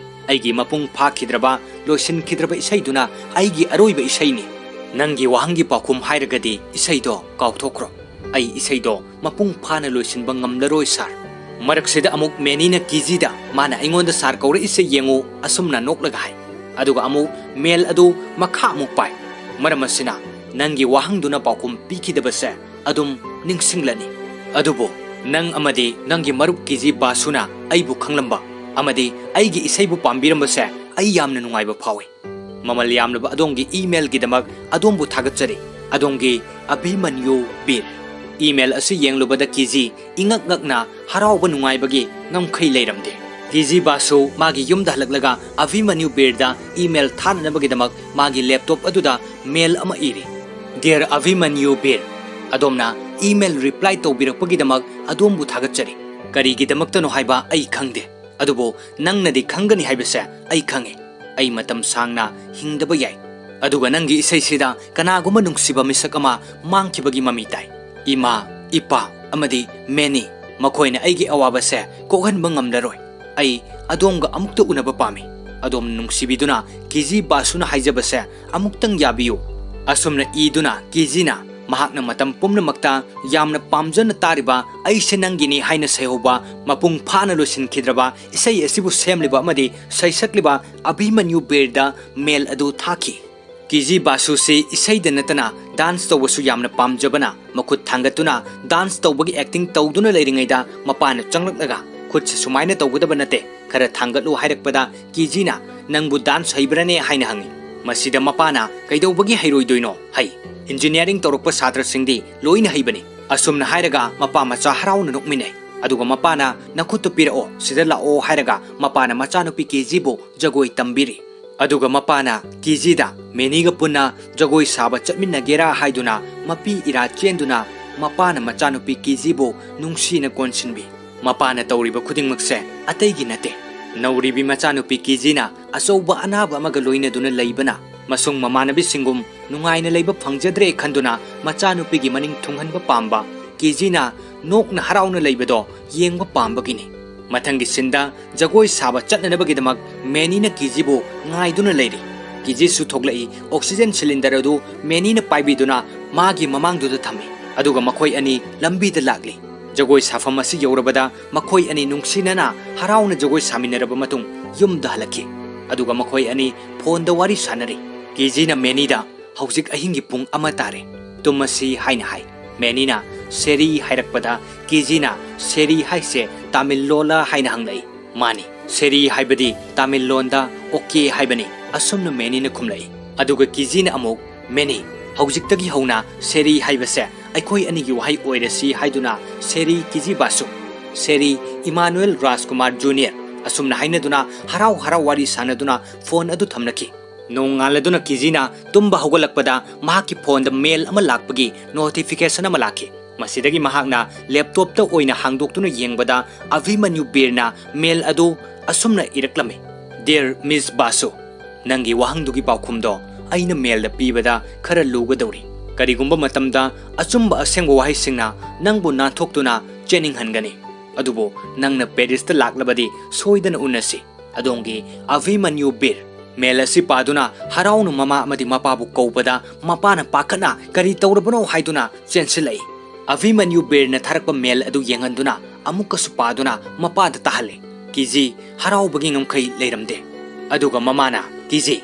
ꯑꯩꯒꯤ ꯃꯄꯨꯡ ꯐꯥꯈꯤꯗ꯭ꯔꯕ, ꯂꯣꯏꯁꯤꯟꯈꯤꯗ꯭ꯔꯕ ꯏꯁꯩꯗꯨꯅ ꯑꯩꯒꯤ ꯑꯔꯣꯏꯕ ꯏꯁꯩꯅꯤ꯫ ꯅꯪꯒꯤ ꯋꯥꯍꯪꯒꯤ ꯄꯥꯎꯈꯨꯝ ꯍꯥꯏꯔꯒꯗꯤ ꯏꯁꯩꯗꯣ ꯀꯥꯎꯊꯣꯛꯈ꯭ꯔꯣ꯫ ꯑꯩ ꯏꯁꯩꯗꯣ ꯃꯄꯨꯡ ꯐꯥꯅ ꯂꯣꯏꯁꯤꯟꯕ ꯉꯝꯂꯔꯣꯏ ꯁꯥꯔ"꯫ ꯃꯔꯛꯁꯤꯗ ꯑꯃꯨꯛ ꯃꯦꯅꯤꯅ ꯀꯤꯖꯤꯗ, "ꯃꯥꯅ ꯑꯩꯉꯣꯟꯗ ꯁꯥꯔ ꯀꯧꯔꯛꯏꯁꯦ ꯌꯦꯡꯉꯨ", ꯑꯁꯨꯝꯅ ꯅꯣꯛꯂꯒ ꯍꯥꯏ꯫ ꯑꯗꯨꯒ ꯑꯃꯨꯛ ꯃꯦꯜ ꯑꯗꯨ ꯃꯈꯥ ꯑꯃꯨꯛ ꯄꯥꯏ꯫ ꯃꯔꯝ ꯑꯁꯤꯅ, ꯅꯪꯒꯤ ꯋꯥꯍꯪꯗꯨꯅ ꯄꯥꯎꯈꯨꯝ ꯄꯤꯈꯤꯗꯕꯁꯦ ꯑꯗꯨꯝ ꯅꯤꯡꯁꯤꯡꯂꯅꯤ꯫ ꯑꯗꯨꯕꯨ ꯅꯪ ꯑꯃꯗꯤ ꯅꯪꯒꯤ ꯃꯔꯨꯞ ꯀꯤꯖꯤ ꯕꯥꯁꯨꯅ ꯑꯩꯕꯨ ꯈꯪꯂꯝꯕ ꯑꯃꯗꯤ ꯑꯩꯒꯤ ꯏꯁꯩꯕꯨ ꯄꯥꯝꯕꯤꯔꯝꯕꯁꯦ ꯑꯩ ꯌꯥꯝꯅ ꯅꯨꯡꯉꯥꯏꯕ ꯐꯥꯎꯏ꯫ ꯃꯃꯜ ꯌꯥꯝꯂꯕ ꯑꯗꯣꯝꯒꯤ ꯏꯃꯦꯜꯒꯤꯗꯃꯛ ꯑꯗꯣꯝꯕꯨ ꯊꯥꯒꯠꯆꯔꯤ꯫ ꯑꯗꯣꯝꯒꯤ ꯑꯚꯤꯃꯟꯌꯨ ꯕꯤꯔ꯫ ꯏꯃꯦꯜ ꯑꯁꯤ ꯌꯦꯡꯂꯨꯕꯗ ꯀꯤꯖꯤ ꯏꯉꯛ ꯉꯛꯅ ꯍꯔꯥꯎꯕ ꯅꯨꯡꯉꯥꯏꯕꯒꯤ ꯉꯝꯈꯩ ꯂꯩꯔꯝꯗꯦ꯫ ꯀꯤꯖꯤ ꯕꯥꯁꯨ ꯃꯥꯒꯤ ꯌꯨꯝꯗ ꯍꯜꯂꯛꯂꯒ ꯑꯚꯤꯃꯟꯌꯨ ꯕꯤꯔꯗ ꯏꯃꯦꯜ ꯊꯥꯅꯅꯕꯒꯤꯗꯃꯛ ꯃꯥꯒꯤ ꯂꯦꯞꯇꯣꯞ ꯑꯗꯨꯗ ꯃꯦꯜ ꯑꯃ ꯏꯔꯤ꯫ "Dear ꯑꯚꯤꯃꯟꯌꯨ ꯕꯤꯔ, ꯑꯗꯣꯝꯅ ꯏꯃꯦꯜ ꯔꯤꯄ꯭ꯂꯥꯏ ꯇꯧꯕꯤꯔꯛꯄꯒꯤꯗꯃꯛ ꯑꯗꯣꯝꯕꯨ ꯊꯥꯒꯠꯆꯔꯤ꯫ ꯀꯔꯤꯒꯤꯗꯃꯛꯇꯅꯣ ꯍꯥꯏꯕ ꯑꯩ ꯈꯪꯗꯦ, ꯑꯗꯨꯕꯨ ꯅꯪꯅꯗꯤ ꯈꯪꯒꯅꯤ ꯍꯥꯏꯕꯁꯦ ꯑꯩ ꯈꯪꯉꯤ꯫ ꯑꯩ ꯃꯇꯝ ꯁꯥꯡꯅ ꯍꯤꯡꯗꯕ ꯌꯥꯏ꯫ ꯑꯗꯨꯒ ꯅꯪꯒꯤ ꯏꯁꯩꯁꯤꯗ ꯀꯅꯥꯒꯨꯝꯕ ꯅꯨꯡꯁꯤꯕ ꯃꯤꯁꯛ ꯑꯃ ꯃꯥꯡꯈꯤꯕꯒꯤ ꯃꯃꯤ ꯇꯥꯏ꯫ ꯏꯃꯥ, ꯏꯄꯥ ꯑꯃꯗꯤ ꯃꯦꯅꯤ, ꯃꯈꯣꯏꯅ ꯑꯩꯒꯤ ꯑꯋꯥꯕꯁꯦ ꯀꯣꯛꯍꯟꯕ ꯉꯝꯂꯔꯣꯏ꯫ ꯑꯩ ꯑꯗꯣꯝꯒ ꯑꯃꯨꯛꯇ ꯎꯅꯕ ꯄꯥꯝꯃꯤ꯫ ꯑꯗꯣꯝꯅ ꯅꯨꯡꯁꯤꯕꯤꯗꯨꯅ ꯀꯦ ꯖꯤ ꯕꯥꯁꯨꯅ ꯍꯥꯏꯖꯕꯁꯦ ꯑꯃꯨꯛꯇꯪ ꯌꯥꯕꯤꯌꯨ꯫ ꯑꯁꯨꯝꯅ ꯏꯗꯨꯅ ꯀꯦ ꯖꯤꯅ ꯃꯍꯥꯛꯅ ꯃꯇꯝ ꯄꯨꯝꯅꯃꯛꯇ ꯌꯥꯝꯅ ꯄꯥꯝꯖꯅ ꯇꯥꯔꯤꯕ "ꯑꯩꯁꯦ ꯅꯪꯒꯤꯅꯤ" ꯍꯥꯏꯅ ꯁꯩꯍꯧꯕ ꯃꯄꯨꯡ ꯐꯥꯅ ꯂꯣꯏꯁꯤꯟꯈꯤꯗ꯭ꯔꯕ ꯏꯁꯩ ꯑꯁꯤꯕꯨ ꯁꯦꯝꯂꯤꯕ ꯑꯃꯗꯤ ꯁꯩꯁꯛꯂꯤꯕ ꯑꯚꯤꯃꯟꯌꯨ ꯕꯤꯔꯗ ꯃꯦꯜ ꯑꯗꯨ ꯊꯥꯈꯤ꯫ ꯀꯦ ꯖꯤ ꯕꯥꯁꯨꯁꯤ ꯏꯁꯩꯗ ꯅꯠꯇꯅ ꯗꯥꯟꯁ ꯇꯧꯕꯁꯨ ꯌꯥꯝꯅ ꯄꯥꯝꯖꯕꯅ ꯃꯈꯨꯠ ꯊꯥꯡꯒꯠꯇꯨꯅ ꯗꯥꯟꯁ ꯇꯧꯕꯒꯤ ꯑꯦꯛꯇꯤꯡ ꯇꯧꯗꯨꯅ ꯂꯩꯔꯤꯉꯩꯗ ꯃꯄꯥꯅ ꯆꯪꯂꯛꯂꯒ "ꯈꯨꯠꯁꯦ ꯁꯨꯃꯥꯏꯅ ꯇꯧꯒꯗꯕ ꯅꯠꯇꯦ, ꯈꯔ ꯊꯥꯡꯒꯠꯂꯨ" ꯍꯥꯏꯔꯛꯄꯗ ꯀꯦ ꯖꯤꯅ "ꯅꯪꯕꯨ ꯗꯥꯟꯁ ꯍꯩꯕ꯭ꯔꯅꯦ?" ꯍꯥꯏꯅ ꯍꯪꯉꯤ꯫ ꯃꯁꯤꯗ ꯃꯄꯥꯅ "ꯀꯩꯗꯧꯕꯒꯤ ꯍꯩꯔꯣꯏꯗꯣꯏꯅꯣ? ꯍꯩ꯫ ꯏꯟꯖꯤꯅꯤꯌꯥꯔꯤꯡ ꯇꯧꯔꯛꯄ ꯁꯥꯇ꯭ꯔꯁꯤꯡꯗꯤ ꯂꯣꯏꯅ ꯍꯩꯕꯅꯤ"꯫ ꯑꯁꯨꯝꯅ ꯍꯥꯏꯔꯒ ꯃꯄꯥ ꯃꯆꯥ ꯍꯔꯥꯎꯅ ꯅꯣꯛꯃꯤꯟꯅꯩ꯫ ꯑꯗꯨꯒ ꯃꯄꯥꯅ "ꯅꯈꯨꯠꯇꯨ ꯄꯤꯔꯛꯑꯣ, ꯁꯤꯗ ꯂꯥꯛꯑꯣ" ꯍꯥꯏꯔꯒ ꯃꯄꯥꯅ ꯃꯆꯥꯅꯨꯄꯤ ꯀꯦ ꯖꯤꯕꯨ ꯖꯒꯣꯏ ꯇꯝꯕꯤꯔꯤ꯫ ꯑꯗꯨꯒ ꯃꯄꯥꯅ ꯀꯦ ꯖꯤꯗ ꯃꯦꯅꯤꯒ ꯄꯨꯟꯅ ꯖꯒꯣꯏ ꯁꯥꯕ ꯆꯠꯃꯤꯟꯅꯒꯦꯔꯥ ꯍꯥꯏꯗꯨꯅ ꯃꯄꯤ ꯏꯔꯥ ꯆꯦꯟꯗꯨꯅ ꯃꯄꯥꯅ ꯃꯆꯥꯅꯨꯄꯤ ꯀꯦ ꯖꯤꯕꯨ ꯅꯨꯡꯁꯤꯅ ꯀꯣꯟꯁꯤꯟꯕꯤ꯫ ꯃꯄꯥꯅ ꯇꯧꯔꯤꯕ ꯈꯨꯗꯤꯡꯃꯛꯁꯦ ꯑꯇꯩꯒꯤ ꯅꯠꯇꯦ, ꯅꯧꯔꯤꯕꯤ ꯃꯆꯥꯅꯨꯄꯤ ꯀꯦ ꯖꯤꯅ ꯑꯆꯧꯕ ꯑꯅꯥꯕ ꯑꯃꯒ ꯂꯣꯏꯅꯗꯨꯅ ꯂꯩꯕꯅ, ꯃꯁꯨꯡ ꯃꯃꯥꯟꯅꯕꯤꯁꯤꯡꯒꯨꯝ ꯅꯨꯡꯉꯥꯏꯅ ꯂꯩꯕ ꯐꯪꯖꯗ꯭ꯔꯦ ꯈꯟꯗꯨꯅ ꯃꯆꯥꯅꯨꯄꯤꯒꯤ ꯃꯅꯤꯡ ꯊꯨꯡꯍꯟꯕ ꯄꯥꯝꯕ ꯀꯦ ꯖꯤꯅ ꯅꯣꯛꯅ ꯍꯔꯥꯎꯅ ꯂꯩꯕꯗꯣ ꯌꯦꯡꯕ ꯄꯥꯝꯕꯒꯤꯅꯤ꯫ ꯃꯊꯪꯒꯤ ꯁꯤꯟꯗ ꯖꯒꯣꯏ ꯁꯥꯕ ꯆꯠꯅꯅꯕꯒꯤꯗꯃꯛ ꯃꯦꯅꯤꯅ ꯀꯦ ꯖꯤꯕꯨ ꯉꯥꯏꯗꯨꯅ ꯂꯩꯔꯤ꯫ ꯀꯦ ꯖꯤꯁꯨ ꯊꯣꯛꯂꯛꯏ꯫ ꯑꯣꯛꯁꯤꯖꯦꯟ ꯁꯤꯂꯤꯟꯗꯔ ꯑꯗꯨ ꯃꯦꯅꯤꯅ ꯄꯥꯏꯕꯤꯗꯨꯅ ꯃꯥꯒꯤ ꯃꯃꯥꯡꯗꯨꯗ ꯊꯝꯃꯤ꯫ ꯑꯗꯨꯒ ꯃꯈꯣꯏ ꯑꯅꯤ ꯂꯝꯕꯤꯗ ꯂꯥꯛꯂꯤ꯫ ꯖꯒꯣꯏ ꯁꯥꯐꯝ ꯑꯁꯤ ꯌꯧꯔꯕꯗ ꯃꯈꯣꯏ ꯑꯅꯤ ꯅꯨꯡꯁꯤꯅꯅ ꯍꯔꯥꯎꯅ ꯖꯒꯣꯏ ꯁꯥꯃꯤꯟꯅꯔꯕ ꯃꯇꯨꯡ ꯌꯨꯝꯗ ꯍꯜꯂꯛꯈꯤ꯫ ꯑꯗꯨꯒ ꯃꯈꯣꯏ ꯑꯅꯤ ꯐꯣꯟꯗ ꯋꯥꯔꯤ ꯁꯥꯟꯅꯔꯤ꯫ ꯀꯦ ꯖꯤꯅ ꯃꯦꯅꯤꯗ "ꯍꯧꯖꯤꯛ ꯑꯍꯤꯡꯒꯤ ꯄꯨꯡ ꯑꯃ ꯇꯥꯔꯦ, ꯇꯨꯝꯃꯁꯤ" ꯍꯥꯏꯅ ꯍꯥꯏ꯫ ꯃꯦꯅꯤꯅ "ꯁꯦꯔꯤ" ꯍꯥꯏꯔꯛꯄꯗ ꯀꯦ ꯖꯤꯅ "ꯁꯦꯔꯤ ꯍꯥꯏꯁꯦ ꯇꯥꯃꯤꯜ ꯂꯣꯜꯂ?" ꯍꯥꯏꯅ ꯍꯪꯂꯛꯏ꯫ "ꯃꯥꯅꯤ, ꯁꯦꯔꯤ ꯍꯥꯏꯕꯗꯤ ꯇꯥꯃꯤꯜ ꯂꯣꯟꯗ ꯑꯣꯀꯦ ꯍꯥꯏꯕꯅꯤ", ꯑꯁꯨꯝꯅ ꯃꯦꯅꯤꯅ ꯈꯨꯝꯂꯛꯏ꯫ ꯑꯗꯨꯒ ꯀꯦ ꯖꯤꯅ ꯑꯃꯨꯛ "ꯃꯦꯅꯤ, ꯍꯧꯖꯤꯛꯇꯒꯤ ꯍꯧꯅ ꯁꯦꯔꯤ ꯍꯥꯏꯕꯁꯦ ꯑꯩꯈꯣꯏ ꯑꯅꯤꯒꯤ ꯋꯥꯍꯩ ꯑꯣꯏꯔꯁꯤ" ꯍꯥꯏꯗꯨꯅ "ꯁꯦꯔꯤ ꯀꯦ ꯖꯤ ꯕꯥꯁꯨ, ꯁꯦꯔꯤ ꯏꯃꯥꯅꯨꯑꯦꯜ ꯔꯥꯖꯀꯨꯃꯥꯔ ꯖꯨꯅꯤꯌꯔ" ꯑꯁꯨꯝꯅ ꯍꯥꯏꯅꯗꯨꯅ ꯍꯔꯥꯎ ꯍꯔꯥꯎ ꯋꯥꯔꯤ ꯁꯥꯟꯅꯗꯨꯅ ꯐꯣꯟ ꯑꯗꯨ ꯊꯝꯅꯈꯤ꯫ ꯅꯣꯡꯉꯥꯜꯂꯗꯨꯅ ꯀꯦ ꯖꯤꯅ ꯇꯨꯝꯕ ꯍꯧꯒꯠꯂꯛꯄꯗ ꯃꯍꯥꯛꯀꯤ ꯐꯣꯟꯗ ꯃꯦꯜ ꯑꯃ ꯂꯥꯛꯄꯒꯤ ꯅꯣꯇꯤꯐꯤꯀꯦꯁꯟ ꯑꯃ ꯂꯥꯛꯈꯤ꯫ ꯃꯁꯤꯗꯒꯤ ꯃꯍꯥꯛꯅ ꯂꯦꯞꯇꯣꯞꯇ ꯑꯣꯏꯅ ꯍꯥꯡꯗꯣꯛꯇꯨꯅ ꯌꯦꯡꯕꯗ ꯑꯚꯤꯃꯟꯌꯨ ꯕꯤꯔꯅ ꯃꯦꯜ ꯑꯗꯨ ꯑꯁꯨꯝꯅ ꯏꯔꯛꯂꯝꯃꯤ: "ꯗꯤꯌꯔ ꯃꯤꯁ ꯕꯥꯁꯨ, ꯅꯪꯒꯤ ꯋꯥꯍꯪꯗꯨꯒꯤ ꯄꯥꯎꯈꯨꯝꯗꯣ ꯑꯩꯅ ꯃꯦꯜꯗ ꯄꯤꯕꯗ ꯈꯔ ꯂꯨꯒꯗꯧꯔꯤ꯫ ꯀꯔꯤꯒꯨꯝꯕ ꯃꯇꯝꯗ ꯑꯆꯨꯝꯕ ꯑꯁꯦꯡꯕ ꯋꯥꯍꯩꯁꯤꯡꯅ ꯅꯪꯕꯨ ꯅꯥꯟꯊꯣꯛꯇꯨꯅ ꯆꯦꯟꯅꯤꯡꯍꯟꯒꯅꯤ꯫ ꯑꯗꯨꯕꯨ ꯅꯪꯅ ꯄꯦꯔꯤꯁꯇ ꯂꯥꯛꯂꯕꯗꯤ ꯁꯣꯏꯗꯅ ꯎꯅꯁꯤ꯫ ꯑꯗꯣꯝꯒꯤ ꯑꯚꯤꯃꯟꯌꯨ ꯕꯤꯔ꯫ ꯃꯦꯜ ꯑꯁꯤ ꯄꯥꯗꯨꯅ ꯍꯔꯥꯎꯅ ꯃꯃꯥ ꯑꯃꯗꯤ ꯃꯄꯥꯕꯨ ꯀꯧꯕꯗ, ꯃꯄꯥꯅ ꯄꯥꯈꯠꯅ "ꯀꯔꯤ ꯇꯧꯔꯕꯅꯣ?" ꯍꯥꯏꯗꯨꯅ ꯆꯦꯟꯁꯤꯜꯂꯛꯏ꯫ ꯑꯚꯤꯃꯟꯌꯨ ꯕꯤꯔꯅ ꯊꯥꯔꯛꯄ ꯃꯦꯜ ꯑꯗꯨ ꯌꯦꯡꯍꯟꯗꯨꯅ ꯑꯃꯨꯛꯀꯁꯨ ꯄꯥꯗꯨꯅ ꯃꯄꯥꯗ ꯇꯥꯍꯜꯂꯤ꯫ ꯀꯤꯖꯤ ꯍꯔꯥꯎꯕꯒꯤ ꯉꯝꯈꯩ ꯂꯩꯔꯝꯗꯦ꯫ ꯑꯗꯨꯒ ꯃꯃꯥꯅ, "ꯀꯤꯖꯤ,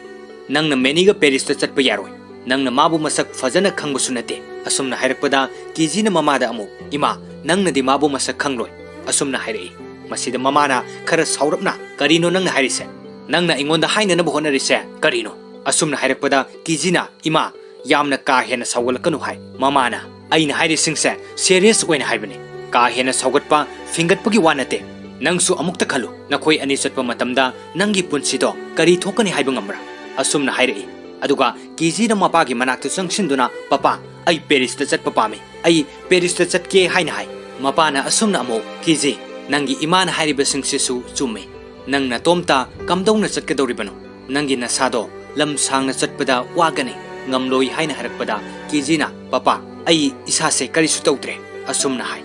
ꯅꯪꯅ ꯃꯦꯅꯤꯒ ꯄꯦꯔꯤꯁꯇ ꯆꯠꯄ ꯌꯥꯔꯣꯏ꯫ ꯅꯪꯅ ꯃꯥꯕꯨ ꯃꯁꯛ ꯐꯖꯅ ꯈꯪꯕꯁꯨ ꯅꯠꯇꯦ"꯫ ꯑꯁꯨꯝꯅ ꯍꯥꯏꯔꯛꯄꯗ ꯀꯤꯖꯤꯅ ꯃꯃꯥꯗ ꯑꯃꯨꯛ, "ꯏꯃꯥ, ꯅꯪꯅꯗꯤ ꯃꯥꯕꯨ ꯃꯁꯛ ꯈꯪꯂꯣꯏ"꯫ ꯑꯁꯨꯝꯅ ꯍꯥꯏꯔꯛꯏ꯫ ꯃꯁꯤꯗ ꯃꯃꯥꯅ ꯈꯔ ꯁꯥꯎꯔꯞꯅ, "ꯀꯔꯤꯅꯣ ꯅꯪꯅ ꯍꯥꯏꯔꯤꯁꯦ? ꯅꯪꯅ ꯑꯩꯉꯣꯟꯗ ꯍꯥꯏꯅꯅꯕ ꯍꯣꯠꯅꯔꯤꯁꯦ ꯀꯔꯤꯅꯣ?" ꯑꯁꯨꯝꯅ ꯍꯥꯏꯔꯛꯄꯗ ꯀꯤꯖꯤꯅ, "ꯏꯃꯥ, ꯌꯥꯝꯅ ꯀꯥ ꯍꯦꯟꯅ ꯁꯥꯎꯒꯠꯂꯛꯀꯅꯨ" ꯍꯥꯏ꯫ ꯃꯃꯥꯅ, "ꯑꯩꯅ ꯍꯥꯏꯔꯤꯁꯤꯡꯁꯦ ꯁꯦꯔꯤꯌꯁ ꯑꯣꯏꯅ ꯍꯥꯏꯕꯅꯤ꯫ ꯀꯥ ꯍꯦꯟꯅ ꯁꯥꯎꯒꯠꯄ, ꯐꯤꯡꯒꯠꯄꯒꯤ ꯋꯥ ꯅꯠꯇꯦ꯫ ꯅꯪꯁꯨ ꯑꯃꯨꯛꯇ ꯈꯜꯂꯨ, ꯅꯈꯣꯏ ꯑꯅꯤ ꯆꯠꯄ ꯃꯇꯝꯗ ꯅꯪꯒꯤ ꯄꯨꯟꯁꯤꯗꯣ ꯀꯔꯤ ꯊꯣꯛꯀꯅꯤ ꯍꯥꯏꯕ ꯉꯝꯕ꯭ꯔꯥ?" ꯑꯁꯨꯝꯅ ꯍꯥꯏꯔꯛꯏ꯫ ꯑꯗꯨꯒ ꯀꯤꯖꯤꯅ ꯃꯄꯥꯒꯤ ꯃꯅꯥꯛꯇ ꯆꯪꯁꯤꯟꯗꯨꯅ, "ꯄꯄꯥ, ꯑꯩ ꯄꯦꯔꯤꯁꯇ ꯆꯠꯄ ꯄꯥꯝꯃꯤ꯫ ꯑꯩ ꯄꯦꯔꯤꯁꯇ ꯆꯠꯀꯦ" ꯍꯥꯏꯅ ꯍꯥꯏ꯫ ꯃꯄꯥꯅ ꯑꯁꯨꯝꯅ ꯑꯃꯨꯛ, "ꯀꯤꯖꯤ, ꯅꯪꯒꯤ ꯏꯃꯥꯅ ꯍꯥꯏꯔꯤꯕꯁꯤꯡꯁꯤꯁꯨ ꯆꯨꯝꯃꯤ꯫ ꯅꯪ ꯅꯇꯣꯝꯇ ꯀꯝꯗꯧꯅ ꯆꯠꯀꯗꯧꯔꯤꯕꯅꯣ? ꯅꯪꯒꯤ ꯅꯁꯥꯗꯣ ꯂꯝ ꯁꯥꯡꯅ ꯆꯠꯄꯗ ꯋꯥꯒꯅꯤ, ꯉꯝꯂꯣꯏ" ꯍꯥꯏꯅ ꯍꯥꯏꯔꯛꯄꯗ ꯀꯤꯖꯤꯅ, "ꯄꯄꯥ, ꯑꯩ ꯏꯁꯥꯁꯦ ꯀꯔꯤꯁꯨ ꯇꯧꯗ꯭ꯔꯦ" ꯑꯁꯨꯝꯅ ꯍꯥꯏ꯫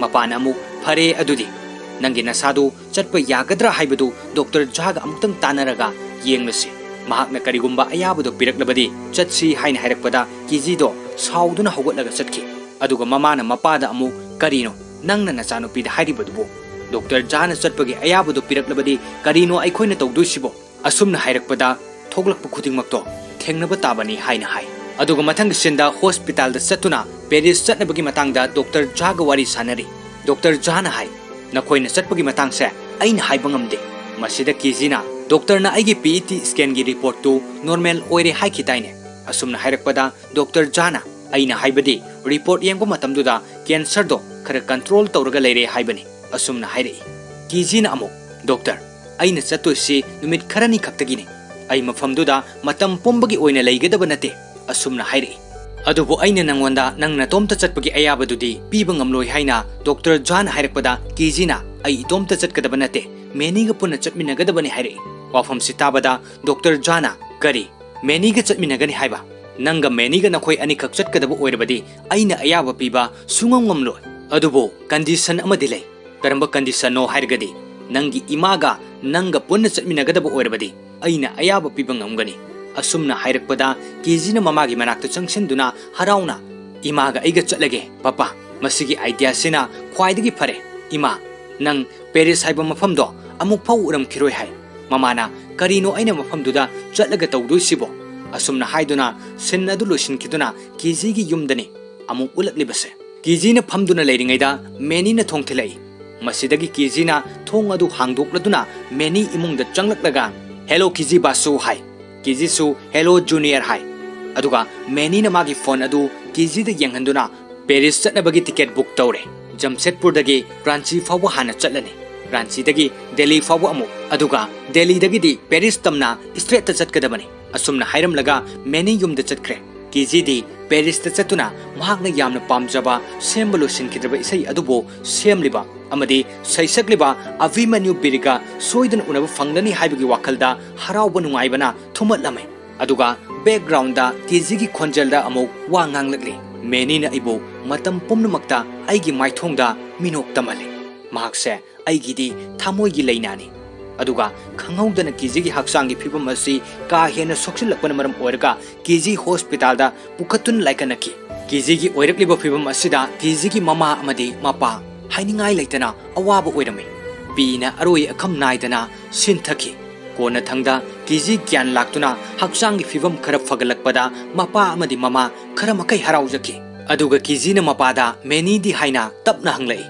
ꯃꯄꯥꯅ ꯑꯃꯨꯛ, "ꯐꯔꯦ, ꯑꯗꯨꯗꯤ ꯅꯪꯒꯤ ꯅꯁꯥꯗꯨ ꯆꯠꯄ ꯌꯥꯒꯗ꯭ꯔꯥ ꯍꯥꯏꯕꯗꯨ ꯗꯣꯛꯇꯔ ꯖꯥꯒ ꯑꯃꯨꯛꯇꯪ ꯇꯥꯟꯅꯔꯒ ꯌꯦꯡꯂꯁꯤ꯫ ꯃꯍꯥꯛꯅ ꯀꯔꯤꯒꯨꯝꯕ ꯑꯌꯥꯕꯗꯨ ꯄꯤꯔꯛꯂꯕꯗꯤ ꯆꯠꯁꯤ" ꯍꯥꯏꯅ ꯍꯥꯏꯔꯛꯄꯗ ꯀꯤꯖꯤꯗꯣ ꯁꯥꯎꯗꯨꯅ ꯍꯧꯒꯠꯂꯒ ꯆꯠꯈꯤ꯫ ꯑꯗꯨꯒ ꯃꯃꯥꯅ ꯃꯄꯥꯗ ꯑꯃꯨꯛ, "ꯀꯔꯤꯅꯣ ꯅꯪꯅ ꯅꯆꯥꯅꯨꯄꯤꯗ ꯍꯥꯏꯔꯤꯕꯗꯨꯕꯨ? ꯗꯣꯛꯇꯔ ꯖꯥꯅ ꯆꯠꯄꯒꯤ ꯑꯌꯥꯕꯗꯨ ꯄꯤꯔꯛꯂꯕꯗꯤ ꯀꯔꯤꯅꯣ ꯑꯩꯈꯣꯏꯅ ꯇꯧꯗꯣꯏꯁꯤꯕꯣ?" ꯑꯁꯨꯝꯅ ꯍꯥꯏꯔꯛꯄꯗ, "ꯊꯣꯛꯂꯛꯄ ꯈꯨꯗꯤꯡꯃꯛꯇꯣ ꯊꯦꯡꯅꯕ ꯇꯥꯕꯅꯤ" ꯍꯥꯏꯅ ꯍꯥꯏ꯫ ꯑꯗꯨꯒ ꯃꯊꯪꯒꯤ ꯁꯤꯟꯗ ꯍꯣꯁꯄꯤꯇꯥꯜꯗ ꯆꯠꯇꯨꯅ ꯄꯦꯔꯤꯁ ꯆꯠꯅꯕꯒꯤ ꯃꯇꯥꯡꯗ ꯗꯣꯛꯇꯔ ꯖꯥꯒ ꯋꯥꯔꯤ ꯁꯥꯟꯅꯔꯤ꯫ ꯗꯣꯛꯇꯔ ꯖꯥꯅ ꯍꯥꯏ, "ꯅꯈꯣꯏꯅ ꯆꯠꯄꯒꯤ ꯃꯇꯥꯡꯁꯦ ꯑꯩꯅ ꯍꯥꯏꯕ ꯉꯝꯗꯦ꯫ ꯃꯁꯤꯗ ꯀꯤꯖꯤꯅ, 'ꯗꯣꯛꯇꯔꯅ ꯑꯩꯒꯤ ꯄꯤ ꯏ ꯇꯤ ꯁ꯭ꯀꯦꯟꯒꯤ ꯔꯤꯄꯣꯔꯠꯇꯨ ꯅꯣꯔꯃꯦꯜ ꯑꯣꯏꯔꯦ ꯍꯥꯏꯈꯤꯗꯥꯏꯅꯦ?' ꯑꯁꯨꯝꯅ ꯍꯥꯏꯔꯛꯄꯗ ꯗꯣꯛꯇꯔ ꯖꯥꯅ, 'ꯑꯩꯅ ꯍꯥꯏꯕꯗꯤ ꯔꯤꯄꯣꯔꯠ ꯌꯦꯡꯕ ꯃꯇꯝꯗꯨꯗ ꯀꯦꯟꯁꯔꯗꯣ ꯈꯔ ꯀꯟꯇ꯭ꯔꯣꯜ ꯇꯧꯔꯒ ꯂꯩꯔꯦ ꯍꯥꯏꯕꯅꯤ," ꯑꯁꯨꯝꯅ ꯍꯥꯏꯔꯛꯏ꯫ ꯀꯤꯖꯤꯅ ꯑꯃꯨꯛ, "ꯗꯣꯛꯇꯔ, ꯑꯩꯅ ꯆꯠꯇꯣꯏꯁꯤ ꯅꯨꯃꯤꯠ ꯈꯔꯅꯤ ꯈꯛꯇꯒꯤꯅꯤ꯫ ꯑꯩ ꯃꯐꯝꯗꯨꯗ ꯃꯇꯝ ꯄꯨꯝꯕꯒꯤ ꯑꯣꯏꯅ ꯂꯩꯒꯗꯕ ꯅꯠꯇꯦ," ꯑꯁꯨꯝꯅ ꯍꯥꯏꯔꯛꯏ꯫ "ꯑꯗꯨꯕꯨ ꯑꯩꯅ ꯅꯪꯉꯣꯟꯗ ꯅꯪ ꯅꯇꯣꯝꯇ ꯆꯠꯄꯒꯤ ꯑꯌꯥꯕꯗꯨꯗꯤ ꯄꯤꯕ ꯉꯝꯂꯣꯏ" ꯍꯥꯏꯅ ꯗꯣꯛꯇꯔ ꯖꯥꯅ ꯍꯥꯏꯔꯛꯄꯗ ꯀꯤꯖꯤꯅ, "ꯑꯩ ꯏꯇꯣꯝꯇ ꯆꯠꯀꯗꯕ ꯅꯠꯇꯦ, ꯃꯦꯅꯤꯒ ꯄꯨꯟꯅ ꯆꯠꯃꯤꯟꯅꯒꯗꯕꯅꯤ" ꯍꯥꯏꯔꯛꯏ꯫ ꯋꯥꯐꯝꯁꯤ ꯇꯥꯕꯗ ꯗꯣꯛꯇꯔ ꯖꯥꯅ, "ꯀꯔꯤ? ꯃꯦꯅꯤꯒ ꯆꯠꯃꯤꯟꯅꯒꯅꯤ ꯍꯥꯏꯕ? ꯅꯪꯒ ꯃꯦꯅꯤꯒ ꯅꯈꯣꯏ ꯑꯅꯤꯈꯛ ꯆꯠꯀꯗꯕ ꯑꯣꯏꯔꯕꯗꯤ ꯑꯩꯅ ꯑꯌꯥꯕ ꯄꯤꯕ ꯁꯨꯡꯉꯝ ꯉꯝꯂꯣꯏ꯫ ꯑꯗꯨꯕꯨ ꯀꯟꯗꯤꯁꯟ ꯑꯃꯗꯤ ꯂꯩ꯫" "ꯀꯔꯝꯕ ꯀꯟꯗꯤꯁꯟꯅꯣ?" ꯍꯥꯏꯔꯒꯗꯤ, "ꯅꯪꯒꯤ ꯏꯃꯥꯒ ꯅꯪꯒ ꯄꯨꯟꯅ ꯆꯠꯃꯤꯟꯅꯒꯗꯕ ꯑꯣꯏꯔꯕꯗꯤ ꯑꯩꯅ ꯑꯌꯥꯕ ꯄꯤꯕ ꯉꯝꯒꯅꯤ"꯫ ꯑꯁꯨꯝꯅ ꯍꯥꯏꯔꯛꯄꯗ ꯀꯦꯖꯤꯅ ꯃꯃꯥꯒꯤ ꯃꯅꯥꯛꯇ ꯆꯪꯁꯤꯟꯗꯨꯅ ꯍꯔꯥꯎꯅ, "ꯏꯃꯥꯒ ꯑꯩꯒ ꯆꯠꯂꯒꯦ, ꯄꯄꯥ꯫ ꯃꯁꯤꯒꯤ ꯑꯥꯏꯗꯤꯌꯥꯁꯤꯅ ꯈ꯭ꯋꯥꯏꯗꯒꯤ ꯐꯔꯦ꯫ ꯏꯃꯥ, ꯅꯪ ꯄꯦꯔꯤꯁ ꯍꯥꯏꯕ ꯃꯐꯝꯗꯣ ꯑꯃꯨꯛ ꯐꯥꯎ ꯎꯔꯝꯈꯤꯔꯣꯏ" ꯍꯥꯏ꯫ ꯃꯃꯥꯅ, "ꯀꯔꯤꯅꯣ ꯑꯩꯅ ꯃꯐꯝꯗꯨꯗ ꯆꯠꯂꯒ ꯇꯧꯗꯣꯏꯁꯤꯕꯣ?" ꯑꯁꯨꯝꯅ ꯍꯥꯏꯗꯨꯅ ꯁꯤꯟ ꯑꯗꯨ ꯂꯣꯏꯁꯤꯟꯈꯤꯗꯨꯅ ꯀꯦꯖꯤꯒꯤ ꯌꯨꯝꯗꯅꯤ ꯑꯃꯨꯛ ꯎꯠꯂꯛꯂꯤꯕꯁꯦ꯫ ꯀꯦꯖꯤꯅ ꯐꯝꯗꯨꯅ ꯂꯩꯔꯤꯉꯩꯗ ꯃꯦꯅꯤꯅ ꯊꯣꯡ ꯊꯤꯜꯂꯛꯏ꯫ ꯃꯁꯤꯗꯒꯤ ꯀꯦꯖꯤꯅ ꯊꯣꯡ ꯑꯗꯨ ꯍꯥꯡꯗꯣꯛꯂꯗꯨꯅ ꯃꯦꯅꯤ ꯏꯃꯨꯡꯗ ꯆꯪꯂꯛꯂꯒ, "ꯍꯦꯂꯣ ꯀꯦꯖꯤ ꯕꯥꯁꯨ" ꯍꯥꯏ꯫ ꯀꯦꯖꯤꯁꯨ "ꯍꯦꯂꯣ ꯖꯨꯅꯤꯌꯔ" ꯍꯥꯏ꯫ ꯑꯗꯨꯒ ꯃꯦꯅꯤꯅ ꯃꯥꯒꯤ ꯐꯣꯟ ꯑꯗꯨ ꯀꯦꯖꯤꯗ ꯌꯦꯡꯍꯟꯗꯨꯅ, "ꯄꯦꯔꯤꯁ ꯆꯠꯅꯕꯒꯤ ꯇꯤꯀꯦꯠ ꯕꯨꯛ ꯇꯧꯔꯦ꯫ ꯖꯝꯁꯦꯠꯄꯨꯔꯗꯒꯤ ꯔꯥꯟꯆꯤ ꯐꯥꯎꯕ ꯍꯥꯟꯅ ꯆꯠꯂꯅꯤ꯫ ꯔꯥꯟꯆꯤꯗꯒꯤ ꯗꯦꯜꯂꯤ ꯐꯥꯎꯕ ꯑꯃꯨꯛ, ꯑꯗꯨꯒ ꯗꯦꯜꯂꯤꯗꯒꯤꯗꯤ ꯄꯦꯔꯤꯁ ꯇꯝꯅ ꯏꯁꯇ꯭ꯔꯦꯠꯇ ꯆꯠꯀꯗꯕꯅꯤ"꯫ ꯑꯁꯨꯝꯅ ꯍꯥꯏꯔꯝꯂꯒ ꯃꯦꯅꯤ ꯌꯨꯝꯗ ꯆꯠꯈ꯭ꯔꯦ꯫ ꯀꯦꯖꯤꯗꯤ ꯄꯦꯔꯤꯁꯇ ꯆꯠꯇꯨꯅ ꯃꯍꯥꯛꯅ ꯌꯥꯝꯅ ꯄꯥꯝꯖꯕ ꯁꯦꯝꯕ ꯂꯣꯏꯁꯤꯟꯈꯤꯗ꯭ꯔꯕ ꯏꯁꯩ ꯑꯗꯨꯕꯨ ꯁꯦꯝꯂꯤꯕ ꯑꯃꯗꯤ ꯁꯩꯁꯛꯂꯤꯕ ꯑꯚꯤꯃꯟꯌꯨ ꯕꯤꯔꯒ ꯁꯣꯏꯗꯅ ꯎꯅꯕ ꯐꯪꯂꯅꯤ ꯍꯥꯏꯕꯒꯤ ꯋꯥꯈꯜꯗ ꯍꯔꯥꯎꯕ ꯅꯨꯡꯉꯥꯏꯕꯅ ꯊꯨꯝꯍꯠꯂꯝꯃꯤ꯫ ꯑꯗꯨꯒ ꯕꯦꯛꯒ꯭ꯔꯥꯎꯟꯗ ꯀꯦꯖꯤꯒꯤ ꯈꯣꯟꯖꯦꯜꯗ ꯑꯃꯨꯛ ꯋꯥ ꯉꯥꯡꯂꯛꯂꯤ꯫ "ꯃꯦꯅꯤꯅ ꯑꯩꯕꯨ ꯃꯇꯝ ꯄꯨꯝꯅꯃꯛꯇ ꯑꯩꯒꯤ ꯃꯥꯏꯊꯣꯡꯗ ꯃꯤꯅꯣꯛ ꯇꯝꯍꯜꯂꯤ꯫ ꯃꯍꯥꯛꯁꯦ ꯑꯩꯒꯤꯗꯤ ꯊꯃꯣꯏꯒꯤ ꯂꯩꯅꯥꯅꯤ"꯫ ꯑꯗꯨꯒ ꯈꯪꯍꯧꯗꯅ ꯀꯦꯖꯤꯒꯤ ꯍꯛꯆꯥꯡꯒꯤ ꯐꯤꯕꯝ ꯑꯁꯤ ꯀꯥ ꯍꯦꯟꯅ ꯁꯣꯛꯆꯤꯜꯂꯛꯄꯅ ꯃꯔꯝ ꯑꯣꯏꯔꯒ ꯀꯦꯖꯤ ꯍꯣꯁꯄꯤꯇꯥꯜꯗ ꯄꯨꯈꯠꯇꯨꯅ ꯂꯥꯏꯀꯠꯅꯈꯤ꯫ ꯀꯦꯖꯤꯒꯤ ꯑꯣꯏꯔꯛꯂꯤꯕ ꯐꯤꯕꯝ ꯑꯁꯤꯗ ꯀꯦꯖꯤꯒꯤ ꯃꯃꯥ ꯑꯃꯗꯤ ꯃꯄꯥ ꯍꯥꯏꯅꯤꯡꯉꯥꯏ ꯂꯩꯇꯅ ꯑꯋꯥꯕ ꯑꯣꯏꯔꯝꯃꯤ꯫ ꯄꯤꯅ ꯑꯔꯣꯏ ꯑꯈꯝ ꯅꯥꯏꯗꯅ ꯁꯤꯟꯊꯈꯤ꯫ ꯀꯣꯟꯅꯊꯪꯗ ꯀꯦꯖꯤ ꯒ꯭ꯌꯥꯟ ꯂꯥꯛꯇꯨꯅ ꯍꯛꯆꯥꯡꯒꯤ ꯐꯤꯕꯝ ꯈꯔ ꯐꯒꯠꯂꯛꯄꯗ ꯃꯄꯥ ꯑꯃꯗꯤ ꯃꯃꯥ ꯈꯔ ꯃꯈꯩ ꯍꯔꯥꯎꯖꯈꯤ꯫ ꯑꯗꯨꯒ ꯀꯦꯖꯤꯅ ꯃꯄꯥꯗ "ꯃꯦꯅꯤꯗꯤ?" ꯍꯥꯏꯅ ꯇꯞꯅ ꯍꯪꯂꯛꯏ꯫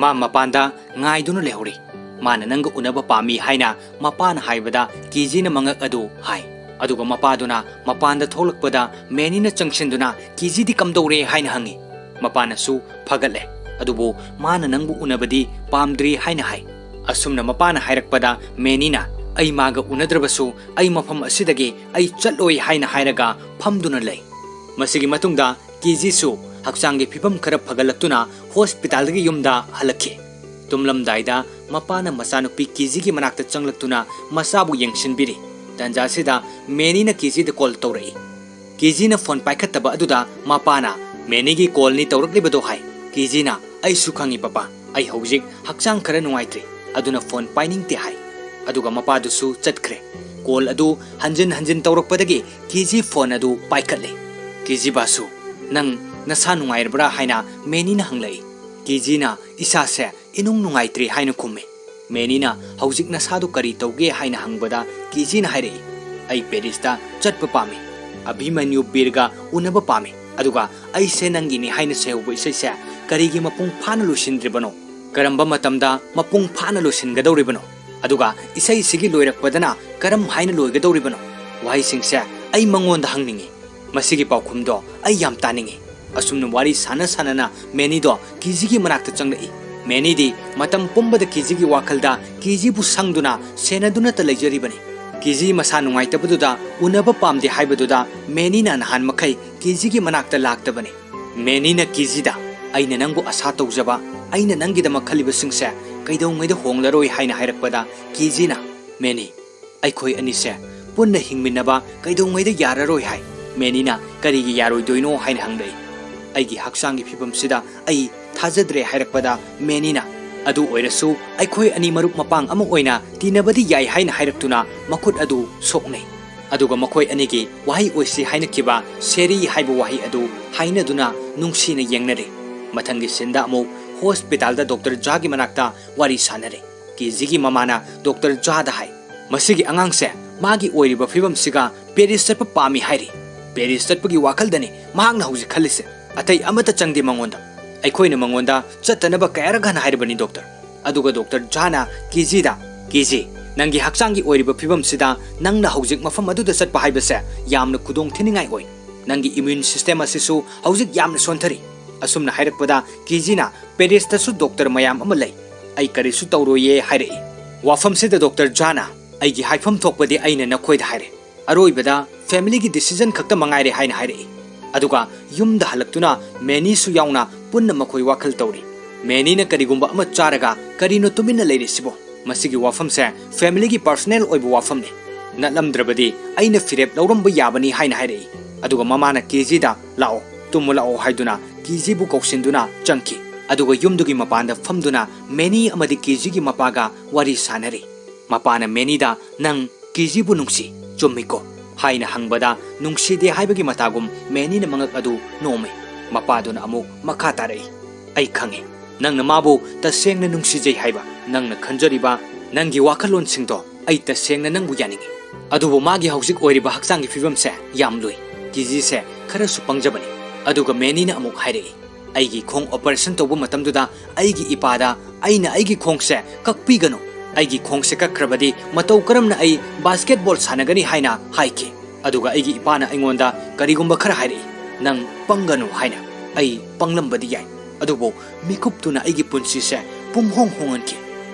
ꯃꯥ ꯃꯄꯥꯟꯗ ꯉꯥꯏꯗꯨꯅ ꯂꯩꯍꯧꯔꯤ꯫ "ꯃꯥꯅ ꯅꯪꯒ ꯎꯅꯕ ꯄꯥꯝꯃꯤ" ꯍꯥꯏꯅ ꯃꯄꯥꯅ ꯍꯥꯏꯕꯗ ꯀꯦꯖꯤꯅ ꯃꯉꯛ ꯑꯗꯨ ꯍꯥꯏ꯫ ꯑꯗꯨꯒ ꯃꯄꯥꯗꯨꯅ ꯃꯄꯥꯟꯗ ꯊꯣꯛꯂꯛꯄꯗ ꯃꯦꯅꯤꯅ ꯆꯪꯁꯤꯟꯗꯨꯅ, "ꯀꯦꯖꯤꯗꯤ ꯀꯝꯗꯧꯔꯦ?" ꯍꯥꯏꯅ ꯍꯪꯉꯤ꯫ ꯃꯄꯥꯅꯁꯨ, "ꯐꯒꯠꯂꯦ, ꯑꯗꯨꯕꯨ ꯃꯥꯅ ꯅꯪꯕꯨ ꯎꯅꯕꯗꯤ ꯄꯥꯝꯗ꯭ꯔꯤ" ꯍꯥꯏꯅ ꯍꯥꯏ꯫ ꯑꯁꯨꯝꯅ ꯃꯄꯥꯅ ꯍꯥꯏꯔꯛꯄꯗ ꯃꯦꯅꯤꯅ, "ꯑꯩ ꯃꯥꯒ ꯎꯅꯗ꯭ꯔꯕꯁꯨ ꯑꯩ ꯃꯐꯝ ꯑꯁꯤꯗꯒꯤ ꯑꯩ ꯆꯠꯂꯣꯏ" ꯍꯥꯏꯅ ꯍꯥꯏꯔꯒ ꯐꯝꯗꯨꯅ ꯂꯩ꯫ ꯃꯁꯤꯒꯤ ꯃꯇꯨꯡꯗ ꯀꯦꯖꯤꯁꯨ ꯍꯛꯆꯥꯡꯒꯤ ꯐꯤꯕꯝ ꯈꯔ ꯐꯒꯠꯂꯛꯇꯨꯅ ꯍꯣꯁꯄꯤꯇꯥꯜꯗꯒꯤ ꯌꯨꯝꯗ ꯍꯜꯂꯛꯈꯤ꯫ ꯇꯨꯝꯂꯝꯗꯥꯏꯗ ꯃꯄꯥꯅ ꯃꯆꯥꯅꯨꯄꯤ ꯀꯦꯖꯤꯒꯤ ꯃꯅꯥꯛꯇ ꯆꯪꯂꯛꯇꯨꯅ ꯃꯆꯥꯕꯨ ꯌꯦꯡꯁꯤꯟꯕꯤꯔꯤ꯫ ꯇꯟꯖꯥꯁꯤꯗ ꯃꯦꯅꯤꯅ ꯀꯦꯖꯤꯗ ꯀꯣꯜ ꯇꯧꯔꯛꯏ꯫ ꯀꯦꯖꯤꯅ ꯐꯣꯟ ꯄꯥꯏꯈꯠꯇꯕ ꯑꯗꯨꯗ ꯃꯄꯥꯅ, "ꯃꯦꯅꯤꯒꯤ ꯀꯣꯜꯅꯤ ꯇꯧꯔꯛꯂꯤꯕꯗꯣ" ꯍꯥꯏ꯫ ꯀꯦꯖꯤꯅ, "ꯑꯩꯁꯨ ꯈꯪꯉꯤ ꯄꯄꯥ, ꯑꯩ ꯍꯧꯖꯤꯛ ꯍꯛꯆꯥꯡ ꯈꯔ ꯅꯨꯡꯉꯥꯏꯇ꯭ꯔꯤ"꯫ ꯑꯗꯨꯅ ꯐꯣꯟ ꯄꯥꯏꯅꯤꯡꯗꯦ ꯍꯥꯏ꯫ ꯑꯗꯨꯒ ꯃꯄꯥꯗꯨꯁꯨ ꯆꯠꯈ꯭ꯔꯦ꯫ ꯀꯣꯜ ꯑꯗꯨ ꯍꯟꯖꯤꯟ ꯍꯟꯖꯤꯟ ꯇꯧꯔꯛꯄꯗꯒꯤ ꯀꯦꯖꯤ ꯐꯣꯟ ꯑꯗꯨ ꯄꯥꯏꯈꯠꯂꯦ꯫ "ꯀꯦꯖꯤ ꯕꯥꯁꯨ, ꯅꯪ ꯅꯁꯥ ꯅꯨꯡꯉꯥꯏꯔꯕ꯭ꯔꯥ?" ꯍꯥꯏꯅ ꯃꯦꯅꯤꯅ ꯍꯪꯂꯛꯏ꯫ ꯀꯦꯖꯤꯅ "ꯏꯁꯥꯁꯦ ꯏꯅꯨꯡ ꯅꯨꯡꯉꯥꯏꯇ꯭ꯔꯤ" ꯍꯥꯏꯅ ꯈꯨꯝꯃꯤ꯫ ꯃꯦꯅꯤꯅ "ꯍꯧꯖꯤꯛ ꯅꯁꯥꯗꯣ ꯀꯔꯤ ꯇꯧꯒꯦ?" ꯍꯥꯏꯅ ꯍꯪꯕꯗ ꯀꯦꯖꯤꯅ ꯍꯥꯏꯔꯛꯏ, "ꯑꯩ ꯄꯦꯔꯤꯁꯇ ꯆꯠꯄ ꯄꯥꯝꯃꯤ꯫ ꯑꯚꯤꯃꯟꯌꯨ ꯕꯤꯔꯒ ꯎꯅꯕ ꯄꯥꯝꯃꯤ꯫ ꯑꯗꯨꯒ ꯑꯩꯁꯦ ꯅꯪꯒꯤꯅꯤ ꯍꯥꯏꯅ ꯁꯩꯍꯧꯕ ꯏꯁꯩꯁꯦ ꯀꯔꯤꯒꯤ ꯃꯄꯨꯡ ꯐꯥꯅ ꯂꯣꯏꯁꯤꯟꯗ꯭ꯔꯤꯕꯅꯣ? ꯀꯔꯝꯕ ꯃꯇꯝꯗ ꯃꯄꯨꯡ ꯐꯥꯅ ꯂꯣꯏꯁꯤꯟꯒꯗꯧꯔꯤꯕꯅꯣ? ꯑꯗꯨꯒ ꯏꯁꯩꯁꯤꯒꯤ ꯂꯣꯏꯔꯛꯄꯗꯅ ꯀꯔꯝ ꯍꯥꯏꯅ ꯂꯣꯏꯒꯗꯧꯔꯤꯕꯅꯣ?" ꯋꯥꯍꯩꯁꯤꯡꯁꯦ ꯑꯩ ꯃꯉꯣꯟꯗ ꯍꯪꯅꯤꯡꯉꯤ꯫ ꯃꯁꯤꯒꯤ ꯄꯥꯎꯈꯨꯝꯗꯣ ꯑꯩ ꯌꯥꯝ ꯇꯥꯅꯤꯡꯉꯤ꯫ ꯑꯁꯨꯝꯅ ꯋꯥꯔꯤ ꯁꯥꯟꯅ ꯁꯥꯟꯅꯅ ꯃꯦꯅꯤꯗꯣ ꯀꯦꯖꯤꯒꯤ ꯃꯅꯥꯛꯇ ꯆꯪꯂꯛꯏ꯫ ꯃꯦꯅꯤꯗꯤ ꯃꯇꯝ ꯄꯨꯝꯕꯗ ꯀꯦꯖꯤꯒꯤ ꯋꯥꯈꯜꯗ ꯀꯦꯖꯤꯕꯨ ꯁꯪꯗꯨꯅ ꯁꯦꯟꯅꯗꯨꯅꯇ ꯂꯩꯖꯔꯤꯕꯅꯤ꯫ ꯀꯦꯖꯤ ꯃꯁꯥ ꯅꯨꯡꯉꯥꯏꯇꯕꯗꯨꯗ ꯎꯅꯕ ꯄꯥꯝꯗꯦ ꯍꯥꯏꯕꯗꯨꯗ ꯃꯦꯅꯤꯅ ꯅꯍꯥꯟ ꯃꯈꯩ ꯀꯦꯖꯤꯒꯤ ꯃꯅꯥꯛꯇ ꯂꯥꯛꯇꯕꯅꯤ꯫ ꯃꯦꯅꯤꯅ ꯀꯦꯖꯤꯗ, "ꯑꯩꯅ ꯅꯪꯕꯨ ꯑꯁꯥ ꯇꯧꯖꯕ, ꯑꯩꯅ ꯅꯪꯒꯤꯗꯃꯛ ꯈꯜꯂꯤꯕꯁꯤꯡꯁꯦ ꯀꯩꯗꯧꯉꯩꯗ ꯍꯣꯡꯂꯔꯣꯏ" ꯍꯥꯏꯅ ꯍꯥꯏꯔꯛꯄꯗ ꯀꯦꯖꯤꯅ, "ꯃꯦꯅꯤ, ꯑꯩꯈꯣꯏ ꯑꯅꯤꯁꯦ ꯄꯨꯟꯅ ꯍꯤꯡꯃꯤꯟꯅꯕ ꯀꯩꯗꯧꯉꯩꯗ ꯌꯥꯔꯔꯣꯏ" ꯍꯥꯏ꯫ ꯃꯦꯅꯤꯅ "ꯀꯔꯤꯒꯤ ꯌꯥꯔꯣꯏꯗꯣꯏꯅꯣ?" ꯍꯥꯏꯅ ꯍꯪꯂꯛꯏ꯫ "ꯑꯩꯒꯤ ꯍꯛꯆꯥꯡꯒꯤ ꯐꯤꯕꯝꯁꯤꯗ ꯑꯩ ꯊꯥꯖꯗ꯭ꯔꯦ" ꯍꯥꯏꯔꯛꯄꯗ ꯃꯦꯅꯤꯅ, "ꯑꯗꯨ ꯑꯣꯏꯔꯁꯨ ꯑꯩꯈꯣꯏ ꯑꯅꯤ ꯃꯔꯨꯞ ꯃꯄꯥꯡ ꯑꯃ ꯑꯣꯏꯅ ꯇꯤꯟꯅꯕꯗꯤ ꯌꯥꯏ" ꯍꯥꯏꯅ ꯍꯥꯏꯔꯛꯇꯨꯅ ꯃꯈꯨꯠ ꯑꯗꯨ ꯁꯣꯛꯅꯩ꯫ ꯑꯗꯨꯒ ꯃꯈꯣꯏ ꯑꯅꯤꯒꯤ ꯋꯥꯍꯩ ꯑꯣꯏꯁꯤ ꯍꯥꯏꯅꯈꯤꯕ "ꯁꯦꯔꯤ" ꯍꯥꯏꯕ ꯋꯥꯍꯩ ꯑꯗꯨ ꯍꯥꯏꯅꯗꯨꯅ ꯅꯨꯡꯁꯤꯅ ꯌꯦꯡꯅꯔꯦ꯫ ꯃꯊꯪꯒꯤ ꯁꯤꯟꯗ ꯑꯃꯨꯛ ꯍꯣꯁꯄꯤꯇꯥꯜꯗ ꯗꯣꯛꯇꯔ ꯖꯥꯒꯤ ꯃꯅꯥꯛꯇ ꯋꯥꯔꯤ ꯁꯥꯟꯅꯔꯦ꯫ ꯀꯦꯖꯤꯒꯤ ꯃꯃꯥꯅ ꯗꯣꯛꯇꯔ ꯖꯥꯗ ꯍꯥꯏ, "ꯃꯁꯤꯒꯤ ꯑꯉꯥꯡꯁꯦ ꯃꯥꯒꯤ ꯑꯣꯏꯔꯤꯕ ꯐꯤꯕꯝꯁꯤꯒ ꯄꯦꯔꯤꯁ ꯆꯠꯄ ꯄꯥꯝꯃꯤ ꯍꯥꯏꯔꯤ꯫ ꯄꯦꯔꯤꯁ ꯆꯠꯄꯒꯤ ꯋꯥꯈꯜꯗꯅꯤ ꯃꯍꯥꯛꯅ ꯍꯧꯖꯤꯛ ꯈꯜꯂꯤꯁꯦ꯫ ꯑꯇꯩ ꯑꯃꯠꯇ ꯆꯪꯗꯦ ꯃꯉꯣꯟꯗ꯫ ꯑꯩꯈꯣꯏꯅ ꯃꯉꯣꯟꯗ ꯆꯠꯇꯅꯕ ꯀꯌꯥꯔꯛ ꯍꯟꯅ ꯍꯥꯏꯔꯕꯅꯤ ꯗꯣꯛꯇꯔ?" ꯑꯗꯨꯒ ꯗꯣꯛꯇꯔ ꯖꯥꯅ ꯀꯦꯖꯤꯗ, "ꯀꯦꯖꯤ, ꯅꯪꯒꯤ ꯍꯛꯆꯥꯡꯒꯤ ꯑꯣꯏꯔꯤꯕ ꯐꯤꯕꯝꯁꯤꯗ ꯅꯪꯅ ꯍꯧꯖꯤꯛ ꯃꯐꯝ ꯑꯗꯨꯗ ꯆꯠꯄ ꯍꯥꯏꯕꯁꯦ ꯌꯥꯝꯅ ꯈꯨꯗꯣꯡ ꯊꯤꯅꯤꯡꯉꯥꯏ ꯑꯣꯏ꯫ ꯅꯪꯒꯤ ꯏꯃ꯭ꯌꯨꯟ ꯁꯤꯁꯇꯦꯝ ꯑꯁꯤꯁꯨ ꯍꯧꯖꯤꯛ ꯌꯥꯝꯅ ꯁꯣꯟꯊꯔꯤ꯫" ꯑꯁꯨꯝꯅ ꯍꯥꯏꯔꯛꯄꯗ ꯀꯦꯖꯤꯅ, "ꯄꯦꯔꯤꯁꯇꯁꯨ ꯗꯣꯛꯇꯔ ꯃꯌꯥꯝ ꯑꯃ ꯂꯩ꯫ ꯑꯩ ꯀꯔꯤꯁꯨ ꯇꯧꯔꯣꯏꯌꯦ" ꯍꯥꯏꯔꯛꯏ꯫ ꯋꯥꯐꯝꯁꯤꯗ ꯗꯣꯛꯇꯔ ꯖꯥꯅ, "ꯑꯩꯒꯤ ꯍꯥꯏꯐꯝ ꯊꯣꯛꯄꯗꯤ ꯑꯩꯅ ꯅꯈꯣꯏꯗ ꯍꯥꯏꯔꯦ꯫ ꯑꯔꯣꯏꯕꯗ ꯐꯦꯃꯤꯂꯤꯒꯤ ꯗꯤꯁꯤꯖꯟ ꯈꯛꯇ ꯃꯉꯥꯏꯔꯦ" ꯍꯥꯏꯅ ꯍꯥꯏꯔꯛꯏ꯫ ꯑꯗꯨꯒ ꯌꯨꯝꯗ ꯍꯜꯂꯛꯇꯨꯅ ꯃꯦꯅꯤꯁꯨ ꯌꯥꯎꯅ ꯄꯨꯟꯅ ꯃꯈꯣꯏ ꯋꯥꯈꯜ ꯇꯧꯔꯤ꯫ ꯃꯦꯅꯤꯅ ꯀꯔꯤꯒꯨꯝꯕ ꯑꯃ ꯆꯥꯔꯒ ꯀꯔꯤꯅꯣ ꯇꯨꯃꯤꯟꯅ ꯂꯩꯔꯤꯁꯤꯕꯣ? ꯃꯁꯤꯒꯤ ꯋꯥꯐꯝꯁꯦ ꯐꯦꯃꯤꯂꯤꯒꯤ ꯄꯔꯁꯣꯅꯦꯜ ꯑꯣꯏꯕ ꯋꯥꯐꯝꯅꯤ꯫ ꯅꯠꯂꯝꯗ꯭ꯔꯕꯗꯤ ꯑꯩꯅ ꯐꯤꯔꯦꯞ ꯂꯧꯔꯝꯕ ꯌꯥꯕꯅꯤ ꯍꯥꯏꯅ ꯍꯥꯏꯔꯛꯏ꯫ ꯑꯗꯨꯒ ꯃꯃꯥꯅ ꯀꯦꯖꯤꯗ, "ꯂꯥꯛꯑꯣ, ꯇꯨꯝꯃꯨ ꯂꯥꯛꯑꯣ" ꯍꯥꯏꯗꯨꯅ ꯀꯦꯖꯤꯕꯨ ꯀꯧꯁꯤꯟꯗꯨꯅ ꯆꯪꯈꯤ꯫ ꯑꯗꯨꯒ ꯌꯨꯝꯗꯨꯒꯤ ꯃꯄꯥꯟꯗ ꯐꯝꯗꯨꯅ ꯃꯦꯅꯤ ꯑꯃꯗꯤ ꯀꯦꯖꯤꯒꯤ ꯃꯄꯥꯒ ꯋꯥꯔꯤ ꯁꯥꯟꯅꯔꯤ꯫ ꯃꯄꯥꯅ ꯃꯦꯅꯤꯗ, "ꯅꯪ ꯀꯦꯖꯤꯕꯨ ꯅꯨꯡꯁꯤ, ꯆꯨꯝꯃꯤꯀꯣ?" ꯍꯥꯏꯅ ꯍꯪꯕꯗ, ꯅꯨꯡꯁꯤꯗꯦ ꯍꯥꯏꯕꯒꯤ ꯃꯇꯥꯒꯨꯝ ꯃꯦꯅꯤꯅ ꯃꯉꯛ ꯑꯗꯨ ꯅꯣꯝꯃꯤ꯫ ꯃꯄꯥꯗꯨꯅ ꯑꯃꯨꯛ ꯃꯈꯥ ꯇꯥꯔꯛꯏ, "ꯑꯩ ꯈꯪꯏ, ꯅꯪꯅ ꯃꯥꯕꯨ ꯇꯁꯦꯡꯅ ꯅꯨꯡꯁꯤꯖꯩ ꯍꯥꯏꯕ꯫ ꯅꯪꯅ ꯈꯟꯖꯔꯤꯕ ꯅꯪꯒꯤ ꯋꯥꯈꯜꯂꯣꯟꯁꯤꯡꯗꯣ ꯑꯩ ꯇꯁꯦꯡꯅ ꯅꯪꯕꯨ ꯌꯥꯅꯤꯡꯏ꯫ ꯑꯗꯨꯕꯨ ꯃꯥꯒꯤ ꯍꯧꯖꯤꯛ ꯑꯣꯏꯔꯤꯕ ꯍꯛꯆꯥꯡꯒꯤ ꯐꯤꯕꯝꯁꯦ ꯌꯥꯝ ꯂꯨꯏ꯫ ꯀꯦꯖꯤꯁꯦ ꯈꯔꯁꯨ ꯄꯪꯖꯕꯅꯤ꯫" ꯑꯗꯨꯒ ꯃꯦꯅꯤꯅ ꯑꯃꯨꯛ ꯍꯥꯏꯔꯛꯏ, "ꯑꯩꯒꯤ ꯈꯣꯡ ꯑꯣꯄꯔꯦꯁꯟ ꯇꯧꯕ ꯃꯇꯝꯗꯨꯗ ꯑꯩꯒꯤ ꯏꯄꯥꯗ ꯑꯩꯅ ꯑꯩꯒꯤ ꯈꯣꯡꯁꯦ ꯀꯛꯄꯤꯒꯅꯨ, ꯑꯩꯒꯤ ꯈꯣꯡꯁꯦ ꯀꯛꯈ꯭ꯔꯕꯗꯤ ꯃꯇꯧ ꯀꯔꯝꯅ ꯑꯩ ꯕꯥꯁꯀꯦꯠꯕꯣꯜ ꯁꯥꯟꯅꯒꯅꯤ ꯍꯥꯏꯅ ꯍꯥꯏꯈꯤ꯫ ꯑꯗꯨꯒ ꯑꯩꯒꯤ ꯏꯄꯥꯅ ꯑꯩꯉꯣꯟꯗ ꯀꯔꯤꯒꯨꯝꯕ ꯈꯔ ꯍꯥꯏꯔꯛꯏ, ꯅꯪ ꯄꯪꯒꯅꯨ ꯍꯥꯏꯅ꯫ ꯑꯩ ꯄꯪꯂꯝꯕꯗꯤ ꯌꯥꯏ, ꯑꯗꯨꯕꯨ ꯃꯤꯀꯨꯞꯇꯨꯅ ꯑꯩꯒꯤ ꯄꯨꯟꯁꯤꯁꯦ ꯄꯨꯝꯍꯣꯡ ꯍꯣꯡꯍꯟꯈꯤ꯫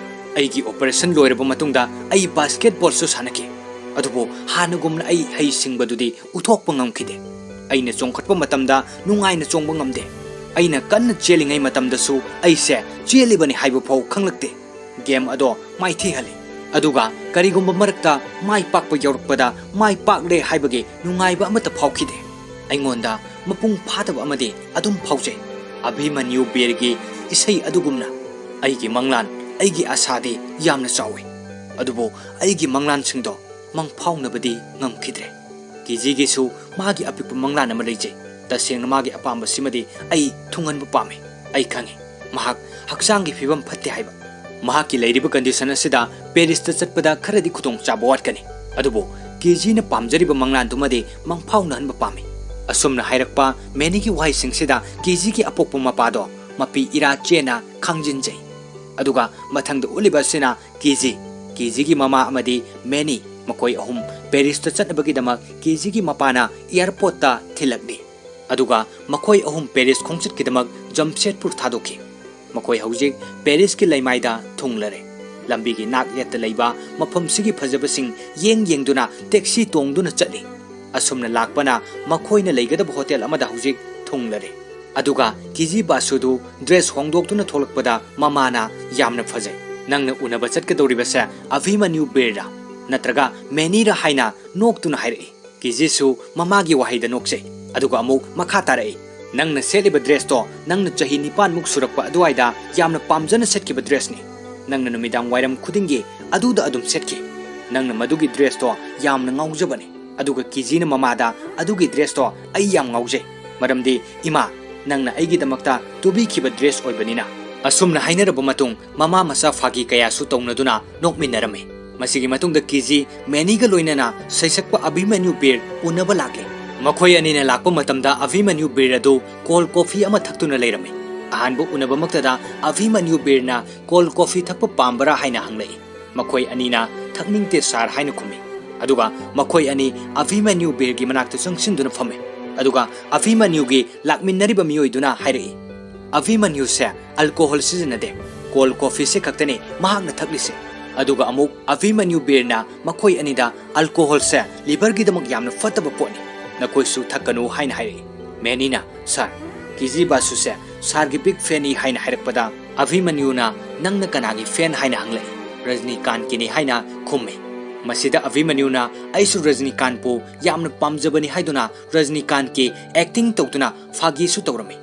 ꯑꯩꯒꯤ ꯑꯣꯄꯔꯦꯁꯟ ꯂꯣꯏꯔꯕ ꯃꯇꯨꯡꯗ ꯑꯩ ꯕꯥꯁꯀꯦꯠꯕꯣꯜꯁꯨ ꯁꯥꯟꯅꯈꯤ, ꯑꯗꯨꯕꯨ ꯍꯥꯟꯅꯒꯨꯝꯅ ꯑꯩ ꯍꯩꯁꯤꯡꯕꯗꯨꯗꯤ ꯎꯠꯊꯣꯛꯄ ꯉꯝꯈꯤꯗꯦ꯫ ꯑꯩꯅ ꯆꯣꯡꯈꯠꯄ ꯃꯇꯝꯗ ꯅꯨꯡꯉꯥꯏꯅ ꯆꯣꯡꯕ ꯉꯝꯗꯦ꯫ ꯑꯩꯅ ꯀꯟꯅ ꯆꯦꯜꯂꯤꯉꯩ ꯃꯇꯝꯗꯁꯨ ꯑꯩꯁꯦ ꯆꯦꯜꯂꯤꯕꯅꯤ ꯍꯥꯏꯕ ꯐꯥꯎ ꯈꯪꯂꯛꯇꯦ꯫ ꯒꯦꯝ ꯑꯗꯣ ꯃꯥꯏꯊꯤꯍꯜꯂꯤ, ꯑꯗꯨꯒ ꯀꯔꯤꯒꯨꯝꯕ ꯃꯔꯛꯇ ꯃꯥꯏ ꯄꯥꯛꯄ ꯌꯧꯔꯛꯄꯗ ꯃꯥꯏ ꯄꯥꯛꯂꯦ ꯍꯥꯏꯕꯒꯤ ꯅꯨꯡꯉꯥꯏꯕ ꯑꯃꯠꯇ ꯐꯥꯎꯈꯤꯗꯦ꯫ ꯑꯩꯉꯣꯟꯗ ꯃꯄꯨꯡ ꯐꯥꯗꯕ ꯑꯃꯗꯤ ꯑꯗꯨꯝ ꯐꯥꯎꯖꯩ꯫ ꯑꯚꯤꯃꯟꯌꯨ ꯕꯤꯔꯒꯤ ꯏꯁꯩ ꯑꯗꯨꯒꯨꯝꯅ ꯑꯩꯒꯤ ꯃꯪꯂꯥꯟ, ꯑꯩꯒꯤ ꯑꯁꯥꯗꯤ ꯌꯥꯝꯅ ꯆꯥꯎꯏ, ꯑꯗꯨꯕꯨ ꯑꯩꯒꯤ ꯃꯪꯂꯥꯟꯁꯤꯡꯗꯣ ꯃꯪꯐꯥꯎꯅꯕꯗꯤ ꯉꯝꯈꯤꯗ꯭ꯔꯦ꯫ ꯀꯦꯖꯤꯒꯤꯁꯨ ꯃꯥꯒꯤ ꯑꯄꯤꯛꯄ ꯃꯪꯂꯥꯟ ꯑꯃ ꯂꯩꯖꯩ꯫ ꯇꯁꯦꯡꯅ ꯃꯥꯒꯤ ꯑꯄꯥꯝꯕꯁꯤꯃꯗꯤ ꯑꯩ ꯊꯨꯡꯍꯟꯕ ꯄꯥꯝꯃꯤ꯫ ꯑꯩ ꯈꯪꯏ, ꯃꯍꯥꯛ ꯍꯛꯆꯥꯡꯒꯤ ꯐꯤꯕꯝ ꯐꯠꯇꯦ ꯍꯥꯏꯕ꯫ ꯃꯍꯥꯛꯀꯤ ꯂꯩꯔꯤꯕ ꯀꯟꯗꯤꯁꯟ ꯑꯁꯤꯗ ꯄꯦꯔꯤꯁꯇ ꯆꯠꯄꯗ ꯈꯔꯗꯤ ꯈꯨꯗꯣꯡꯆꯥꯕ ꯋꯥꯠꯀꯅꯤ, ꯑꯗꯨꯕꯨ ꯀꯦꯖꯤꯅ ꯄꯥꯝꯖꯔꯤꯕ ꯃꯪꯂꯥꯟꯗꯨꯃꯗꯤ ꯃꯪꯐꯥꯎꯅꯍꯟꯕ ꯄꯥꯝꯃꯤ꯫" ꯑꯁꯨꯝꯅ ꯍꯥꯏꯔꯛꯄ ꯃꯦꯅꯤꯒꯤ ꯋꯥꯍꯩꯁꯤꯡꯁꯤꯗ ꯀꯦꯖꯤꯒꯤ ꯑꯄꯣꯛꯄ ꯃꯄꯥꯗꯣ ꯃꯄꯤ ꯏꯔꯥ ꯆꯦꯟꯅ ꯈꯥꯡꯖꯤꯟꯖꯩ꯫ ꯑꯗꯨꯒ ꯃꯊꯪꯗ ꯎꯠꯂꯤꯕ ꯑꯁꯤꯅ ꯀꯦꯖꯤ꯫ ꯀꯦꯖꯤꯒꯤ ꯃꯃꯥ ꯑꯃꯗꯤ ꯃꯦꯅꯤ, ꯃꯈꯣꯏ ꯑꯍꯨꯝ ꯄꯦꯔꯤꯁꯇ ꯆꯠꯅꯕꯒꯤꯗꯃꯛ ꯀꯦꯖꯤꯒꯤ ꯃꯄꯥꯅ ꯑꯦꯌꯥꯔꯄꯣꯔꯠꯇ ꯊꯤꯜꯂꯛꯂꯤ꯫ ꯑꯗꯨꯒ ꯃꯈꯣꯏ ꯑꯍꯨꯝ ꯄꯦꯔꯤꯁ ꯈꯣꯡꯆꯠꯀꯤꯗꯃꯛ ꯖꯝꯁꯦꯠꯄꯨꯔ ꯊꯥꯗꯣꯛꯈꯤ꯫ ꯃꯈꯣꯏ ꯍꯧꯖꯤꯛ ꯄꯦꯔꯤꯁꯀꯤ ꯂꯩꯃꯥꯏꯗ ꯊꯨꯡꯂꯔꯦ꯫ ꯂꯝꯕꯤꯒꯤ ꯅꯥꯛ ꯌꯦꯠꯇ ꯂꯩꯕ ꯃꯐꯝꯁꯤꯒꯤ ꯐꯖꯕꯁꯤꯡ ꯌꯦꯡ ꯌꯦꯡꯗꯨꯅ ꯇꯦꯛꯁꯤ ꯇꯣꯡꯗꯨꯅ ꯆꯠꯂꯤ꯫ ꯑꯁꯨꯝꯅ ꯂꯥꯛꯄꯅ ꯃꯈꯣꯏꯅ ꯂꯩꯒꯗꯕ ꯍꯣꯇꯦꯜ ꯑꯃꯗ ꯍꯧꯖꯤꯛ ꯊꯨꯡꯂꯔꯦ꯫ ꯑꯗꯨꯒ ꯀꯤꯖꯤ ꯕꯥꯁꯨꯗꯨ ꯗ꯭ꯔꯦꯁ ꯍꯣꯡꯗꯣꯛꯇꯨꯅ ꯊꯣꯛꯂꯛꯄꯗ ꯃꯃꯥꯅ ꯌꯥꯝꯅ ꯐꯖꯩ꯫ "ꯅꯪꯅ ꯎꯅꯕ ꯆꯠꯀꯗꯧꯔꯤꯕꯁꯦ ꯑꯚꯤꯃꯟꯌꯨ ꯕꯤꯔꯔꯥ ꯅꯠꯇ꯭ꯔꯒ ꯃꯦꯅꯤꯔꯥ?" ꯍꯥꯏꯅ ꯅꯣꯛꯇꯨꯅ ꯍꯥꯏꯔꯛꯏ꯫ ꯀꯤꯖꯤꯁꯨ ꯃꯃꯥꯒꯤ ꯋꯥꯍꯩꯗ ꯅꯣꯛꯆꯩ꯫ ꯑꯗꯨꯒ ꯑꯃꯨꯛ ꯃꯈꯥ ꯇꯥꯔꯛꯏ, ꯅꯪꯅ ꯁꯦꯠꯂꯤꯕ dressꯇꯣ ꯅꯪꯅ ꯆꯍꯤ ꯅꯤꯄꯥꯟꯃꯨꯛ ꯁꯨꯔꯛꯄ ꯑꯗꯨꯋꯥꯏꯗ ꯌꯥꯝꯅ ꯄꯥꯝꯖꯅ ꯁꯦꯠꯈꯤꯕ dressꯅꯤ꯫ ꯅꯪꯅ ꯅꯨꯃꯤꯗꯥꯡ ꯋꯥꯏꯔꯝ ꯈꯨꯗꯤꯡꯒꯤ ꯑꯗꯨꯗ ꯑꯗꯨꯝ ꯁꯦꯠꯈꯤ꯫ ꯅꯪꯅ ꯃꯗꯨꯒꯤ dressꯇꯣ ꯌꯥꯝꯅ ꯉꯥꯎꯖꯕꯅꯤ꯫ ꯑꯗꯨꯒ ꯀꯤꯖꯤꯅ ꯃꯃꯥꯗ, "ꯑꯗꯨꯒꯤ dressꯇꯣ ꯑꯩ ꯌꯥꯝ ꯉꯥꯎꯖꯩ, ꯃꯔꯝꯗꯤ ꯏꯃꯥ, ꯅꯪꯅ ꯑꯩꯒꯤꯗꯃꯛꯇ ꯇꯨꯕꯤꯈꯤꯕ dress ꯑꯣꯏꯕꯅꯤꯅ"꯫ ꯑꯁꯨꯝꯅ ꯍꯥꯏꯅꯔꯕ ꯃꯇꯨꯡ, ꯃꯃꯥ ꯃꯆꯥ ꯐꯥꯒꯤ ꯀꯌꯥꯁꯨ ꯇꯧꯅꯗꯨꯅ ꯅꯣꯛꯃꯤꯟꯅꯔꯝꯃꯤ꯫ ꯃꯁꯤꯒꯤ ꯃꯇꯨꯡꯗ ꯀꯤꯖꯤ ꯃꯦꯅꯤꯒ ꯂꯣꯏꯅꯅ ꯁꯩꯁꯛꯄ ꯑꯚꯤꯃꯟꯌꯨ ꯕꯤꯔ ꯎꯅꯕ ꯂꯥꯛꯂꯦ꯫ ꯃꯈꯣꯏ ꯑꯅꯤꯅ ꯂꯥꯛꯄ ꯃꯇꯝꯗ ꯑꯚꯤꯃꯟꯌꯨ ꯕꯤꯔ ꯑꯗꯨ cold coffee ꯑꯃ ꯊꯛꯇꯨꯅ ꯂꯩꯔꯝꯃꯤ꯫ ꯑꯍꯥꯟꯕ ꯎꯅꯕꯃꯛꯇꯗ ꯑꯚꯤꯃꯟꯌꯨ ꯕꯤꯔꯅ "Cold coffee ꯊꯛꯄ ꯄꯥꯝꯕꯔꯥ?" ꯍꯥꯏꯅ ꯍꯪꯂꯛꯏ꯫ ꯃꯈꯣꯏ ꯑꯅꯤꯅ "ꯊꯛꯅꯤꯡꯗꯦ ꯁꯥꯔ" ꯍꯥꯏꯅ ꯈꯨꯝꯃꯤ꯫ ꯑꯗꯨꯒ ꯃꯈꯣꯏ ꯑꯅꯤ ꯑꯚꯤꯃꯟꯌꯨ ꯕꯤꯔꯒꯤ ꯃꯅꯥꯛꯇ ꯆꯪꯁꯤꯟꯗꯨꯅ ꯐꯝꯃꯤ꯫ ꯑꯗꯨꯒ ꯑꯚꯤꯃꯟꯌꯨꯒꯤ ꯂꯥꯛꯃꯤꯟꯅꯔꯤꯕ ꯃꯤꯑꯣꯏꯗꯨꯅ ꯍꯥꯏꯔꯛꯏ, "ꯑꯚꯤꯃꯟꯌꯨꯁꯦ alcohol ꯁꯤꯖꯤꯟꯅꯗꯦ, cold coffeeꯁꯦ ꯈꯛꯇꯅꯤ ꯃꯍꯥꯛꯅ ꯊꯛꯂꯤꯁꯦ"꯫ ꯑꯗꯨꯒ ꯑꯃꯨꯛ ꯑꯚꯤꯃꯟꯌꯨ ꯕꯤꯔꯅ ꯃꯈꯣꯏ ꯑꯅꯤꯗ "Alcoholꯁꯦ liverꯒꯤꯗꯃꯛ ꯌꯥꯝꯅ ꯐꯠꯇꯕ ꯄꯣꯠꯅꯤ, ꯅꯈꯣꯏꯁꯨ ꯊꯛꯀꯅꯨ" ꯍꯥꯏꯅ ꯍꯥꯏꯔꯛꯏ꯫ ꯃꯦꯅꯤꯅ, "ꯁꯥꯔ, ꯀꯤꯖꯤ ꯕꯥꯁꯨꯁꯦ ꯁꯥꯔꯒꯤ big fanꯅꯤ" ꯍꯥꯏꯅ ꯍꯥꯏꯔꯛꯄꯗ, ꯑꯚꯤꯃꯟꯌꯨꯅ "ꯅꯪꯅ ꯀꯅꯥꯒꯤ fan?" ꯍꯥꯏꯅ ꯍꯪꯂꯛꯏ꯫ "ꯔꯖꯅꯤꯀꯥꯟꯠꯀꯤꯅꯤ" ꯍꯥꯏꯅ ꯈꯨꯝꯃꯤ꯫ ꯃꯁꯤꯗ ꯑꯚꯤꯃꯟꯌꯨꯅ "ꯑꯩꯁꯨ ꯔꯖꯅꯤꯀꯥꯟꯠꯄꯨ ꯌꯥꯝꯅ ꯄꯥꯝꯖꯕꯅꯤ" ꯍꯥꯏꯗꯨꯅ ꯔꯖꯅꯤꯀꯥꯟꯠꯀꯤ acting ꯇꯧꯗꯨꯅ ꯐꯥꯒꯤꯁꯨ ꯇꯧꯔꯝꯃꯤ꯫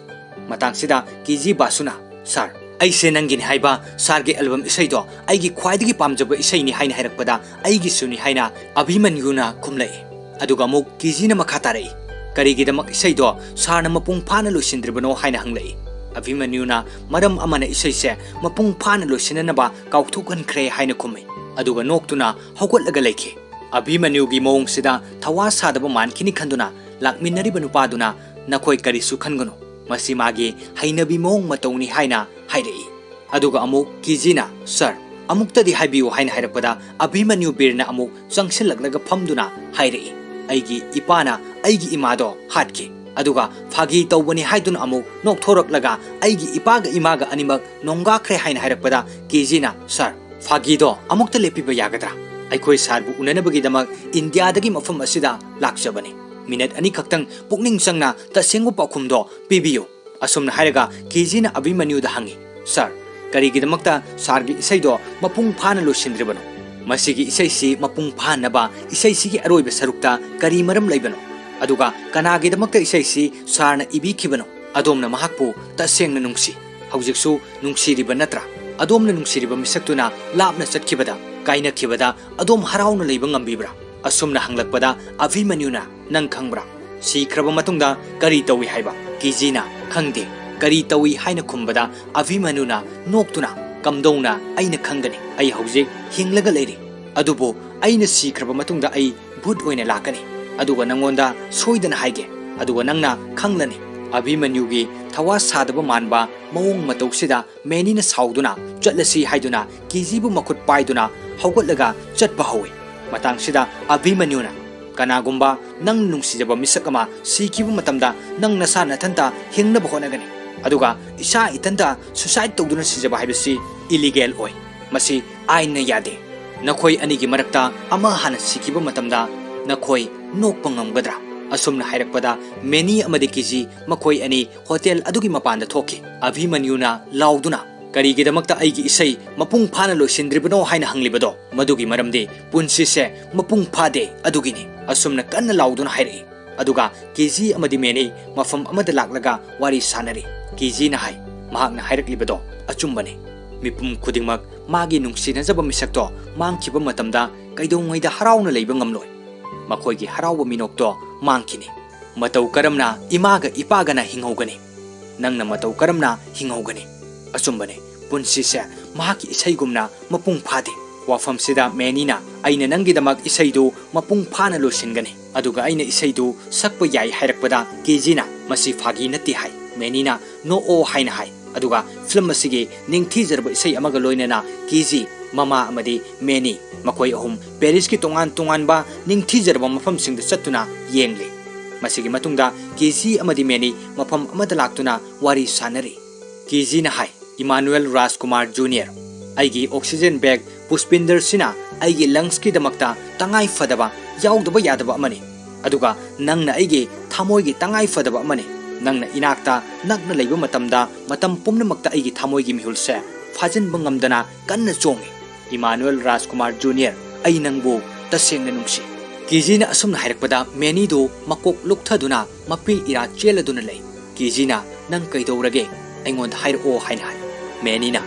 ꯃꯇꯥꯡꯁꯤꯗ ꯀꯤꯖꯤ ꯕꯥꯁꯨꯅ, "ꯁꯥꯔ, ꯑꯩꯁꯦ ꯅꯪꯒꯤꯅꯤ ꯍꯥꯏꯕ ꯁꯥꯔꯒꯤ album ꯏꯁꯩꯗꯣ ꯑꯩꯒꯤ ꯈ꯭ꯋꯥꯏꯗꯒꯤ ꯄꯥꯝꯖꯕ ꯏꯁꯩꯅꯤ" ꯍꯥꯏꯅ ꯍꯥꯏꯔꯛꯄꯗ, "ꯑꯩꯒꯤꯁꯨꯅꯤ" ꯍꯥꯏꯅ ꯑꯚꯤꯃꯟꯌꯨꯅ ꯈꯨꯝꯂꯛꯏ꯫ ꯑꯗꯨꯒ ꯑꯃꯨꯛ ꯀꯤꯖꯤꯅ ꯃꯈꯥ ꯇꯥꯔꯛꯏ, "ꯀꯔꯤꯒꯤꯗꯃꯛ ꯏꯁꯩꯗꯣ ꯁꯥꯔꯅ ꯃꯄꯨꯡ ꯐꯥꯅ ꯂꯣꯏꯁꯤꯟꯗ꯭ꯔꯤꯕꯅꯣ?" ꯍꯥꯏꯅ ꯍꯪꯂꯛꯏ꯫ ꯑꯚꯤꯃꯟꯌꯨꯅ ꯃꯔꯝ ꯑꯃꯅ ꯏꯁꯩꯁꯦ ꯃꯄꯨꯡ ꯐꯥꯅ ꯂꯣꯏꯁꯤꯟꯅꯅꯕ ꯀꯥꯎꯊꯣꯛꯍꯟꯈ꯭ꯔꯦ ꯍꯥꯏꯅ ꯈꯨꯝꯃꯤ꯫ ꯑꯗꯨꯒ ꯅꯣꯛꯇꯨꯅ ꯍꯧꯒꯠꯂꯒ ꯂꯩꯈꯤ꯫ ꯑꯚꯤꯃꯟꯌꯨꯒꯤ ꯃꯑꯣꯡꯁꯤꯗ ꯊꯋꯥ ꯁꯥꯗꯕ ꯃꯥꯟꯈꯤꯅꯤ ꯈꯟꯗꯨꯅ ꯂꯥꯛꯃꯤꯟꯅꯔꯤꯕ ꯅꯨꯄꯥꯗꯨꯅ, "ꯅꯈꯣꯏ ꯀꯔꯤꯁꯨ ꯈꯟꯒꯅꯨ, ꯃꯁꯤ ꯃꯥꯒꯤ ꯍꯩꯅꯕꯤ ꯃꯑꯣꯡ ꯃꯇꯧꯅꯤ" ꯍꯥꯏꯅ ꯍꯥꯏꯔꯛꯏ꯫ ꯑꯗꯨꯒ ꯑꯃꯨꯛ ꯀꯤꯖꯤꯅ, "ꯁꯥꯔ, ꯑꯃꯨꯛꯇꯗꯤ ꯍꯥꯏꯕꯤꯌꯨ" ꯍꯥꯏꯅ ꯍꯥꯏꯔꯛꯄꯗ, ꯑꯚꯤꯃꯟꯌꯨ ꯕꯤꯔꯅ ꯑꯃꯨꯛ ꯆꯪꯁꯤꯜꯂꯛꯂꯒ ꯐꯝꯗꯨꯅ ꯍꯥꯏꯔꯛꯏ, "ꯑꯩꯒꯤ ꯏꯄꯥꯅ ꯑꯩꯒꯤ ꯏꯃꯥꯗꯣ ꯍꯥꯠꯈꯤ, ꯑꯗꯨꯒ ꯐꯥꯒꯤ ꯇꯧꯕꯅꯤ" ꯍꯥꯏꯗꯨꯅ ꯑꯃꯨꯛ ꯅꯣꯛꯊꯣꯔꯛꯂꯒ, "ꯑꯩꯒꯤ ꯏꯄꯥꯒ ꯏꯃꯥꯒ ꯑꯅꯤꯃꯛ ꯅꯣꯡꯒꯥꯈ꯭ꯔꯦ" ꯍꯥꯏꯅ ꯍꯥꯏꯔꯛꯄꯗ, ꯀꯤꯖꯤꯅ, "ꯁꯥꯔ, ꯐꯥꯒꯤꯗꯣ ꯑꯃꯨꯛꯇ ꯂꯦꯞꯄꯤꯕ ꯌꯥꯒꯗ꯭ꯔꯥ? ꯑꯩꯈꯣꯏ ꯁꯥꯔꯕꯨ ꯎꯅꯅꯕꯒꯤꯗꯃꯛ ꯏꯟꯗꯤꯌꯥꯗꯒꯤ ꯃꯐꯝ ꯑꯁꯤꯗ ꯂꯥꯛꯆꯕꯅꯤ꯫ ꯃꯤꯅꯠ ꯑꯅꯤ ꯈꯛꯇꯪ ꯄꯨꯛꯅꯤꯡ ꯆꯪꯅ ꯇꯁꯦꯡꯕ ꯄꯥꯎꯈꯨꯝꯗꯣ ꯄꯤꯕꯤꯌꯨ"꯫ ꯑꯁꯨꯝꯅ ꯍꯥꯏꯔꯒ ꯀꯤꯖꯤꯅ ꯑꯚꯤꯃꯟꯌꯨꯗ ꯍꯪꯉꯤ, "ꯁꯥꯔ, ꯀꯔꯤꯒꯤꯗꯃꯛꯇ ꯁꯥꯔꯒꯤ ꯏꯁꯩꯗꯣ ꯃꯄꯨꯡ ꯐꯥꯅ ꯂꯣꯏꯁꯤꯟꯗ꯭ꯔꯤꯕꯅꯣ? ꯃꯁꯤꯒꯤ ꯏꯁꯩꯁꯤ ꯃꯄꯨꯡ ꯐꯥꯍꯟꯅꯕ ꯏꯁꯩꯁꯤꯒꯤ ꯑꯔꯣꯏꯕ ꯁꯔꯨꯛꯇ ꯀꯔꯤ ꯃꯔꯝ ꯂꯩꯕꯅꯣ?" ꯑꯗꯨꯒ ꯀꯅꯥꯒꯤꯗꯃꯛꯇ ꯏꯁꯩꯁꯤ ꯁꯥꯔꯅ ꯏꯕꯤꯈꯤꯕꯅꯣ? ꯑꯗꯣꯝꯅ ꯃꯍꯥꯛꯄꯨ ꯇꯁꯦꯡꯅ ꯅꯨꯡꯁꯤ꯫ ꯍꯧꯖꯤꯛꯁꯨ ꯅꯨꯡꯁꯤꯔꯤꯕ ꯅꯠꯇ꯭ꯔꯥ? ꯑꯗꯣꯝꯅ ꯅꯨꯡꯁꯤꯔꯤꯕ ꯃꯤꯁꯛꯇꯨꯅ ꯂꯥꯞꯅ ꯆꯠꯈꯤꯕꯗ, ꯀꯥꯏꯅꯈꯤꯕꯗ ꯑꯗꯣꯝ ꯍꯔꯥꯎꯅ ꯂꯩꯕ ꯉꯝꯕꯤꯕ꯭ꯔꯥ? ꯑꯁꯨꯝꯅ ꯍꯪꯂꯛꯄꯗ ꯑꯚꯤꯃꯟꯌꯨꯅ, "ꯅꯪ ꯈꯪꯕ꯭ꯔꯥ? ꯁꯤꯈ꯭ꯔꯕ ꯃꯇꯨꯡꯗ ꯀꯔꯤ ꯇꯧꯏ ꯍꯥꯏꯕ?" ꯀꯤꯖꯤꯅ, "ꯈꯪꯗꯦ꯫ ꯀꯔꯤ ꯇꯧꯏ?" ꯍꯥꯏꯅ ꯈꯨꯝꯕꯗ ꯑꯚꯤꯃꯟꯌꯨꯅ ꯅꯣꯛꯇꯨꯅ, "ꯀꯝꯗꯧꯅ ꯑꯩꯅ ꯈꯪꯒꯅꯤ? ꯑꯩ ꯍꯧꯖꯤꯛ ꯍꯤꯡꯂꯒ ꯂꯩꯔꯤ꯫ ꯑꯗꯨꯕꯨ ꯑꯩꯅ ꯁꯤꯈ꯭ꯔꯕ ꯃꯇꯨꯡꯗ ꯑꯩ ꯚꯨꯠ ꯑꯣꯏꯅ ꯂꯥꯛꯀꯅꯤ꯫ ꯑꯗꯨꯒ ꯅꯪꯉꯣꯟꯗ ꯁꯣꯏꯗꯅ ꯍꯥꯏꯒꯦ꯫ ꯑꯗꯨꯒ ꯅꯪꯅ ꯈꯪꯂꯅꯤ꯫" ꯑꯚꯤꯃꯟꯌꯨꯒꯤ ꯊꯋꯥ ꯁꯥꯗꯕ ꯃꯥꯟꯕ ꯃꯑꯣꯡ ꯃꯇꯧꯁꯤꯗ ꯃꯦꯅꯤꯅ ꯁꯥꯎꯗꯨꯅ, "ꯆꯠꯂꯁꯤ" ꯍꯥꯏꯗꯨꯅ ꯀꯤꯖꯤꯕꯨ ꯃꯈꯨꯠ ꯄꯥꯏꯗꯨꯅ ꯍꯧꯒꯠꯂꯒ ꯆꯠꯄ ꯍꯧꯏ꯫ ꯃꯇꯥꯡꯁꯤꯗ ꯑꯚꯤꯃꯟꯌꯨꯅ, "ꯀꯅꯥꯒꯨꯝꯕ ꯅꯪ ꯅꯨꯡꯁꯤꯖꯕ ꯃꯤꯁꯛ ꯑꯃ ꯁꯤꯈꯤꯕ ꯃꯇꯝꯗ ꯅꯪ ꯅꯁꯥ ꯅꯊꯟꯇ ꯍꯤꯡꯅꯕ ꯍꯣꯠꯅꯒꯅꯤ, ꯑꯗꯨꯒ ꯏꯁꯥ ꯏꯊꯟꯇ suicide ꯇꯧꯗꯨꯅ ꯁꯤꯖꯕ ꯍꯥꯏꯕꯁꯤ illegal ꯑꯣꯏ꯫ ꯃꯁꯤ ꯑꯥꯏꯟꯅ ꯌꯥꯗꯦ꯫ ꯅꯈꯣꯏ ꯑꯅꯤꯒꯤ ꯃꯔꯛꯇ ꯑꯃ ꯍꯥꯟꯅ ꯁꯤꯈꯤꯕ ꯃꯇꯝꯗ ꯅꯈꯣꯏ ꯅꯣꯛꯄ ꯉꯝꯒꯗ꯭ꯔꯥ?" ꯑꯁꯨꯝꯅ ꯍꯥꯏꯔꯛꯄꯗ ꯃꯦꯅꯤ ꯑꯃꯗꯤ ꯀꯤꯖꯤ ꯃꯈꯣꯏ ꯑꯅꯤ ꯍꯣꯇꯦꯜ ꯑꯗꯨꯒꯤ ꯃꯄꯥꯟꯗ ꯊꯣꯛꯈꯤ꯫ ꯑꯚꯤꯃꯟꯌꯨꯅ ꯂꯥꯎꯗꯨꯅ, "ꯀꯔꯤꯒꯤꯗꯃꯛꯇ ꯑꯩꯒꯤ ꯏꯁꯩ ꯃꯄꯨꯡ ꯐꯥꯅ ꯂꯣꯏꯁꯤꯟꯗ꯭ꯔꯤꯕꯅꯣ ꯍꯥꯏꯅ ꯍꯪꯂꯤꯕꯗꯣ? ꯃꯗꯨꯒꯤ ꯃꯔꯝꯗꯤ ꯄꯨꯟꯁꯤꯁꯦ ꯃꯄꯨꯡ ꯐꯥꯗꯦ ꯑꯗꯨꯒꯤꯅꯤ꯫" ꯑꯁꯨꯝꯅ ꯀꯟꯅ ꯂꯥꯎꯗꯨꯅ ꯍꯥꯏꯔꯛꯏ꯫ ꯑꯗꯨꯒ ꯀꯤꯖꯤ ꯑꯃꯗꯤ ꯃꯦꯅꯤ ꯃꯐꯝ ꯑꯃꯗ ꯂꯥꯛꯂꯒ ꯋꯥꯔꯤ ꯁꯥꯅꯔꯤ꯫ ꯀꯤꯖꯤꯅ ꯍꯥꯏ, "ꯃꯍꯥꯛꯅ ꯍꯥꯏꯔꯛꯂꯤꯕꯗꯣ ꯑꯆꯨꯝꯕꯅꯤ꯫ ꯃꯤꯄꯨꯝ ꯈꯨꯗꯤꯡꯃꯛ ꯃꯥꯒꯤ ꯅꯨꯡꯁꯤꯅꯖꯕ ꯃꯤꯁꯛꯇꯣ ꯃꯥꯡꯈꯤꯕ ꯃꯇꯝꯗ ꯀꯩꯗꯧꯉꯩꯗ ꯍꯔꯥꯎꯅ ꯂꯩꯕ ꯉꯝꯂꯣꯏ꯫ ꯃꯈꯣꯏꯒꯤ ꯍꯔꯥꯎꯕ ꯃꯤꯅꯣꯛꯇꯣ ꯃꯥꯡꯈꯤꯅꯤ꯫ ꯃꯇꯧ ꯀꯔꯝꯅ ꯏꯃꯥꯒ ꯏꯄꯥꯒꯅ ꯍꯤꯡꯍꯧꯒꯅꯤ? ꯅꯪꯅ ꯃꯇꯧ ꯀꯔꯝꯅ ꯍꯤꯡꯍꯧꯒꯅꯤ?" ꯑꯆꯨꯝꯕꯅꯤ, ꯄꯨꯟꯁꯤꯁꯦ ꯃꯍꯥꯛꯀꯤ ꯏꯁꯩꯒꯨꯝꯅ ꯃꯄꯨꯡ ꯐꯥꯗꯦ꯫ ꯋꯥꯐꯝꯁꯤꯗ ꯃꯦꯅꯤꯅ, "ꯑꯩꯅ ꯅꯪꯒꯤꯗꯃꯛ ꯏꯁꯩꯗꯨ ꯃꯄꯨꯡ ꯐꯥꯅ ꯂꯣꯏꯁꯤꯟꯒꯅꯤ, ꯑꯗꯨꯒ ꯑꯩꯅ ꯏꯁꯩꯗꯨ ꯁꯛꯄ ꯌꯥꯏ" ꯍꯥꯏꯔꯛꯄꯗ ꯀꯦꯖꯤꯅ, "ꯃꯁꯤ ꯐꯥꯒꯤ ꯅꯠꯇꯦ" ꯍꯥꯏ꯫ ꯃꯦꯅꯤꯅ, "ꯅꯣꯛꯑꯣ" ꯍꯥꯏꯅ ꯍꯥꯏ꯫ ꯑꯗꯨꯒ ꯐꯤꯂꯝ ꯑꯁꯤꯒꯤ ꯅꯤꯡꯊꯤꯖꯔꯕ ꯏꯁꯩ ꯑꯃꯒ ꯂꯣꯏꯅꯅ ꯀꯦꯖꯤ, ꯃꯃꯥ ꯑꯃꯗꯤ ꯃꯦꯅꯤ, ꯃꯈꯣꯏ ꯑꯍꯨꯝ ꯄꯦꯔꯤꯁꯀꯤ ꯇꯣꯉꯥꯟ ꯇꯣꯉꯥꯟꯕ ꯅꯤꯡꯊꯤꯖꯔꯕ ꯃꯐꯝꯁꯤꯡꯗ ꯆꯠꯇꯨꯅ ꯌꯦꯡꯂꯤ꯫ ꯃꯁꯤꯒꯤ ꯃꯇꯨꯡꯗ ꯀꯦꯖꯤ ꯑꯃꯗꯤ ꯃꯦꯅꯤ ꯃꯐꯝ ꯑꯃꯗ ꯂꯥꯛꯇꯨꯅ ꯋꯥꯔꯤ ꯁꯥꯅꯔꯤ꯫ ꯀꯦꯖꯤꯅ ꯍꯥꯏ, "ꯏꯃꯥꯅꯨꯑꯦꯜ ꯔꯥꯖꯀꯨꯃꯥꯔ ꯖꯨꯅꯤꯌꯔ, ꯑꯩꯒꯤ oxygen bag ꯄꯨꯁꯄꯤꯟꯗꯔꯁꯤꯅ ꯑꯩꯒꯤ lungsꯀꯤꯗꯃꯛꯇ ꯇꯉꯥꯏ ꯐꯗꯕ, ꯌꯥꯎꯗꯕ ꯌꯥꯗꯕ ꯑꯃꯅꯤ꯫ ꯑꯗꯨꯒ ꯅꯪꯅ ꯑꯩꯒꯤ ꯊꯃꯣꯏꯒꯤ ꯇꯉꯥꯏ ꯐꯗꯕ ꯑꯃꯅꯤ꯫ ꯅꯪꯅ ꯏꯅꯥꯛꯇ ꯅꯛꯅ ꯂꯩꯕ ꯃꯇꯝꯗ ꯃꯇꯝ ꯄꯨꯝꯅꯃꯛꯇ ꯑꯩꯒꯤ ꯊꯃꯣꯏꯒꯤ ꯃꯤꯍꯨꯜꯁꯦ ꯐꯥꯖꯤꯟꯕ ꯉꯝꯗꯅ ꯀꯟꯅ ꯆꯣꯡꯏ꯫ ꯏꯃꯥꯅꯨꯑꯦꯜ ꯔꯥꯖꯀꯨꯃꯥꯔ ꯖꯨꯅꯤꯌꯔ, ꯑꯩ ꯅꯪꯕꯨ ꯇꯁꯦꯡꯅ ꯅꯨꯡꯁꯤ꯫" ꯀꯤꯖꯤꯅ ꯑꯁꯨꯝꯅ ꯍꯥꯏꯔꯛꯄꯗ ꯃꯦꯅꯤꯗꯨ ꯃꯀꯣꯛ ꯂꯨꯛꯊꯗꯨꯅ ꯃꯄꯤ ꯏꯔꯥ ꯆꯦꯜꯂꯗꯨꯅ ꯂꯩ꯫ ꯀꯤꯖꯤꯅ, "ꯅꯪ ꯀꯩꯗꯧꯔꯒꯦ? ꯑꯩꯉꯣꯟꯗ ꯍꯥꯏꯔꯛꯑꯣ," ꯍꯥꯏꯅ ꯍꯥꯏ꯫ ꯃꯦꯅꯤꯅ,